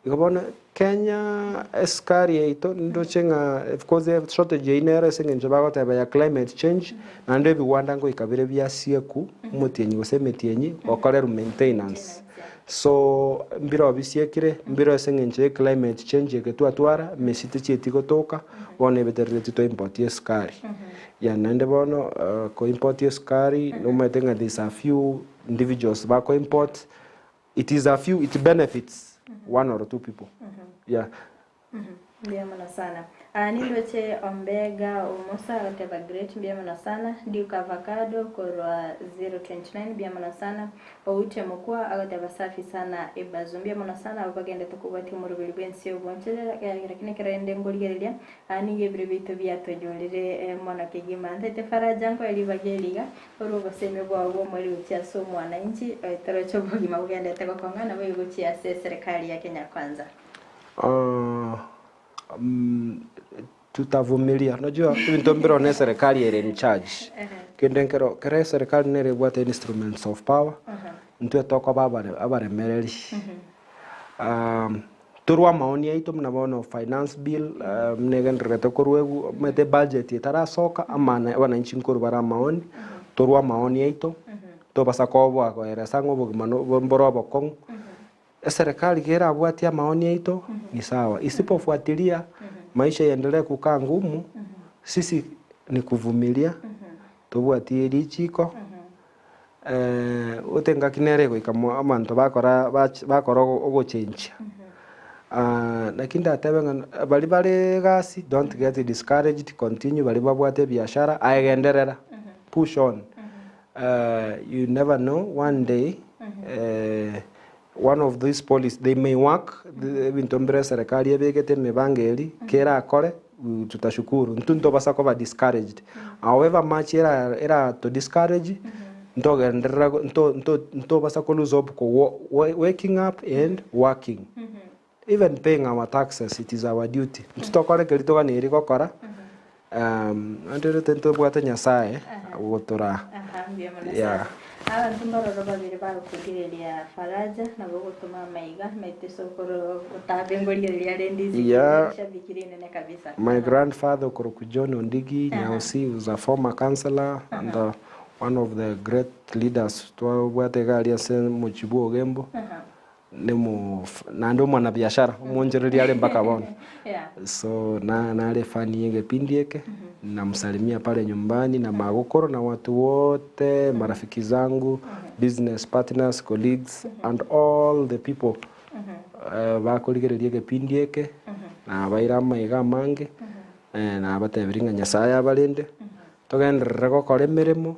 Speaker 3: Igo bono Kenya esukari yaito ndoche ng'a of course shortage eyio nero ase eng'encho bagoteba ya climate change, naende ebigwanda ngoika bire biasieku omotienyi gose emetienyi gokorerwa maintenance. So mbiroo bisiekire, mbiroo ase eng'encho ya climate change eke twatwara, emesi techieti gotoka, bono ebeterereti to import esukari. Yeah naende bono ko import esukari nomanyete ng'a there is a few individuals bako import, it is a few it benefits one or two people yeah.
Speaker 2: Mbuya mono sana. Aa nindoche Ombega Omosa agoteba great mbuya mono sana. Duke Avocado korwa 029 mbuya mono sana. Ouche Mokua agoteba safi sana Ebazu mbuya mono sana abwo bagendete kobwatia omoroberi bwensi oboncherera lakini ekero rende nkorigereria aa nigo ebiro biaito biatonyorire mono kegima. Ntaete Faraja nkoe ribaga eri iga Korwa obosemi bwao bw'omoriri gochia ase omwananchi, toroche obogima bogendete gokong'a, naboigo gochia ase eserekari ya Kenya Kwanza.
Speaker 3: Tutavumilia unajua ebinto mbire one eserekari ere in charge kende nkero kere eserekari nere ebwate instruments of power intwe tokoba abare abaremereri Torwe amaoni aito buna bono finance bill buna egendererete korwa egwo omanyete ebudget etarasoka amana abananchi nkorwa bare amaoni, torwe amaoni aito, tobasa koboa koeresa ng'a obogima no mbore obokong'u, eserekari kerabwatie amaoni aito ni sawa, isipofuatilia maisha iendelee kukaa ngumu, sisi ni kuvumilia, tobwatie richiko. Gote engaki nere egoika mo abanto bakora bach bakora ogo ogochenchia. Naki ndatebe ng'a baria bare egasi don't get discouraged continue baria babwate ebiashara aye genderera push on you never know one day one of these policy they may work ebinto mbire eserekari ebegete emibango eria kerakore tutashukuru intwe ntobasa koba discouraged however much era era to discourage ntogenderera nto nto ntobasa ko lose hope ko waking up and working even paying our taxes it is our duty intwe tokore keria toganeiri gokora naende rende ntobwate Nyasaye ogotoraa
Speaker 2: Aha, mbuya mono
Speaker 3: yeah.
Speaker 2: sana. Abanto mbaroro babere bagokorigereria Faraja, nabo ogotoma amaiga, maete sokoro otabe ngorigereria rende isiko
Speaker 3: Yeah.
Speaker 2: rishabiki rinene kabisa.
Speaker 3: My grandfather okorokwa John Ondigi Nyausi was a former councillor and one of the great leaders twabwate iga aria ase omochie bwa Ogembo. Nemo naende omwanabiashara, omoonchoreria are mpaka bono.
Speaker 2: Yeah.
Speaker 3: So na nare efani ya egepindi eke, namsalimia pale nyumbani na magokoro na watu wote, marafiki zangu, business partners, colleagues and all the people bakorigereria egepindi eke, nabaire amaiga amange, nabatebirie ng'a Nyasaye abarende, togenderere gokora emeremo.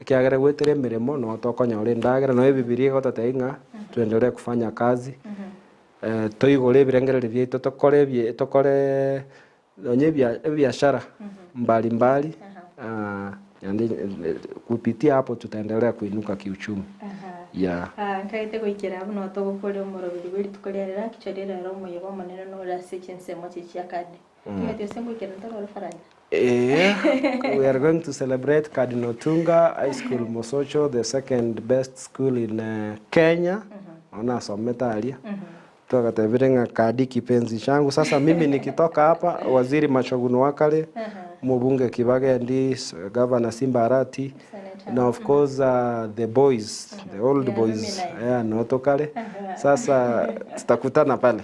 Speaker 3: Ekiagera goetera emeremo noo tokonyora endagera, nonya Ebibilia egototebia ng'a tuendelee kufanya kazi, toigore ebirengererio biaito tokore ebie tokore nonya ebia ebiashara mbali mbali naende kupitia hapo tutaendelea kuinuka kiuchumi yeah.
Speaker 2: Nkaete goikera abwo noo togokoria omoroberi bwe rituko ria rero, actually rero omoyega omonene nore ase chinsemo chiria chia kade. Timanyeti gose ngoikera ntorore Faraja.
Speaker 3: Eeh, we are going to celebrate Cardinal Tunga High School Mosocho, the second best school in Kenya. Nonya nasomete aria. Twagatebire ng'a Kadi kipenzi changu. Sasa mimi nikitoka hapa, Waziri Machogu wa kare, Omobunge Kibagendi, Governor Simba Arati, na of course the boys, the old boys, yeah, no tokare. Sasa tutakutana pale.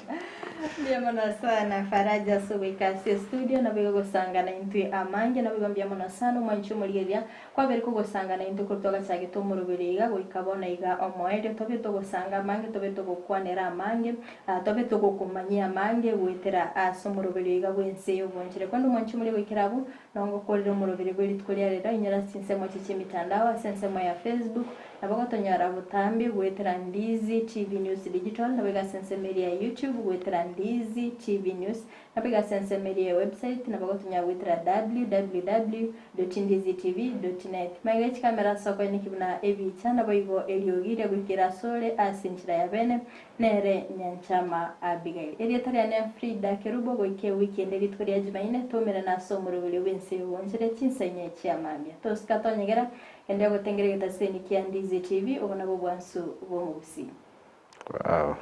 Speaker 2: Mbuya mono sana Faraja ase ogoika ase estudio naboigo gosanga naintwe amange naboigo mbuya mono sana omwanchi omorigereria kwabere kogosanga naintwe korwa twagachagete omoroberi iga goika bono iga omoerio tobe togosanga amange tobe togokwanera amange tobe togokomanyia amange goetera ase omoroberi oiga bwense y'obonchore korende omwanchi omoria goikera abwo Nongokorere omoroberi bwe rituko ria rero, inyore ase chinsemo echi chi'emitandao, ase ensemo ya Facebook, Nabo gotonyora botambe goetera Ndizi TV News Digital, nabo iga ase ensemo eria ya YouTube goetera Ndizi TV News, nabo iga ase ensemo eria ya website nabo gotonyora goetera www.ndizitv.net. Magega ye chikamera ase okoeneki buna ebicha naboigo eriogi riagoikera asore ase enchera ya bene nere Nyanchama Abigail. Erieta riane Frida Kerubo goika ewiki ende rituko ria Jumaine toumerane ase omoroberio bw'ense y'obonchore chinsa inye chia mambia. Tosika tonyegera Ende ogotengera egetaseni kia Ndizi TV, obo nabwo obwansu bw'omogusii.
Speaker 3: Wow.